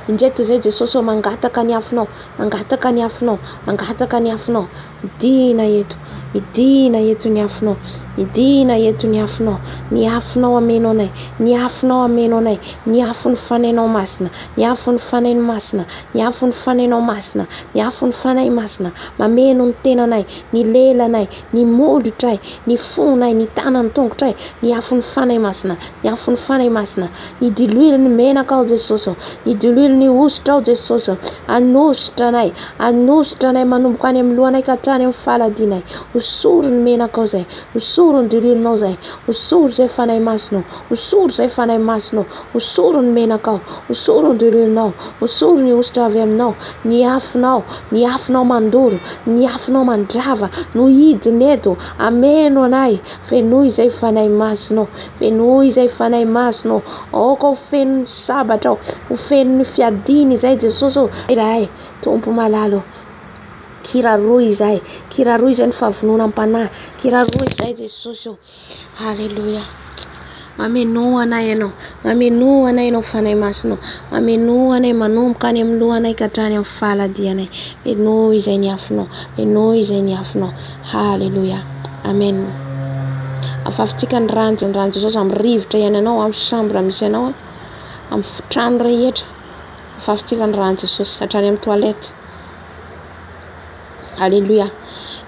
Indreto izay Jesosy ô mangataka ny afonao. Mangataka ny afonao. Mangataka ny afonao. Midina eto. Midina eto ny afonao. Midina eto ny afonao. Ny afonao ameno anay. Ny afonao ameno anay. Ny afon'ny Fanahinao Masina. Ny afon'ny Fanahy Masina. Ny afon'ny Fanahinao Masina. Ny afon'ny Fanahy Masina. Mameno ny tenanay, ny lelanay, ny molotray, ny fonay, ny tanan'ny tongotray. Ny afon'ny Fanahy Masina. Ny afon'ny Fanahy Masina. Ny diloilo ny menaka ao Jesosy ô. Ny diloilo ny hosotra ao Jesosy ô. Anosotra anay. Anosotra anay manomboka any amin'ny lohanay ka hatrany amin'ny faladianay. Hosory ny menakao izay. Hosory ny diloilonao izay. Hosory izay Fanahy Masina ô. Hosory izay Fanahy Masina ô. Hosory ny menakao. Hosory ny diloilonao. Hosory ny hosotra avy aminao. Ny afonao. Ny afonao mandoro. Ny afonao mandrava. No hidina eto. Ameno anay. Fenoy izay Fanahy Masina ô. Fenoy izay Fanahy Masina ô. Aoka ho feno ny sabatra ao. Ho feno ny fiadiana izay Jesosy ô. Izahay, Tompo malala ô. Kiraroy izahay. Kiraroy izay ny fahavononam-panahy. Kiraroy izay Jesosy ô. Alléluia. Mamenoa anay Ianao. Mamenoa anay Ianao Fanahy Masina ô. Mamenoa anay manomboka any amin'ny lohanay ka hatrany amin'ny faladianay. Fenoy izay ny afonao. Fenoy izay ny afonao. Haleloia. Amen. Afafintsika ny rano, ny rano Jesosy amin'ny rivotra iainanao, amin'ny chambre misy anao, amin'ny trano rehetra. Afafintsika ny rano Jesosy hatrany amin'ny toilette. Aleloia.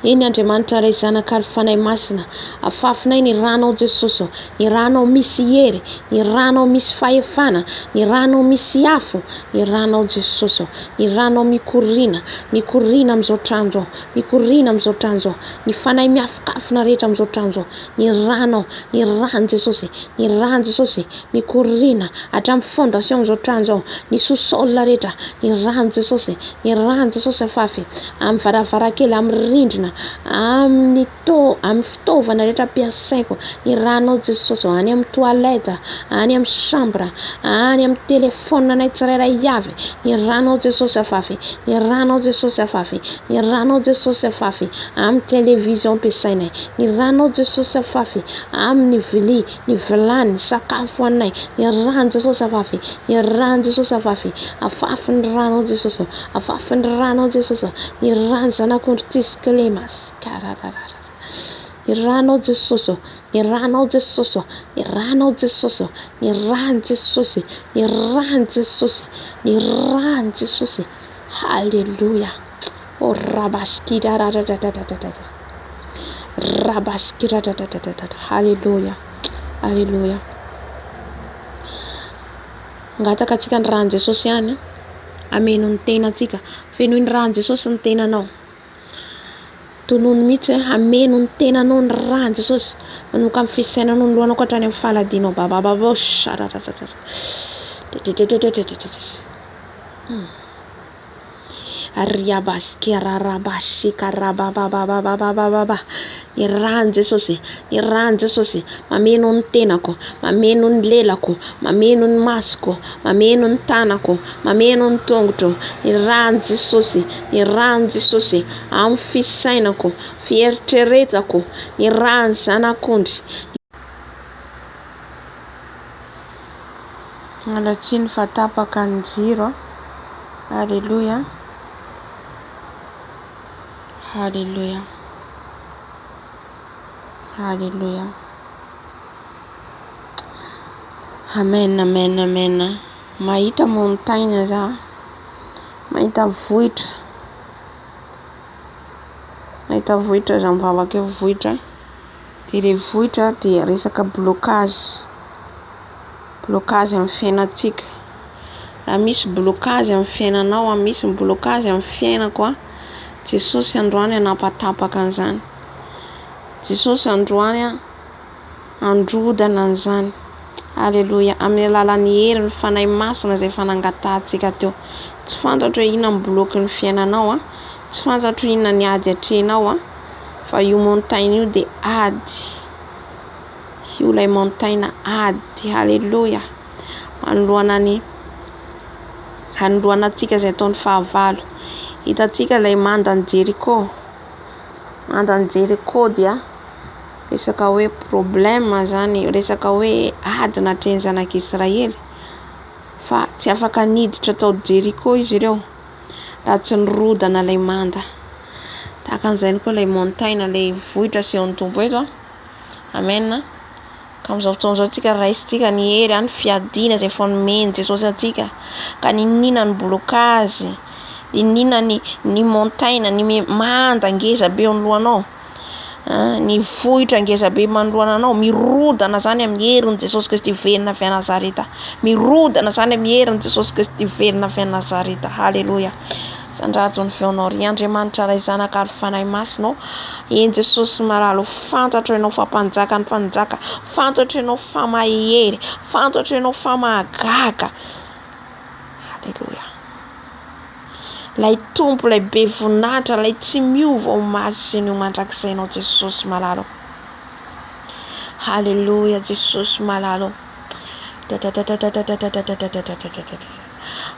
Eny Andriamanitra Ray Zanaka ary Fanahy Masina, afafinay ny ranao Jesosy ô, ny ranao misy hery, ny ranao misy fahefana, ny ranao misy afo, ny ranao Jesosy ô, ny ranao mikoriana, mikoriana amin'izao trano izao, mikoriana amin'izao trano izao, ny fanahy miafokafona rehetra amin'izao trano izao, ny ranao, ny ran'i Jesosy, ny ran'i Jesosy mikoriana hatramin'ny fondation amin'izao trano izao, ny sous-sol rehetra, ny ran'i Jesosy, ny ran'i Jesosy afafy amin'ny varavarankely, amin'ny rindrina, amin'ny to, amin'ny fitaovana rehetra ampiasaiko, ny ranao Jesosy, any amin'ny toilette, any amin'ny chambre, any amin'ny téléphone anay tsirairay avy, ny ranao Jesosy afafy, ny ranao Jesosy afafy, ny ranao Jesosy afafy amin'ny télévision ampiasainay, ny ranao Jesosy afafy amin'ny vilia, ny vilany, ny sakafo hohaninay, ny ran'i Jesosy afafy, ny ran'i Jesosy afafy, afafy ny ranao Jesosy, afafy ny ranao Jesosy, ny ran'ny zanak'ondry tsisy kilema, skarararara. Ny ranao Jesosy, ny ranao Jesosy, ny ranao Jesosy, ny ran'i Jesosy, ny ran'i Jesosy, ny ran'i Jesosy. Haleloia. Oh rabaskirararararararara. Rabaskirararararara. Haleloia. Haleloia. Angataka antsika ny ran'i Jesosy ihany. Ameno ny tenantsika. Fenoy ny ran'i Jesosy ny tenanao. Tonony mihitsy hoe hameno ny tenanao ny ran'i Jesosy. Manomboka amin'ny fisainanao ny lohanao ka hatrany amin'ny faladianao. Babababo sharararara. Riabaskerarabashikarababababababa. Ny ran'i Jesosy, ny ran'i Jesosy mameno ny tenako, mameno ny lelako, mameno ny masoko, mameno ny tanako, mameno ny tongotro. Ny ran'i Jesosy, ny ran'i Jesosy amin'ny fisainako, fieritreretako, ny ran'ny zanak'ondry. Miala tsiny fa tapaka ny jiro. Alléluia. Alléluia. Alléluia. Amen, amen, amen. Mahita montagne za. Mahita vohitra. Mahita vohitra za mivavaka eo vohitra. Dia ilay vohitra dia resaka blocage. Blocage amin'ny fiainantsika. Raha misy blocage amin'ny fiainanao, misy blocage amin'ny fiainako, Jesosy androany hanapatapaka an'izany. Jesosy androany handrodana an'izany. Aleloia. Amin'ny alalan'ny herin'ny Fanahy Masina izay efa nangatahantsika teo. Tsy fantatro hoe inona ny bloquer ny fiainanao, tsy fantatro inona ny ady atrehinao, fa io montagne io dia ady. Io ilay montagne ady. Aleloia. Manoloana ny Hanoloana antsika izay ataon'ny fahavalo. Hitantsika ilay mandan'i Jeriko. Mandan'i Jeriko dia resaka hoe problème zany, resaka hoe ady natrehin'ny zanak'Israely. Fa tsy afaka niditra tao Jeriko izy ireo raha tsy nirodana ilay manda. Tahaka an'izay ihany koa ilay montagne, ilay vohitra asehon'ny Tompo eto. Amen. Ka amin'izao fotoana izao tsika raisintsika ny hery ny fiadiana izay efa nomen'i Jesosy antsika. Ka niniana ny blocage, niniana ny ny montagne, ny manda ngeza be eo anoloanao, ny vohitra ngeza be manoloana anao, mirodana zany amin'ny herin'i Jesosy Kristy velona avy any Nazareta. Mirodana zany amin'ny herin'i Jesosy Kristy velona avy any Nazareta. Haleloia. Sandrajo ny feonao ry Andriamanitra Ray Zanaka ary Fanahy Masina ô. Eny Jesosy malala ô, fantatro ianao fa mpanjaka ny mpanjaka, fantatro ianao fa mahery, fantatro ianao fa mahagaga. Haleloia. Ilay Tompo, ilay be voninahitra, ilay tsy miova omaly sy anio mandrakizay ianao Jesosy malala ô. Haleloia Jesosy malala ô.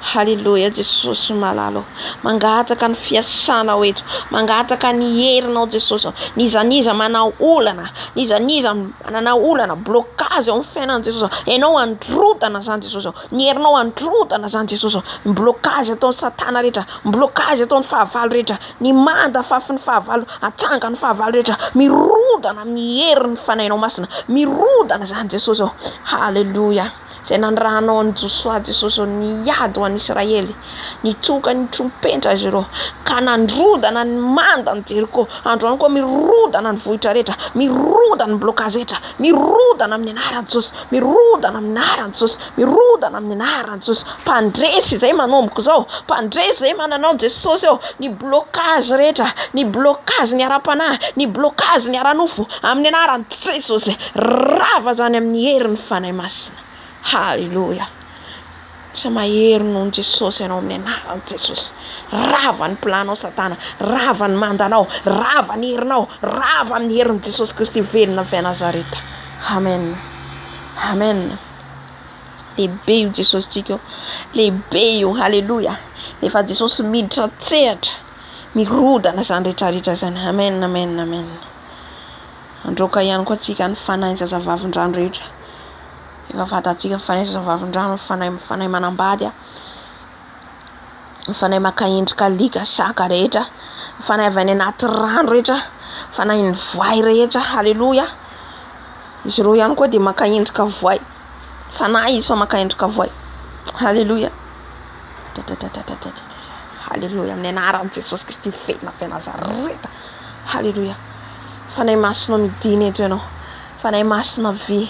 Haleloia Jesosy malala ô. Mangataka ny fiasanao eto. Mangataka ny herinao Jesosy. N'iza n'iza manao olana, n'iza n'iza manana olana, blocage eo amin'ny fiainana Jesosy. Ianao androdana izany Jesosy. Ny herinao androdana izany Jesosy. Ny blocage ataon'ny satana rehetra, ny blocage ataon'ny fahavalo rehetra, ny manda afafin'ny fahavalo, atsangan'ny fahavalo rehetra, mirodana amin'ny herin'ny fanahinao masina. Mirodana izany Jesosy ô. Haleloia. Izay nanirahanao an'i Josoa Jesosy ô, niady ho an'i Israely, nitsoka ny trompetra izy ireo, ka nandrodana ny mandan'i Jeriko. Androany koa mirodana ny vohitra rehetra, mirodana ny blocage rehetra, mirodana amin'ny anaran'i Jesosy, mirodana amin'ny anaran'i Jesosy, mirodana amin'ny anaran'i Jesosy. Mpandresy izay manomboka izao, mpandresy izay manana anao Jesosy ô, ny blocage rehetra, ny blocage ny ara-panahy, ny blocage ny ara-nofo, amin'ny anaran'i Jesosy, rava izany amin'ny herin'ny Fanahy Masina. Haleloia. Tsy mahery noho Jesosy ianao amin'ny anaran'i Jesosy. Rava ny planao Satana, rava ny mandanao, rava ny herinao, rava amin'ny herin'i Jesosy Kristy velona avy any Nazareta. Amen. Amen. Lehibe io Jesosy tsika io. Lehibe io. Haleloia. Efa Jesosy miditra an-tsehatra. Mirodana izany rehetra rehetra izany. Amen, amen, amen. Handroaka ihany koa antsika ny fanahin'ny zazavavin-drano rehetra. Efa fantatsika ny fanahy zazavavin-drano, ny fanahy, fanahy manambady, ny fanahy maka endrika alika, saka rehetra, ny fanahy avy any anaty rano rehetra, fanahin'ny voay rehetra, haleloia. Izy ireo ihany koa dia maka endrika voay. Fanahy izy fa maka endrika voay. Haleloia. Haleloia. Amin'ny anaran'i Jesosy Kristy velona avy Nazareta. Haleloia. Fanahy Masina midina eto ianao. Fanahy Masina avia.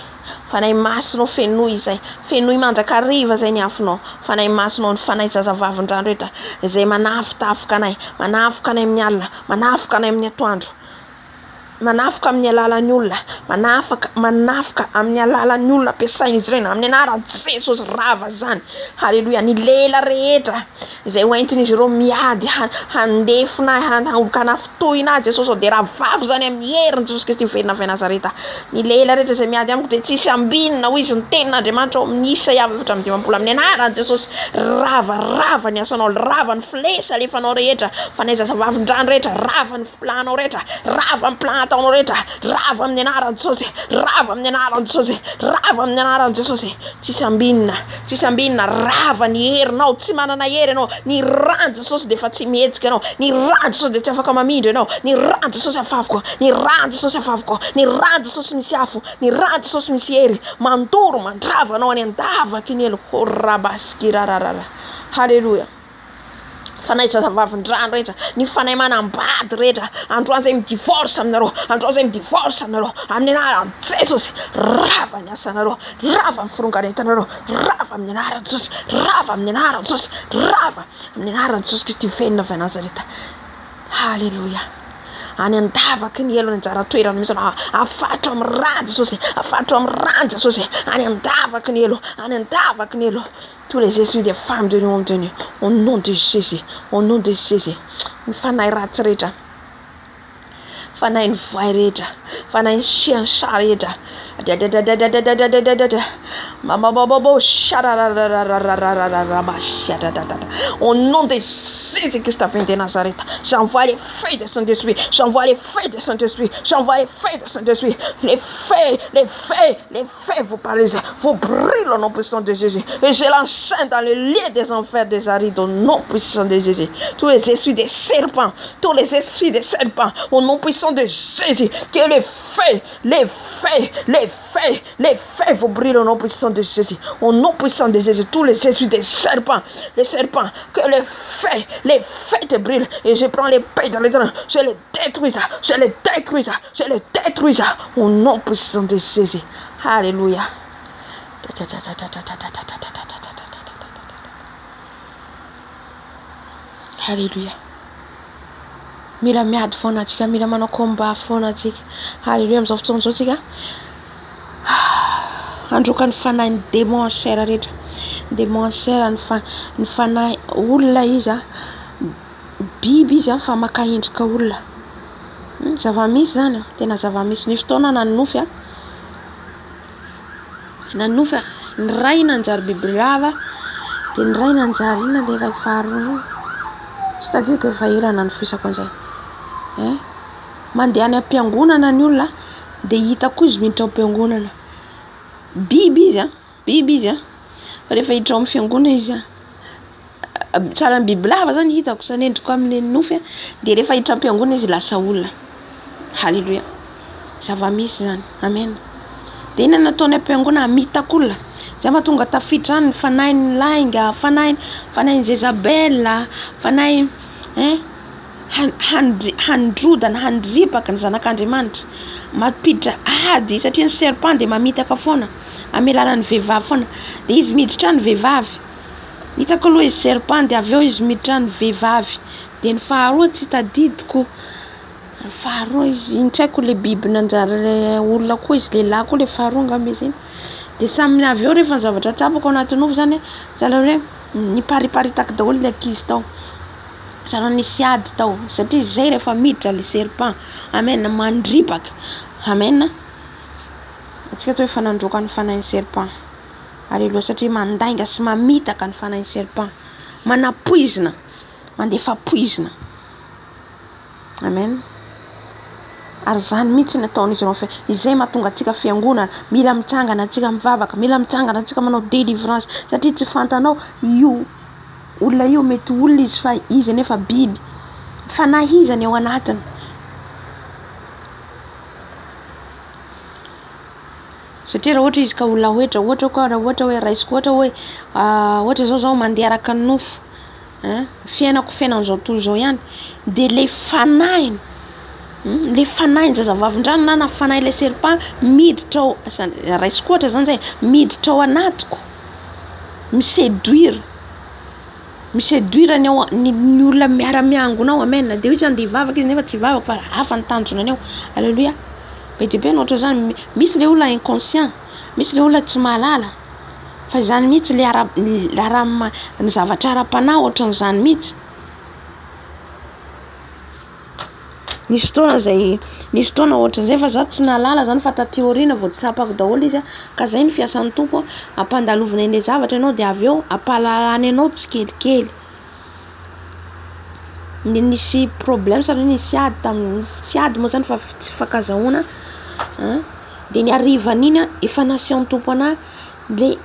Fanahy Masina fenoy izay. Fenoy mandrakariva izay ny afonao. Fanahy Masina ny fanahy zazavavin-drano rehetra izay manafitafoka anay, manafoka anay amin'ny alina, manafoka anay amin'ny atoandro. Manafoka amin'ny alalan'ny olona, manafaka, manafoka amin'ny alalan'ny olona ampiasain'izy ireny, amin'ny anaran'i Jesosy rava izany. Haleloia. Ny lela rehetra izay hoentin'izy ireo miady handefona, hanafintohina ahy Jesosy dia ravako izany amin'ny herin'i Jesosy Kristy velona avy any Nazareta. Ny lela rehetra izay miady amiko dia tsy hisy ambinina, hoy izy ny tenin'Andriamanitra ao amin'ny Isaia 54 amin'ny anaran'i Jesosy. Rava, rava ny asanao, rava ny flesy alefanao rehetra, fanahy zazavavin-drano rehetra, rava ny Planao rehetra, rava ny plan ataonao rehetra, rava amin'ny anaran'i Jesosy, rava amin'ny anaran'i Jesosy, rava amin'ny anaran'i Jesosy. Tsisy ambinina, tsisy ambinina, rava ny herinao, tsy manana hery ianao. Ny ran'i Jesosy dia efa tsy mihetsika ianao, ny ran'i Jesosy dia tsy afaka mamindra ianao, ny ran'i Jesosy afafiko, ny ran'i Jesosy afafiko, ny ran'i Jesosy misy afo, ny ran'i Jesosy misy hery, mandoro, mandrava anao any an-davaky ny helo. Horabaskirararara. Haleloia. Fanahy zazavavin-drano rehetra, ny fanahy manambady rehetra, androany zay mi-divorce aminareo, androany zay mi-divorce aminareo, amin'ny anaran'i Jesosy, rava ny asanareo, rava ny firongaretanareo, rava amin'ny anaran'i Jesosy, rava amin'ny anaran'i Jesosy, rava amin'ny anaran'i Jesosy Kristy velona avy any Nazareta. Haleloia. Any an-davaky ny helo ny anjara toerana misy anao, afatro amin'ny rà Jesosy, afatro amin'ny rà Jesosy, any an-davaky ny helo, any an-davaky ny helo. Tous les esprits des femmes de nuit de nuit, au nom de Jésus, au nom de Jésus. Ny fanahy ratsy rehetra, Fanahin'ny voay rehetra, fanahin'ny siansa rehetra. Dadadadadadadadadadada. Mamabababo sharararararararararaba shadadadada. Au nom de Jésus-Christ de Nazareth, j'envoie les feux de Saint-Esprit, j'envoie les feux de Saint-Esprit, j'envoie les feux de Saint-Esprit, les feux, les feux, les feux vous paralysent, vous brûlent au nom puissant de Jésus. Et je l'enchaîne dans le lieu des enfers des arides au nom puissant de Jésus. Tous les esprits des serpents, tous les esprits des serpents, au nom puissant de Jésus, que les feux, les feux, les feux, les feux vous brûlent au nom puissant de Jésus. Au nom puissant de Jésus, tous les esprits des serpents, les serpents, que les feux te brûlent. Et je prends l'épée dans les dents, je les détruis, je les détruis, je les détruis au nom puissant de Jésus. Alléluia. Alléluia. Mila miady foana antsika, mila manao combat foana antsika. Alléluia. Amin'izao fotoana izao tsika handroaka ny fanahin'ny démon en chair rehetra. Démon en chair ny fa ny fanahy olona izy a, biby izy a fa maka endrika olona. Zava-misy zany, tena zava-misy. Nisy fotoana nanonofy a, nanonofy a, ny ray nanjary bibilava, dia ny ray nanjary inona ilay ray faharoa io? Tsy tadidiko efa ela nanofisako an'izay. Hein? Mandeha any am-piangonana ny olona dia hita koa izy miditra ao am-piangonana. Biby izy a, biby izy a. Fa rehefa hiditra ao amin'ny fiangonana izy a, sahala ny bibilava zany hitako sanendriko amin'ny nofy a, dia rehefa hiditra am-piangonana izy lasa olona. Alléluia. Zava-misy zany. Amen. Dia inona no nataony am-piangonana? Hamitaka olona. Zay mahatonga tafiditra any ny fanahin'ny lainga, fanahy fanahin'i Jezabel, fanahy hein handrodana, handripaka ny zanak'Andriamanitra. Mampiditra ady satria ny serpent dia mamitaka foana amin'ny alalan'ny vehivavy foana. Dia izy miditra any vehivavy. Hitako aloha izy serpent dia avy eo izy miditra any vehivavy. Dia ny faharoa tsy tadidiko. Ny faharoa izy iny tsy haiko le biby nanjary olona koa izy lehilahy koa le faharoa angamba izy iny. Dia samy avy eo rehefa ny zavatra tsapako ao anaty nofy zany sahala hoe nipariparitaka daholo le ankizy tao. Sahala nisy ady tao satria zay rehefa miditra le serpent. Amen, mandripaka. Amen. Antsika atao efa nandroaka ny fanahin'ny serpent. Alléluia satria mandainga sy mamitaka ny fanahin'ny serpent. Manapoizina, mandefa poizina. Amen. Ary zany mihitsy ny ataon'izy ireo fa izay mahatonga antsika fiangonana mila mitsangana antsika mivavaka, mila mitsangana antsika manao délivrance satria tsy fantanao io olona io mety olona izy fa izy nefa biby. Fanahy iza ny ao anatiny. Satria raha ohatra izy ka olona ohatra ohatra koa raha ohatra hoe raisiko ohatra hoe ohatra zao zao mandeha araka ny nofo hein fiainako fiainan'izao tontolo izao ihany dia le fanahiny le fanahin'ny zazavavindrano na na fanahy le serpent miditra ao raisiko ohatra zany zay miditra ao anatiko mi-séduire mi-séduire ny ao ny ny olona miara-miangona ao amen dia hoe tsy andeha hivavaka izy nefa tsy hivavaka fa hafa ny tanjonany ao alléluia. Be dia be ny ohatra zany misy le olona inconscient misy le olona tsy mahalala fa izany mihitsy le ara ara ny zavatra ara-panahy ohatran'izany mihitsy. Nisy fotoana zay nisy fotoana ohatran'izay fa za tsy nahalala zany fa taty aoriana vao tsapako daholo izy a ka zay ny fiasan'ny Tompo a ampandalovina an'ilay zavatra ianao dia avy eo ampahalalany anao tsikelikely. Ny nisy problème satria nisy ady tamin'ny tsy ady moa zany fa tsy fifankazahoana hein dia ny harivan'iny a efa nasian'ny Tompo anahy le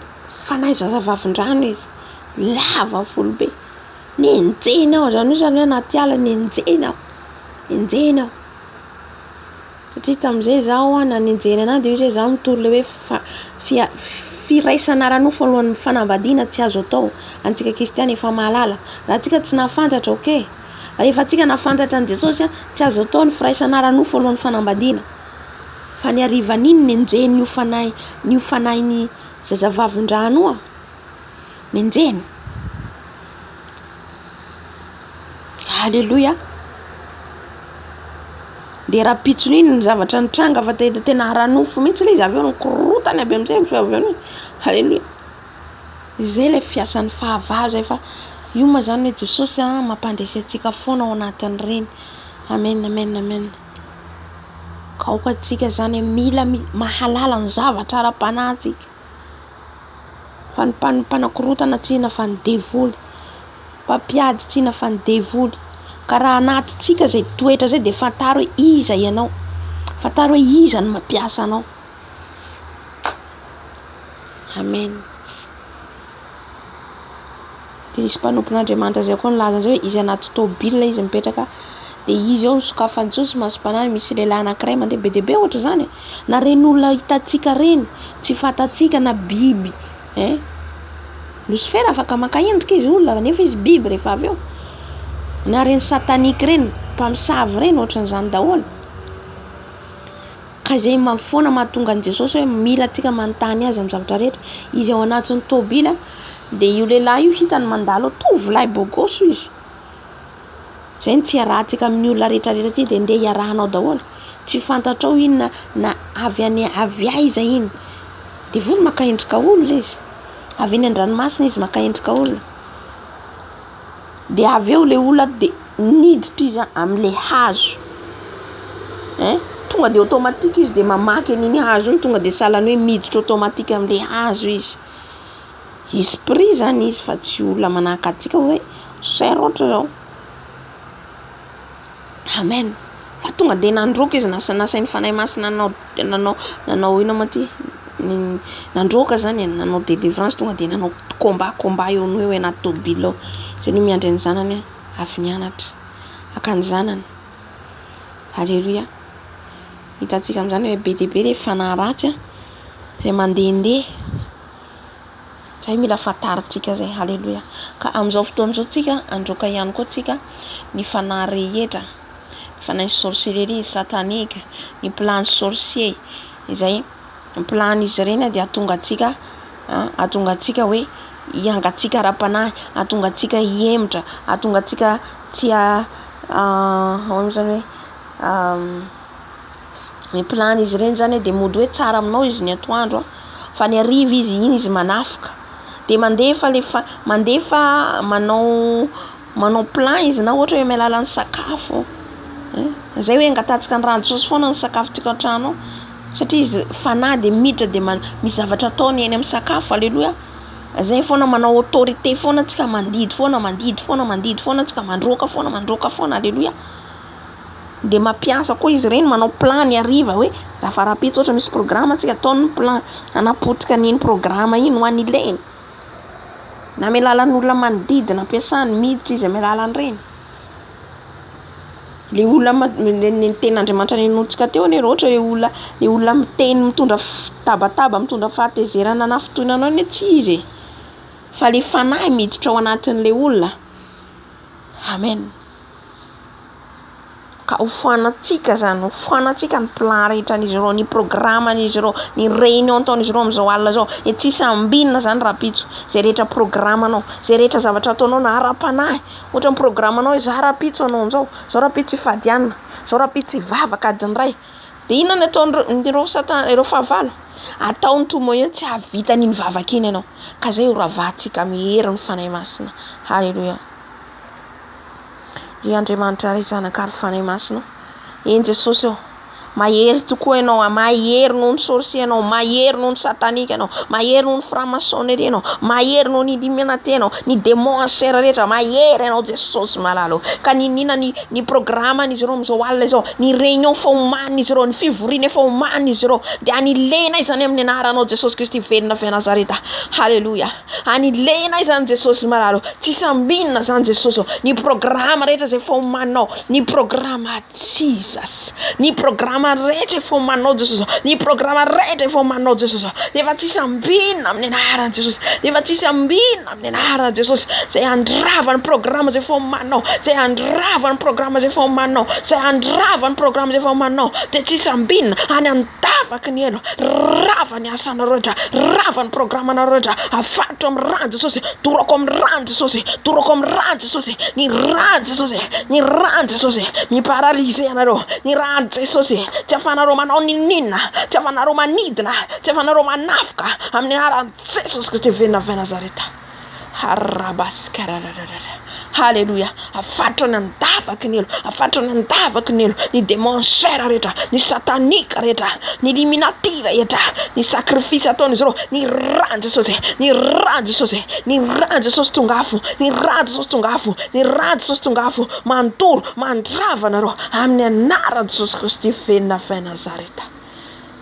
fanahy zazavavindrano izy lava volo be nenjehiny aho zany hoe zany hoe anaty ala nenjehiny aho nenjehiny aho satria tamin'izay zaho a nanenjehiny anahy dia izy hoe zaho mitory le hoe fa fia firaisana ara-nofo alohan'ny fanambadiana tsy azo atao antsika kristiana efa mahalala raha antsika tsy nahafantatra ok rehefa antsika nahafantatra an'i Jesosy a tsy azo atao ny firaisana ara-nofo alohan'ny fanambadiana fa ny harivan'iny nenjehin'io fanahy n'io fanahin'ny zazavavindrano io a nenjehiny. Alléluia. Dia rahampitso iny ny zavatra nitranga fa tena tena ara-nofo mihitsy ilay izy avy eo nikorotana aby amin'izay avy eo. Alléluia. Izay ilay fiasan'ny fahavalo zay fa io moa zany hoe Jesosy a mampandresy antsika foana ao anatin'ireny. Amen, amen, amen. Ka aoka antsika zany mila mahalala ny zavatra ara-panahy antsika. Fa ny mpanakorotana tsy inona fa ny devoly, mpampiady tsy inona fa ny devoly. Ka raha anatintsika zay toetra zay de fantaro hoe iza ianao, fantaro hoe iza no mampiasa anao. Amen. De nisy mpanompon'Andriamanitra zay koa nilaza zay hoe izy anaty tôbila izy mipetraka de izy eo nosokafan'i Jesosy masom-panahy misy lehilahy anankiray mandeha be dia be ohatra zany e, na reny olona hitantsika reny tsy fantatsika na biby hein, Losifera afaka maka endrika izy olona nefa izy biby rehefa avy eo, na reny satanique reny mpamosavy reny ohatran'izany daholo. Ka izay foana mahatonga an'i Jesosy hoe mila antsika manontany azy amin'ny zavatra rehetra. Izy ao anatin'ny tôbila dia io lehilahy io hitany mandalo eo, tovolahy bôgôsy izy. Izay no tsy iarahantsika amin'ny olona rehetra rehetra aty dia ndeha iarahanao daholo. Tsy fantatrao inona na avy any avy aiza iny. Devoly maka endrika olona izy. Avy eny an-dranomasina izy maka endrika olona. Dia avy eo le olona dia niditra izy amin'le hazo. Hein? Tonga dia automatique izy dia mamaky an'iny hazo iny, tonga dia sahalan'ny hoe miditra automatique amin'le hazo izy. Esprit zany izy fa tsy olona manahaka antsika hoe chair ohatra zao. Amen. Fa tonga dia nandroaka izy, nasain'ny Fanahy Masina nanao nanao nanao inona moa ty? Nandroaka zany e, nanao délivrance, tonga dia nanao combat combat eo no eo anaty tôbila ao. Zay no miandry ny zanany avy nianatra, haka ny zanany. Alléluia. Hitantsika amin'izany hoe be dia be le fanahy ratsy a, izay mandehandeha. Zay mila fantarintsika zay. Alléluia. Ka amin'izao fotoana izao tsika handroaka ihany koa tsika ny fanahy rehetra, ny fanahy sorcellerie, satanique, ny plan sorcier izay ny plan-n'izy ireny dia hahatonga antsika hahatonga antsika hoe hiangatsiaka ara-panahy, hahatonga antsika hihemotra, hahatonga antsika tsy ahoana zany hoe ny plan-n'izy ireny zany dia mody hoe tsara aminao izy ny atoandro fa ny hariva izy iny izy manafika de mandefa le fa mandefa manao manao plan izy na ohatra hoe amin'ny alalan'ny sakafo zay hoe angatahantsika ny rano Jesosy foana ny sakafontsika an-trano ao satria izy fanahy de miditra de misy zavatra ataony eny amin'ny sakafo aleloia zay foana manao autorité foana antsika mandidy foana mandidy foana mandidy foana antsika mandroaka foana mandroaka foana aleloia. De mampiasa koa izy ireny manao plan ny hariva hoe raha rahampitso ohatra misy programme antsika ataony ny plan hanapotrika an'iny programme iny ho an'ileny na amin'ny alalan'ny olona manodidina ampiasany miditra izy amin'ny alalan'ireny. Le olona ny tenin'Andriamanitra ninoantsika teo anie raha ohatra hoe olona le olona miteny mitondra tabataba mitondra fahatezerana hanafintohina anao anie tsy izy e, fa le fanahy miditra ao anatin'le olona. Amen. Ka ho foanantsika zany, ho foanantsika ny plan rehetran'izy ireo, ny programan'izy ireo, ny réunion ataon'izy ireo amin'izao alina izao. E tsisy ambinina zany rahampitso. Zay rehetra programanao, zay rehetra zavatra ataonao na ara-panahy, ohatra ny programanao hoe za rahampitso hanao an'izao, zao rahampitso hifady hanina, zao rahampitso hivavaka adiny iray. De inona no ataon'ireo satan ireo fahavalo? Ataony tout moyen tsy hahavita an'iny vavaka iny ianao. Ka zay ho ravahantsika amin'ny herin'ny Fanahy Masina. Haleloia. Ry Andriamanitra Ray Zanaka ary Fanahy Masina ô, eny Jesosy ô, mahery tokoa Ianao, mahery noho ny sorcier Ianao, mahery noho ny satanique Ianao, mahery noho ny franc-maçonnerie Ianao, mahery noho ny illuminati Ianao, ny démon en chair rehetra, mahery Ianao Jesosy malala ô. Ka n'inon'inona ny ny programan'izy ireo amin'izao alina izao, ny réunion efa omanin'izy ireo, ny fivoriana efa omanin'izy ireo, dia anilenay izany amin'ny anaranao Jesosy Kristy velona avy Nazareta. Haleloia. Anilehina izany Jesosy malala ô, tsisy ambinina zany Jesosy ô, ny programa rehetra zay efa omaninao, ny programa Jesus, ny programa rehetra efa omaninao Jesosy ô, ny programa rehetra efa omaninao Jesosy ô, efa tsisy ambinina amin'ny anaran'i Jesosy, efa tsisy ambinina amin'ny anaran'i Jesosy, zay handrava ny programa zay efa omaninao, zay handrava ny programa zay efa omaninao, zay handrava ny programa zay efa omaninao, de tsisy ambinina any an-davaky ny helo, rava ny asanareo rehetra, rava ny programanareo rehetra, afaritra amin'ny ràn'i Jesosy, dorako amin'ny ràn'i Jesosy, dorako amin'ny ràn'i Jesosy, ny ràn'i Jesosy, ny ràn'i Jesosy, mi-paralyser anareo, ny ràn'i Jesosy, tsy ahafahanareo manao n'inon'inona, tsy ahafahanareo manidina, tsy ahafahanareo manafika, amin'ny anaran'i Jesosy Kristy velona avy Nazareta. Harabaskarararara. Haleloia. Afatitra any an-davaky ny helo, afatitra any an-davaky ny helo, ny démon-sœur rehetra, ny satanique rehetra, ny illuminati rehetra, ny sacrifice ataon'izy ireo, ny ràn'i Jesosy, ny ràn'i Jesosy, ny ràn'i Jesosy tonga afo, ny ràn'i Jesosy tonga afo, ny ràn'i Jesosy tonga afo, mandoro, mandrava anareo, amin'ny anaran'i Jesosy Kristy velona avy any Nazareta.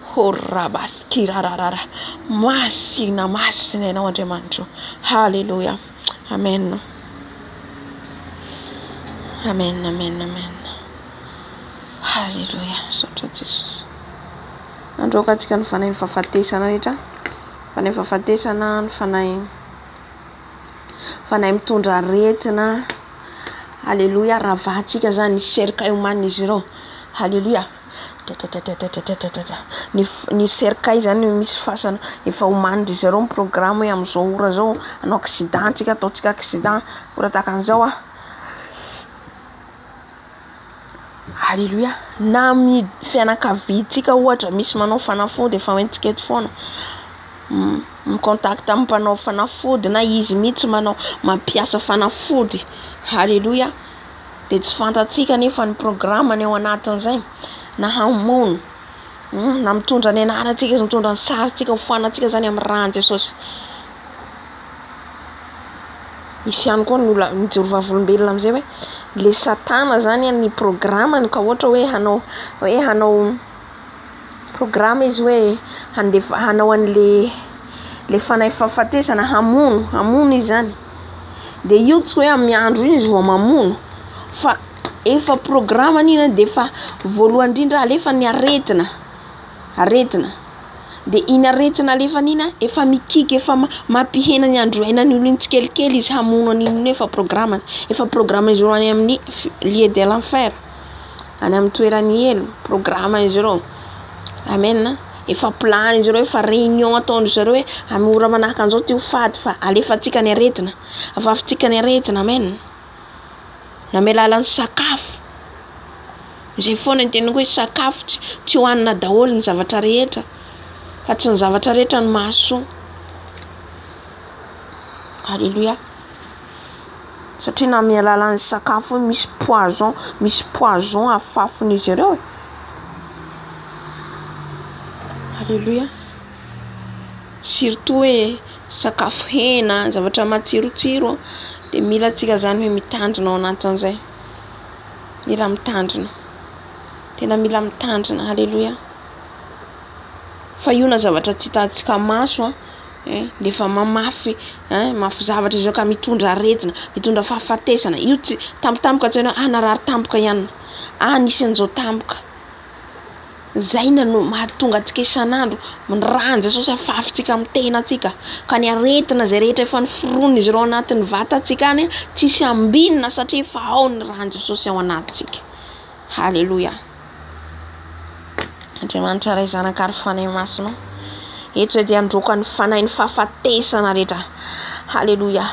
Horabaskirararara. Masina, masina ianao Andriamanitro. Haleloia. Amen. Amen, amen, amen. Haleloia. Misaotra Jesosy. Androaka antsika ny fanahin'ny fahafatesana rehetra. Fanahy fahafatesana, ny fanahy fanahy mitondra aretina. Haleloia. Ravahantsika zany ny cercueil omanin'izy ireo. Haleloia. Ny ny cercueil zany misy fasana efa omanin-dry zareo ny programme hoe amin'izao ora zao hanao accident tsika, ataontsika accident ora tahaka an'izao a. Alléluia. Na amin'ny fianakaviantsika ohatra misy manao fanafody efa hoentintsika eto foana, mi-contact amin'ny mpanao fanafody na izy mihitsy manao mampiasa fanafody. Alléluia. Dia tsy fantatsika anefa ny programme-ny ao anatin'izay, na hamono, na mitondra ny anarantsika izy, mitondra ny sarintsika ho foanantsika zany amin'ny ràn'i Jesosy. Misy ihany koa ny olona mijoro vavolombelona amin'izay hoe le satana zany ny programme-ny ka ohatra hoe hanao hoe hanao programme izy hoe handefa hanao an'le le fanahy fahafatesana hamono hamono izy zany. De io tsy hoe amin'ny andro iny izy vao mamono fa efa programme-ny iny de efa voalohany indrindra alefa ny aretina aretina. De iny aretina alefany iny efa mikiky efa mampihena ny andro iainan'ny olona iny tsikelikely izy hamono an'iny olona iny efa programme-ny efa programme-n'izy ireo any amin'ny lieu de l'enfer any amin'ny toeran'ny helo programme-n'izy ireo. Amen. Efa plan-n'izy ireo efa réunion ataon-dry zareo hoe amin'ny ora manahaka an'izao ty ho faty fa alefantsika ny aretina afafintsika ny aretina. Amen. Na amin'ny alalan'ny sakafo. Izay foana ny teniko hoe sakafo tsy tsy hohanina daholo ny zavatra rehetra fa tsy ny zavatra rehetra no mahasoa. Alléluia. Satria na amin'ny alalan'ny sakafo io misy poison, misy poison afafin'izy ireo e. Alléluia. Surtout hoe sakafo hena, zavatra matsirotsiro de mila antsika zany hoe mitandrina ao anatin'izay. Mila mitandrina. Tena mila mitandrina. Alléluia. Fa io na zavatra tsy hitantsika maso a, eh, de efa mamafy eh, mafy zavatra izy io ka mitondra aretina, mitondra fahafatesana. Io tsy tampotampoka tsy hainao ah narary tampoka ihany, ah nisy an'izao tampoka. Zay no mahatonga antsika isan'andro ny ràn'i Jesosy afafintsika amin'ny tenantsika ka ny aretina izay rehetra efa noforonin'izy ireo anatin'ny vatantsika any tsisy ambinina satria efa ao ny ràn'i Jesosy ao anatintsika. Haleloia. Andriamanitra Ray Zanaka ary Fanahy Masina. Eto izay dia handroaka ny fanahin'ny fahafatesana rehetra. Haleloia.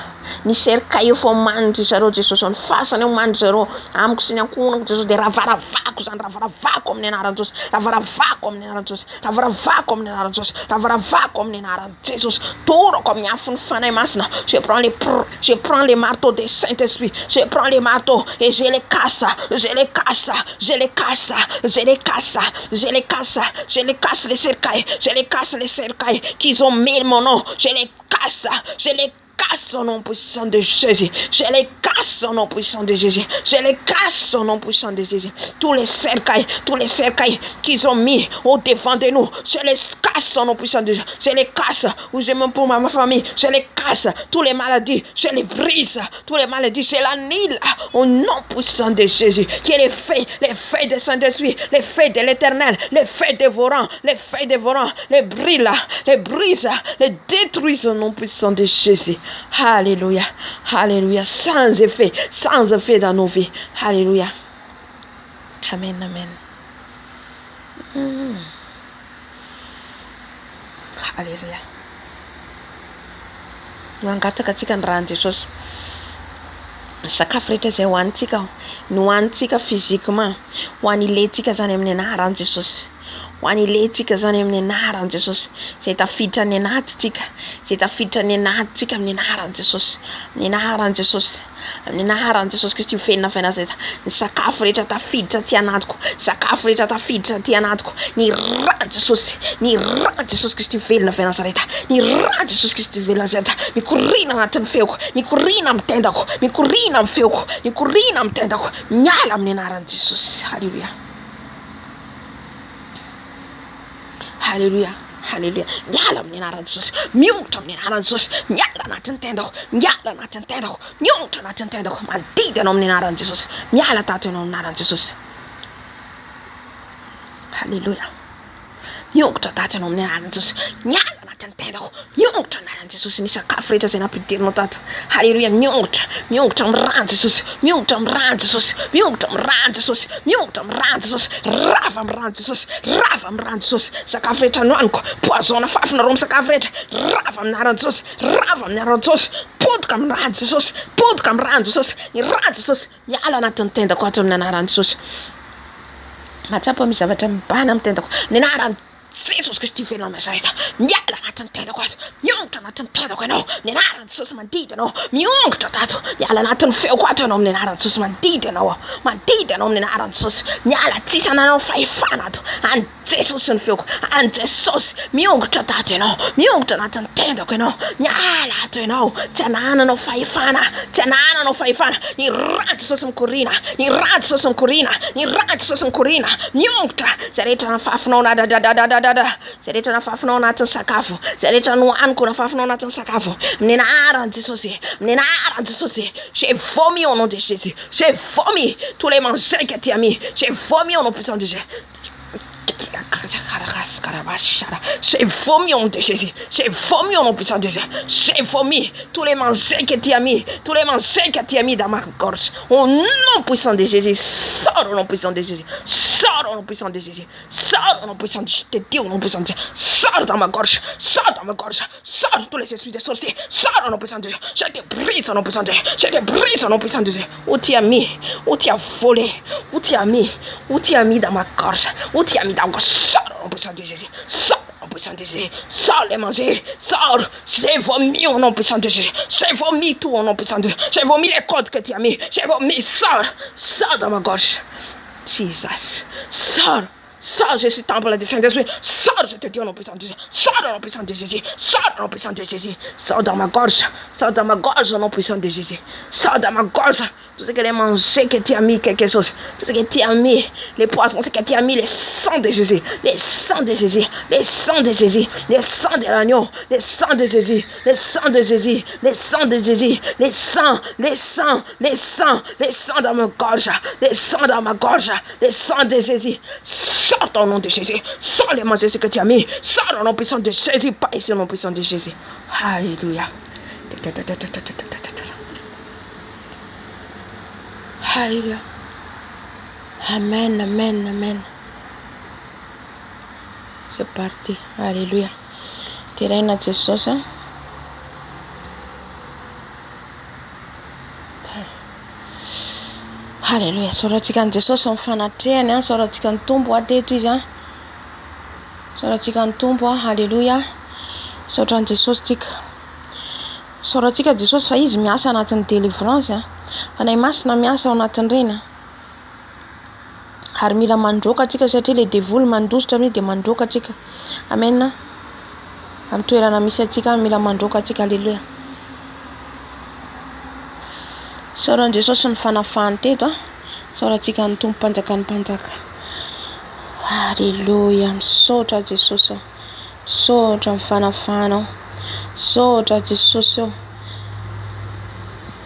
Ny cercueil efa omanin-dry zareo Jesosy, ny fasana omanin-dry zareo amiko sy ny ankohonako Jesosy dia ravaravako izany, ravaravako amin'ny anaran'i Jesosy, ravaravako amin'ny anaran'i Jesosy, ravaravako amin'ny anaran'i Jesosy, ravaravako amin'ny anaran'i Jesosy. Torako amin'ny afon'ny Fanahy Masina. Je prends les je prends les marteaux des Saint-Esprit. Je prends les marteaux et je les casse, je les casse, je les casse, je les casse, je les casse, je les casse les cercueils, je les casse les cercueils qu'ils ont mis mon nom, je les casse, je les casse au nom puissant de Jésus. Je les casse au nom puissant de Jésus. Je les casse au nom puissant de Jésus. Tous les cercueils, tous les cercueils qu'ils ont mis au devant de nous, je les casse au nom puissant de Jésus. Je les casse. Ou je même pour ma famille, je les casse. Tous les maladies, je les brise. Tous les maladies, je l'annule au nom puissant de Jésus. Qui est les feux, les feux de Saint-Esprit, les feux de l'Éternel, les feux dévorants, les feux dévorants, les brûle, les brise, les détruise au nom puissant de Jésus. Alléluia. Alléluia. Sans effet, sans effet dans nos vies. Alléluia. Amen, amen. Alléluia. Mangataka antsika ny ràn'i Jesosy. Ny sakafo rehetra izay hohanintsika, ny hohanintsika physiquement, ho anilentsika zany amin'ny anaran'i Jesosy. Ho anilentsika izany amin'ny anaran'i Jesosy. Izay tafiditra any anatintsika, izay tafiditra any anatintsika amin'ny anaran'i Jesosy. Amin'ny anaran'i Jesosy. Amin'ny anaran'i Jesosy Kristy velona avy Nazareta. Ny sakafo rehetra tafiditra aty anatiko, sakafo rehetra tafiditra aty anatiko, ny ran'i Jesosy, ny ran'i Jesosy Kristy velona avy Nazareta, ny ran'i Jesosy Kristy velona Nazareta, mikoriana anatin'ny feoko, mikoriana amin'ny tendako, mikoriana amin'ny feoko, mikoriana amin'ny tendako, miala amin'ny anaran'i Jesosy. Haleloia. Haleloia. Haleloia. Miala amin'ny anaran'i Jesosy. Miongotra amin'ny anaran'i Jesosy. Miala anatin'ny tendako. Miala anatin'ny tendako. Miongotra anatin'ny tendako. Mandidy anao amin'ny anaran'i Jesosy. Miala tato ianao amin'ny anaran'i Jesosy. Haleloia. Miongotra tato ianao amin'ny anaran'i Jesosy. Miala anatin'ny tendako. Miongotra amin'ny anaran'i Jesosy ny sakafo rehetra izay nampidirinao tato. Haleloia. Miongotra. Miongotra amin'ny ran'i Jesosy. Miongotra amin'ny ran'i Jesosy. Miongotra amin'ny ran'i Jesosy. Miongotra amin'ny ran'i Jesosy. Rava amin'ny ran'i Jesosy. Rava amin'ny ran'i Jesosy. Sakafo rehetra nohaniko. Poison nafafinareo amin'ny sakafo rehetra. Rava amin'ny anaran'i Jesosy. Rava amin'ny anaran'i Jesosy. Potika amin'ny ran'i Jesosy. Potika amin'ny ran'i Jesosy. Ny ran'i Jesosy. Miala anatin'ny tendako ato amin'ny anaran'i Jesosy. Mahatsapa misy zavatra mibahana amin'ny tendako. Ny anaran'i Jesosy Kristy velona Nazareta. Miala anatin'ny tendako ato. Miongotra anatin'ny tendako ianao. Ny anaran'i Jesosy mandidy anao. Miongotra tato. Miala anatin'ny feoko ato ianao amin'ny anaran'i Jesosy mandidy anao aho. Mandidy anao amin'ny anaran'i Jesosy. Miala tsisy ananao fahefana ato. Any Jesosy ny feoko. Any Jesosy. Miongotra tato ianao. Miongotra anatin'ny tendako ianao. Miala ato ianao. Tsy anananao fahefana. Tsy anananao fahefana. Ny ran'i Jesosy mikoriana. Ny ran'i Jesosy mikoriana. Ny ran'i Jesosy mikoriana. Miongotra. Izay rehetra nafafinao nadadadadadada. Izay rehetra nafafinao anatin'ny sakafo. Izay rehetra nohaniko nafafinao anatin'ny sakafo. Amin'ny anaran'i Jesosy. Amin'ny anaran'i Jesosy. J'ai vomi au nom de Jésus. J'ai vomi tous les manger que tu as mis. J'ai vomi au nom puissant de Jésus. J'ai vomi au nom de Jésus. J'ai vomi au nom puissant de Jésus. J'ai vomi tous les manger que tu as mis. Tous les manger que tu as mis dans ma gorge. Au nom puissant de Jésus. Sors au nom puissant de Jésus. Sors au nom puissant de Jésus. Sors au nom puissant de Jésus. Je te dis au nom puissant de Jésus. Sors dans ma gorge. Sors dans ma gorge. Sors tous les esprits de sorciers. Sors au nom puissant de Jésus. Je te brise au nom puissant de Jésus. Je te brise au nom puissant de Jésus. Où tu as mis, où tu as volé, où tu as mis, où tu as mis dans ma gorge, où tu as mis dans ma gorge. Sors au nom puissant de Jésus. Sors au nom puissant de Jésus. Sors les manger. Sors. J'ai vomi au nom puissant de Jésus. J'ai vomi tout au nom puissant de Jésus. J'ai vomi les codes que tu as mis. J'ai vomi. Sors. Sors dans ma gorge. Jesus. Sors. Sors, je suis temple du Saint-Esprit. Sors, je te dis au nom puissant de Jésus. Sors au nom puissant de Jésus. Sors au nom puissant de Jésus. Sors dans ma gorge. Sors dans ma gorge au nom puissant de Jésus. Sors dans ma gorge. Tout ce que les manger que tu as mis quelque chose. Tout ce que tu as mis, les poissons, ce que tu as mis, les sangs de Jésus. Les sangs de Jésus. Les sangs de Jésus. Les sangs de l'agneau. Les sangs de Jésus. Les sangs de Jésus. Les sangs de Jésus. Les sangs, les sangs, les sangs, les sangs dans ma gorge. Les sangs dans ma gorge. Les sangs de Jésus. Sors au nom de Jésus. Sors les manger ce que tu as mis. Sors au nom puissant de Jésus. Pas ici au nom puissant de Jésus. Alléluia. Alléluia. Amen, amen, amen. C'est parti. Alléluia. Deraina Jesosy a. Alléluia. Saorantsika an'i Jesosy ny fanatrehany a. Saorantsika ny Tompo a teto izy a. Saorantsika ny Tompo a. Alléluia. Saotra an'i Jesosy tsika. Saorantsika Jesosy fa izy miasa anatin'ny délivrance a. Fanahy Masina miasa ao anatin'ireny a. Ary mila mandroaka antsika satria le devoly mandositra amin'io dia mandroaka antsika. Amen. Amin'ny toerana misy antsika mila mandroaka antsika. Alléluia. Saoran'i Jesosy ny fanafahany teto a. Saorantsika ny Tompo mpanjakan'ny mpanjaka. Alléluia. Misaotra Jesosy ô. Misaotra ny fanafahanao. Misaotra Jesosy ô.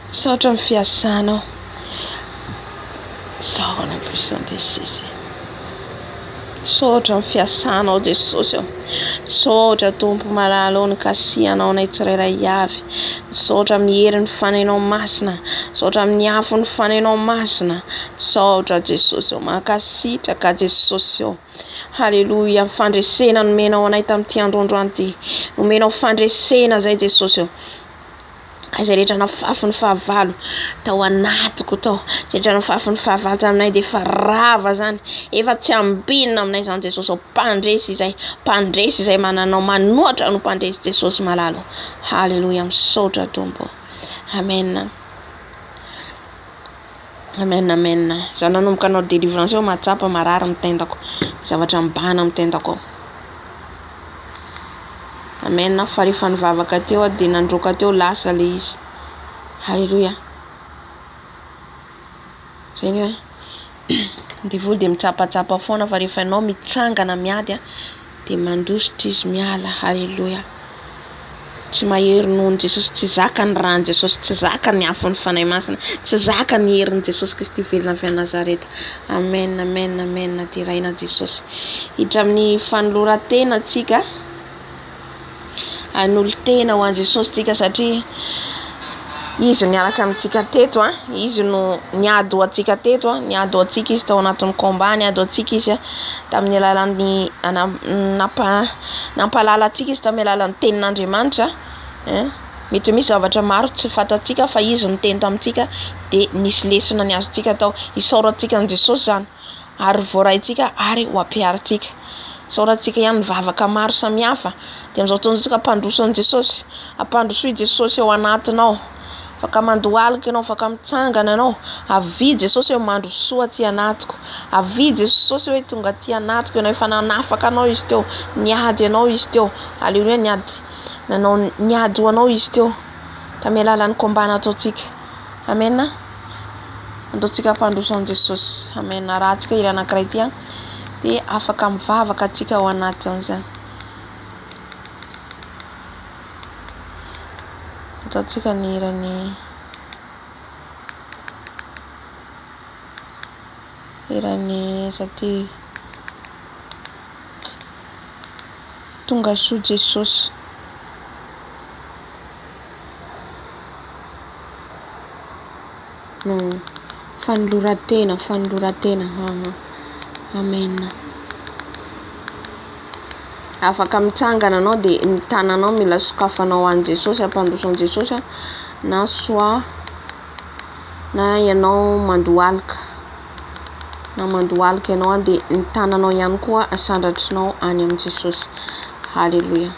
Misaotra ny fiasanao. Saotra puissant de Jésus. Misaotra ny fiasanao Jesosy ô. Misaotra Tompo malala ô nikasihanao anay tsirairay avy. Misaotra amin'ny herin'ny Fanahinao Masina. Misaotra amin'ny afon'ny Fanahinao Masina. Misaotra Jesosy ô. Mankasitraka Jesosy ô. Haleloia. Fandresena nomenao anay tamin'ity andro androany ity. Nomenao fandresena zay Jesosy ô. Ka izay rehetra nafafy ny fahavalo tao anatiko tao, izay rehetra nafafy ny fahavalo taminay dia efa rava zany, efa tsy ambinina aminay zany Jesosy ô, mpandresy izay, mpandresy izay mananao manoatra no mpandresy Jesosy malala ô. Haleloia, misaotra Tompo. Amen. Amen amen. Za nanomboka nanao délivrance eo mahatsapa marary ny tendako. Zavatra mibahana amin'ny tendako ao. Amen. Fa rehefa nivavaka teo aho dia nandroaka teo lasa le izy. Alléluia. Zay ny hoe ny devoly dia mitsapatsapa foana fa rehefa ianao mitsangana miady dia mandositra izy miala. Alléluia. Tsy mahery noho ny Jesosy, tsy zaka ny ran'i Jesosy, tsy zaka ny afon'ny Fanahy Masina, tsy zaka ny herin'i Jesosy Kristy velona avy any Nazareta. Amen, amen, amen. Deraina Jesosy. Hiditra amin'ny fanoloran-tena tsika. Hanolo-tena ho an'i Jesosy tsika satria Izy niaraka amintsika teto a, Izy no niady ho antsika teto a, niady ho antsika Izy tao anatin'ny combat, niady ho antsika Izy a, tamin'ny alalan'ny nampa nampahalala antsika Izy tamin'ny alalan'ny tenin'Andriamanitra ein, mety misy zavatra maro tsy fantatsika fa Izy niteny tamintsika de nisy lesona niazontsika tao, isaorantsika an'i Jesosy zany ary voaraintsika ary ho ampiharintsika, isaorantsika ihany ny vavaka maro samihafa, de amin'izao fotoana izao tsika ampandroso an'i Jesosy, ampandrosoy Jesosy ao anatinao, afaka mandohalika ianao, afaka mitsangana ianao, avia Jesosy hoe mandrosoa aty anatiko, avia Jesosy hoe tonga aty anatiko ianao, efa nanafaka anao izy teo, niady anao izy teo, aleloia niady nanao niady ho anao izy teo tamin'ny alalan'ny combat nataontsika, amen. Andaontsika hampandroso an'i Jesosy, amen. Arahantsika hira anankiray ity an, dia afaka mivavaka antsika ao anatin'izany. Ataontsika ny hiran'ny hiran'ny aiza ty Tonga soa Jesosy. No fanoloran-tena, fanoloran-tena. Amen. Afaka mitsangana anao dia ny tananao mila sokafanao ho an'i Jesosy, ampandroso an'i Jesosy na soit na ianao mandohalika na mandohalika ianao dia ny tananao ihany koa asandratrinao any amin'i Jesosy. Haleloia.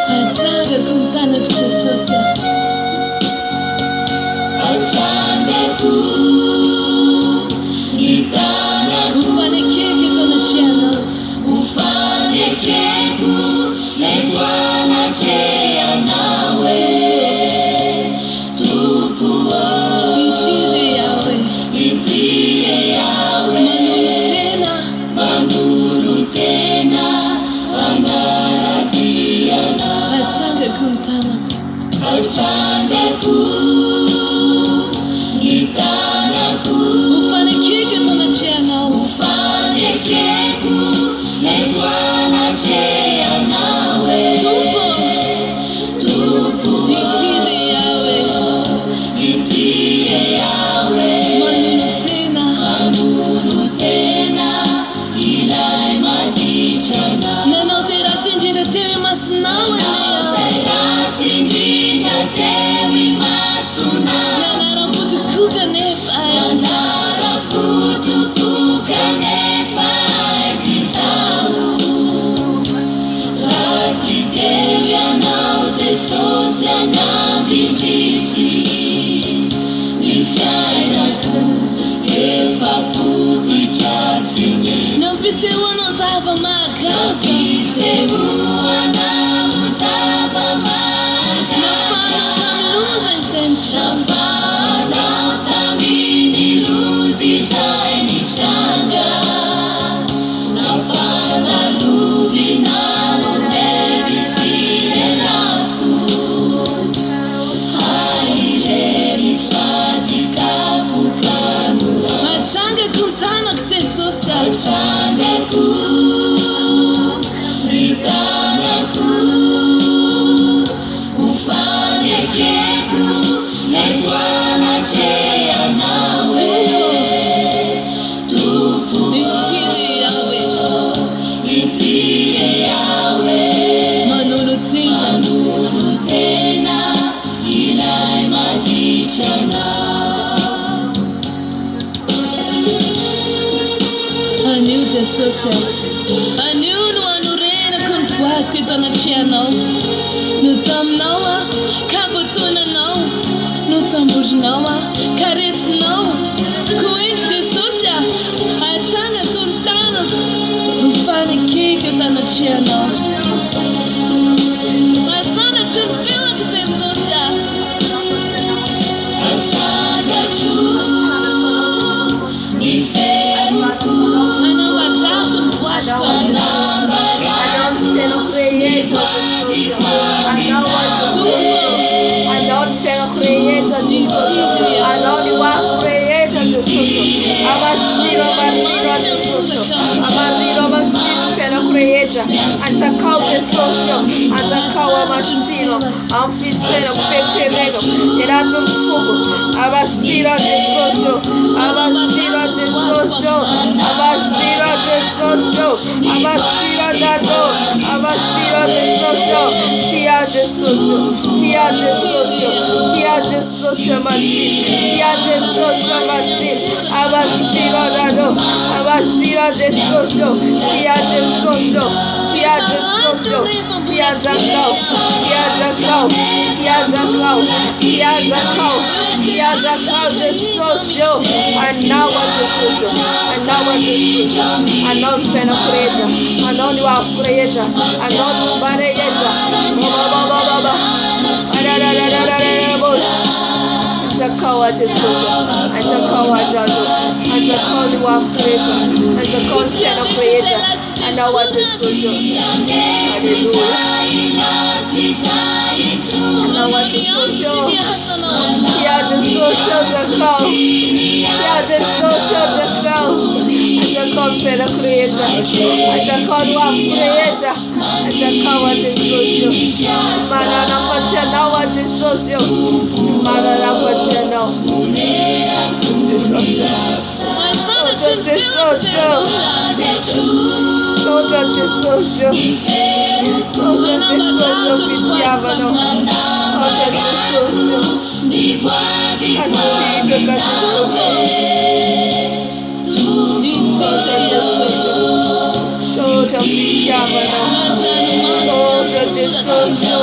Atsangako ny tanako Jesosy a. Atsangako ny tanako. Ho fanekeko eto anatrehanao. Ho fanekeko eto anatrehanao e. Tompo ô. Ity re aho e. Ity re aho e. Manolo-tena. Manolo-tena hanara-dia Anao. Atsangako ny tanako. Atsangako ny tanako. Ho fanekeko eto anatrehanao. Ho fanekeko eto anatrehanao e. Tompo ô. Tompo ô. Ity re aho e. Ity re aho e. Manolo-tena. Manolo-tena ilay maditra anao. Nanao izay ratsy indrindra teo imasonao anie aho. Nanao izay ratsy indrindra teo. taminao aho ka voatonanao, nosamborinao aho ka resinao. Koa indro Jesosy a, atsangako ny tanako ho fanekeko eo tanatrehanao. Asandratro ny feoko Jesosy a. Asandratro ny feoko. Anambarako ny voadiko. Anao ny fiainako rehetra Jesosy Anao aho Jesosy Anao ny fiainako rehetra Jesosy Anao ny hoaviko rehetra Jesosy Amasiro amarino aho Jesosy Amarino amasiro ny fiainako rehetra Anjakao Jesosy Anjakao amasiro amin'ny fisainako fieritreretako anatin'ny foko Amasiro aho Jesosy Amasiro aho Jesosy Amasiro aho Jesosy Amasiro Dado Amasiro Jesosy Tia Jesosy Tia Jesosy Tia Jesosy Amasiro Tia Jesosy Amasiro Amasiro Dado Amasiro Jesosy Tia Jesosy Tia Jesosy Tia Jakao Tia Jakao Tia Jakao Tia Jakao Tia Jakao Jesosy Anao Jesosy Anao Jesosy Anao ny fiainako rehetra Anao ny hoaviko rehetra Anao ny momba rehetra Bababababa Ararararararabos Anjakao aho Jesosy Anjakao aho Dado Anjakao ny hoaviko rehetra Anjakao ny fiainako rehetra Anao aho Jesosy Alléluia Anao aho Jesosy Tia Jesosy Anjakao Tia Jesosy Anjakao Anjakao ny fiainako rehetra Anjakao ny hoaviko rehetra Anjakao aho Jesosy Tsy manana afa-tsy Anao aho Jesosy Tsy manana afa-tsy Anao Jesosy Asandratro ny feoko Jesosy Misaotra Jesosy Misaotra Jesosy fitiavanao Misaotra Jesosy Asitraka Jesosy Misaotra Jesosy Misaotra fitiavanao Misaotra Jesosy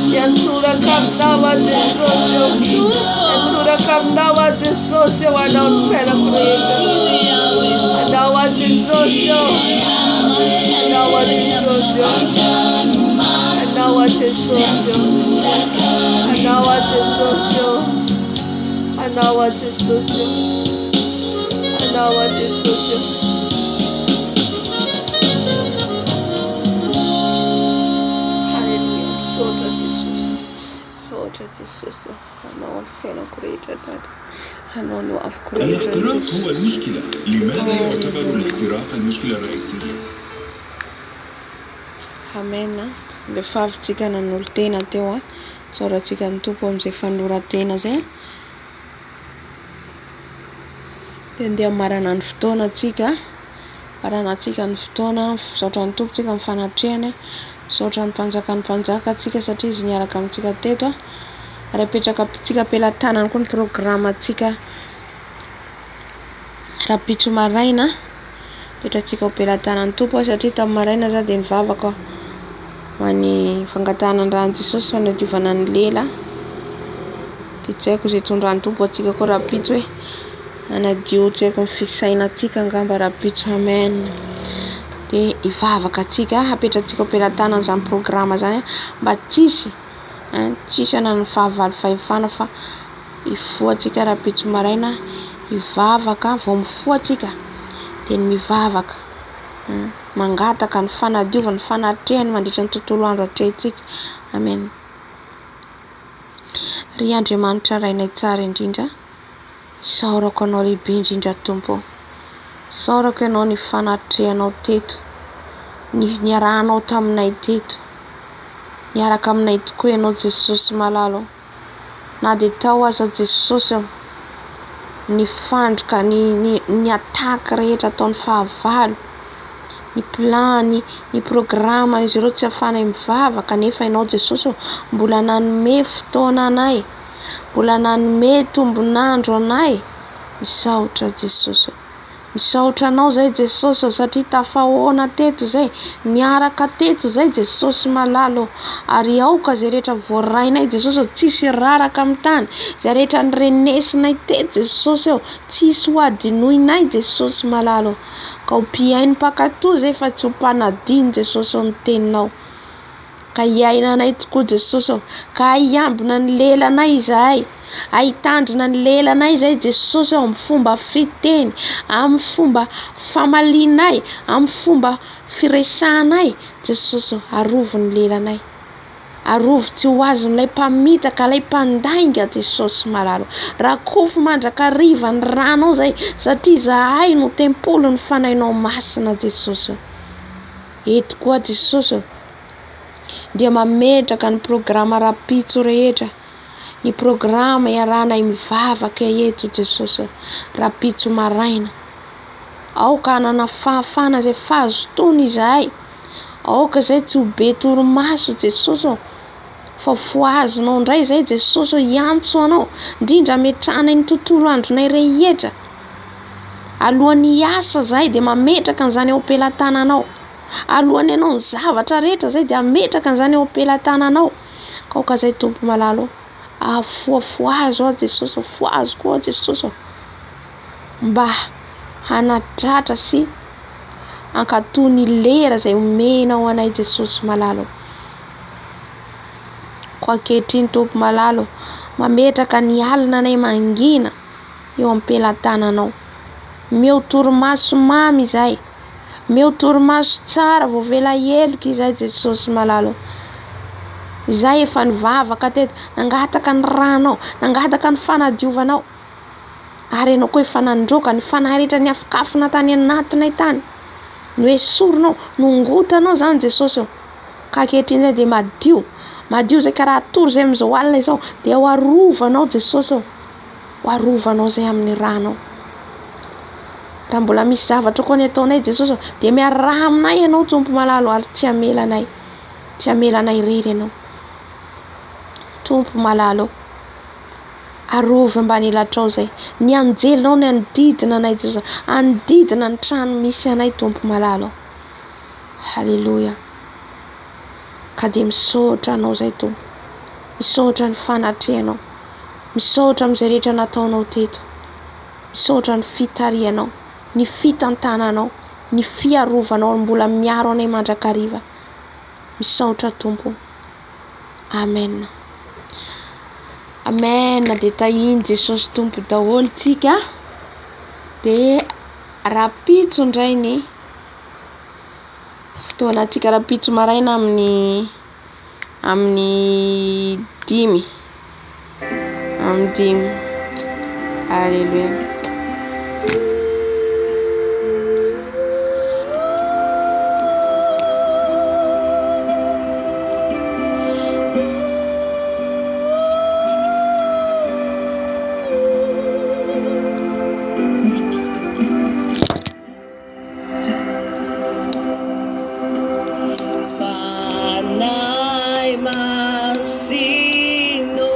Miantsoraka aminao aho Jesosy Miantsoraka aminao aho Jesosy Anao ny fiainako rehetra Anao aho Jesosy Anao aho Jesosy Anao aho Jesosy Anao aho Jesosy Anao aho Jesosy Anao aho Jesosy Haleloia Misaotra Jesosy Misaotra Jesosy Anao ny fiainako rehetra Dada Anao ny hoaviko rehetra الاختراق هو Jesosy المشكلة لماذا يعتبر الاختراق المشكلة الرئيسية؟ Amen. Rehefa avy tsika nanolo-tena teo a, isaorantsika ny Tompo amin'izay fanoloran-tena zay. Dia andeha hamarana ny fotoana tsika. Haranantsika ny fotoana, misaotra ny Tompo tsika amin'ny fanatrehany. Misaotra ny mpanjakan'ny mpanjaka tsika satria izy niaraka amintsika teto. Ary apetraka tsika am-pelatanana koa ny programme-tsika rahampitso maraina. Apetratsika ho am-pelatanan'ny Tompo satria tamin'ny maraina za dia nivavaka ho an'ny fangatahana ny ran'i Jesosy fanadiovana ny lela. Dia tsy haiko izay tondran'ny Tompo antsika koa rahampitso hoe hanadio tsy haiko ny fisainantsika angamba rahampitso. Amen. Dia hivavaka antsika, apetratsika ho am-pelatanana izany programme izany mba tsisy tsisy hanan'ny fahavalo fahefana fa hifoha antsika rahampitso maraina, hivavaka vao mifoha antsika dia ny mivavaka mangataka ny fanadiovana, ny fanatrehany mandritra ny tontolo andro atrehintsika. Amen. Ry Andriamanitra Rainay tsara indrindra, isaorako Anao lehibe indrindra Tompo. Isaorako Ianao ny fanatrehanao teto, ny niarahanao taminay teto. Niaraka aminay tokoa Ianao Jesosy malala. Na dia tao aza Jesosy ny fandrika, ny attaque rehetra ataon'ny fahavalo, ny plan, ny programme izy ireo tsy ahafahanay mivavaka nefa Ianao Jesosy mbola nanome fotoana anay, mbola nanome tombon'andro anay. Misaotra Jesosy. Misaotra anao zay Jesosy ô satria tafahoana teto zay, niaraka teto zay Jesosy malala ô. Ary aoka zay rehetra voarainay Jesosy ô, tsisy raraka amin'ny tany, zay rehetra nirenesinay teto Jesosy ô, tsisy ho adinoinay Jesosy malala ô. Ka ho mpihaino mpankatò zay fa tsy ho mpanadino Jesosy ô ny teninao. Ka hiainanay tokoa Jesosy ô. Ka hiambina ny lelanay izahay. Ahitandrina ny lelanay izahay Jesosy ô amin'ny fomba fiteny, amin'ny fomba famalianay, amin'ny fomba firesahanay. Jesosy ô, arovy ny lelanay. Arovy tsy ho azon'ilay mpamitaka, ilay mpandainga Jesosy malala. Rakofy mandrakariva ny ranao izay satria izahay no tempolin'ny Fanahinao Masina Jesosy ô. Eto koa Jesosy ô dia mametraka ny programa rahampitso rehetra, ny programa iarahanay mivavaka eto Jesosy ô, rahampitso maraina. Aoka hanana fahafahana izay fahazotoana izahay. Aoka izay tsy ho be torimaso Jesosy ô, fa fohazinao indray izay Jesosy ô, hiantso anao, indrindra ametrahanay ny tontolo andronay rehetra. Alohan'ny hiasa izahay dia mametraka an'izany eo am-pelatananao. Alohan'ny hanao ny zavatra rehetra izay dia hametraka an'izany eo am-pelatananao. Ka aoka izay Tompo malala ô, afohafohazo aho Jesosy ô, fohazo koa aho Jesosy ô, mba hanatratra sy hankatò ny lera izay omenao anay Jesosy malala ô. Koa ankehitriny Tompo malala ô, mametraka ny alina anay mangina eo am-pelatananao. Omeo torimaso mamy izahay. Omeo torimaso tsara voavela heloka izahay Jesosy malala ô. Izahay efa nivavaka teto, nangataka ny ranao, nangataka ny fanadiovanao. Ary ianao koa efa nandroaka ny fanahy rehetra niafokafona tany anatinay tany. Noesorinao, nongotanao izany Jesosy ô. Ka ankehitriny izay dia madio, madio izay ka raha hatory izay amin'izao alina izao dia ho arovanao Jesosy ô. Ho arovanao izay amin'ny ranao. Raha mbola misy zavatra koa ny ataonay Jesosy ô, dia miaraha aminay ianao Tompo malala ary tsy hamela anay. Tsy hamela anay irery ianao. Tompo malala ô, arovy ambany elatrao izay. Ny anjelinao ny hanodidina anay Jesosy. Hanodidina ny trano misy anay Tompo malala ô. Haleloia. Ka dia misaotra anao izay Tompo. Misaotra ny fanatrehanao. Misaotra amin'izay rehetra nataonao teto. Misaotra ny fitarihanao, ny fitantananao, ny fiarovanao ary mbola miaro anay mandrakariva. Misaotra Tompo. Amen. Amen. Dia tahian'i Jesosy Tompo daholo tsika. Dia rahampitso indray ny fotoanantsika rahampitso maraina amin'ny amin'ny dimy amin'ny dimy aleloia. Fanahy Masina,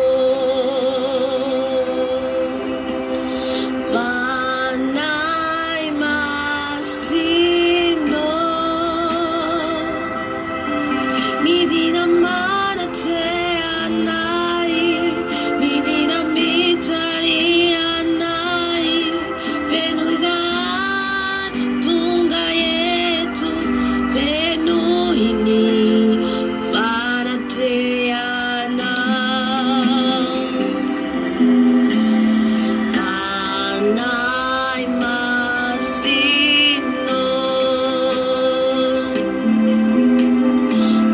Fanahy Masina, midina manatreha anay, midina mitariha anay, feno izahay tonga eto, fenoy ny fanatrehanao. Fanahy Masina,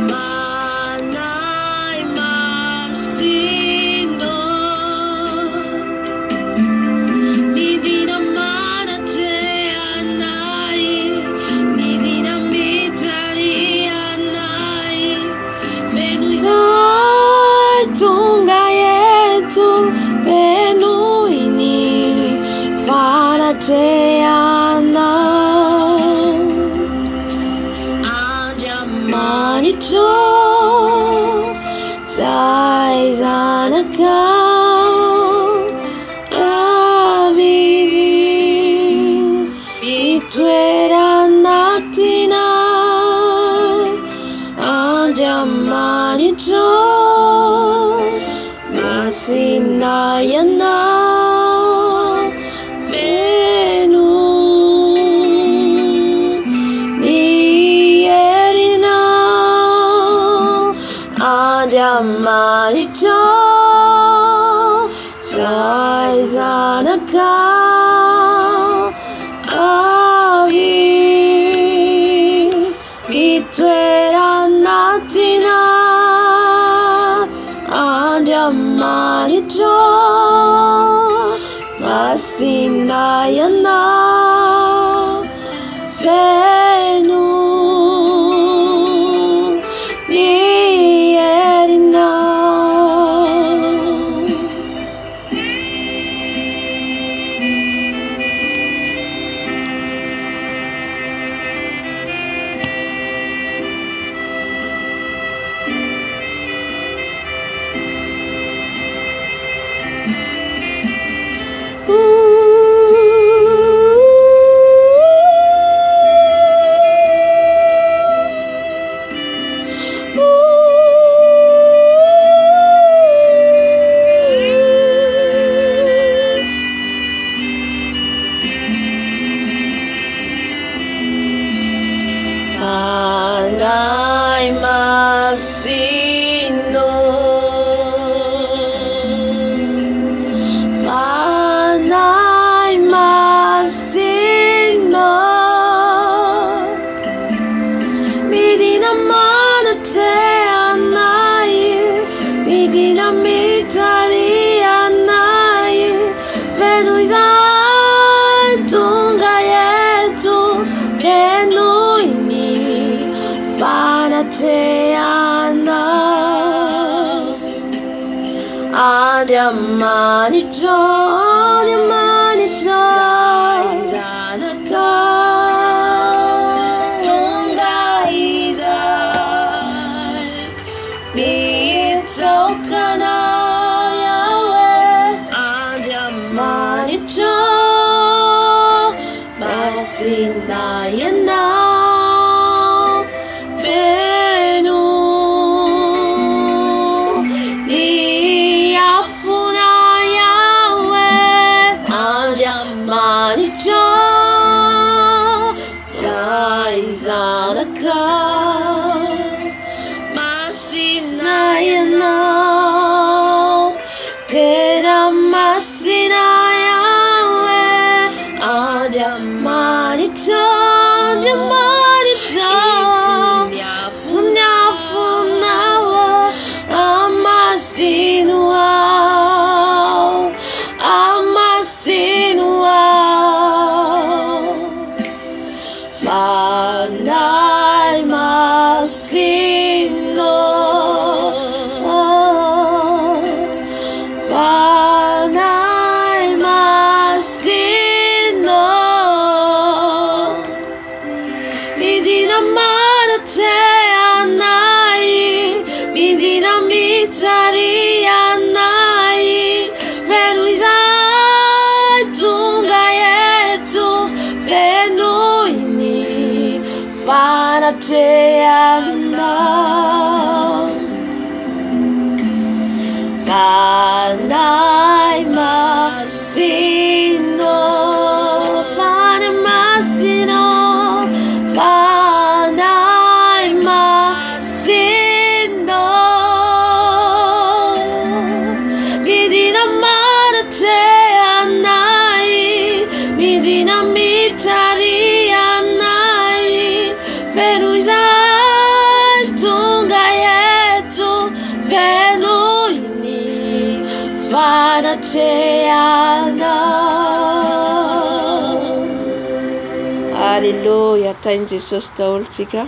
Fanahy Masina, midina manatreha anay, midina mitariha anay, feno izahay tonga eto, fenoy ny fanatrehanao. Andriamanitro, zay zanakao, avy izy. Masina Ianao, feno ny herinao, Andriamanitra ô, zay zanakao avy mitoera anatinao, Andriamanitra ô, masina Ianao, feno ny herinao. Fanahy Masina, Fanahy Masina, midina manatrehanay, midina mitarihanay, feno izahay tonga eto, fenoy ny fanatrehanao. Andriamanitra, Andriamanitra, zanakao tonga izahay, mitsaoka Anao Yahweh, Andriamanitra, masina Ianao, feno ny afona Yahweh, Andriamanitra, zay zanakao, masina Ianao, tena masina Yahweh, Andriamanitra, Andriamanitra, ny afonao, amasino aho, amasino aho. Fanahy Masina, Fanahy Masina, midina manatrehanay, midina mitarihanay, feno izahay tonga eto, fenoy ny fanatrehanao. Fanahy Masina, Fanahy Masina, Fanahy Masina, midina manatrehanay, midina mitarihanay, feno izahay tonga eto, fenoy ny fanatrehanao. Alléluia, tahin'i Jesosy daholo tsika.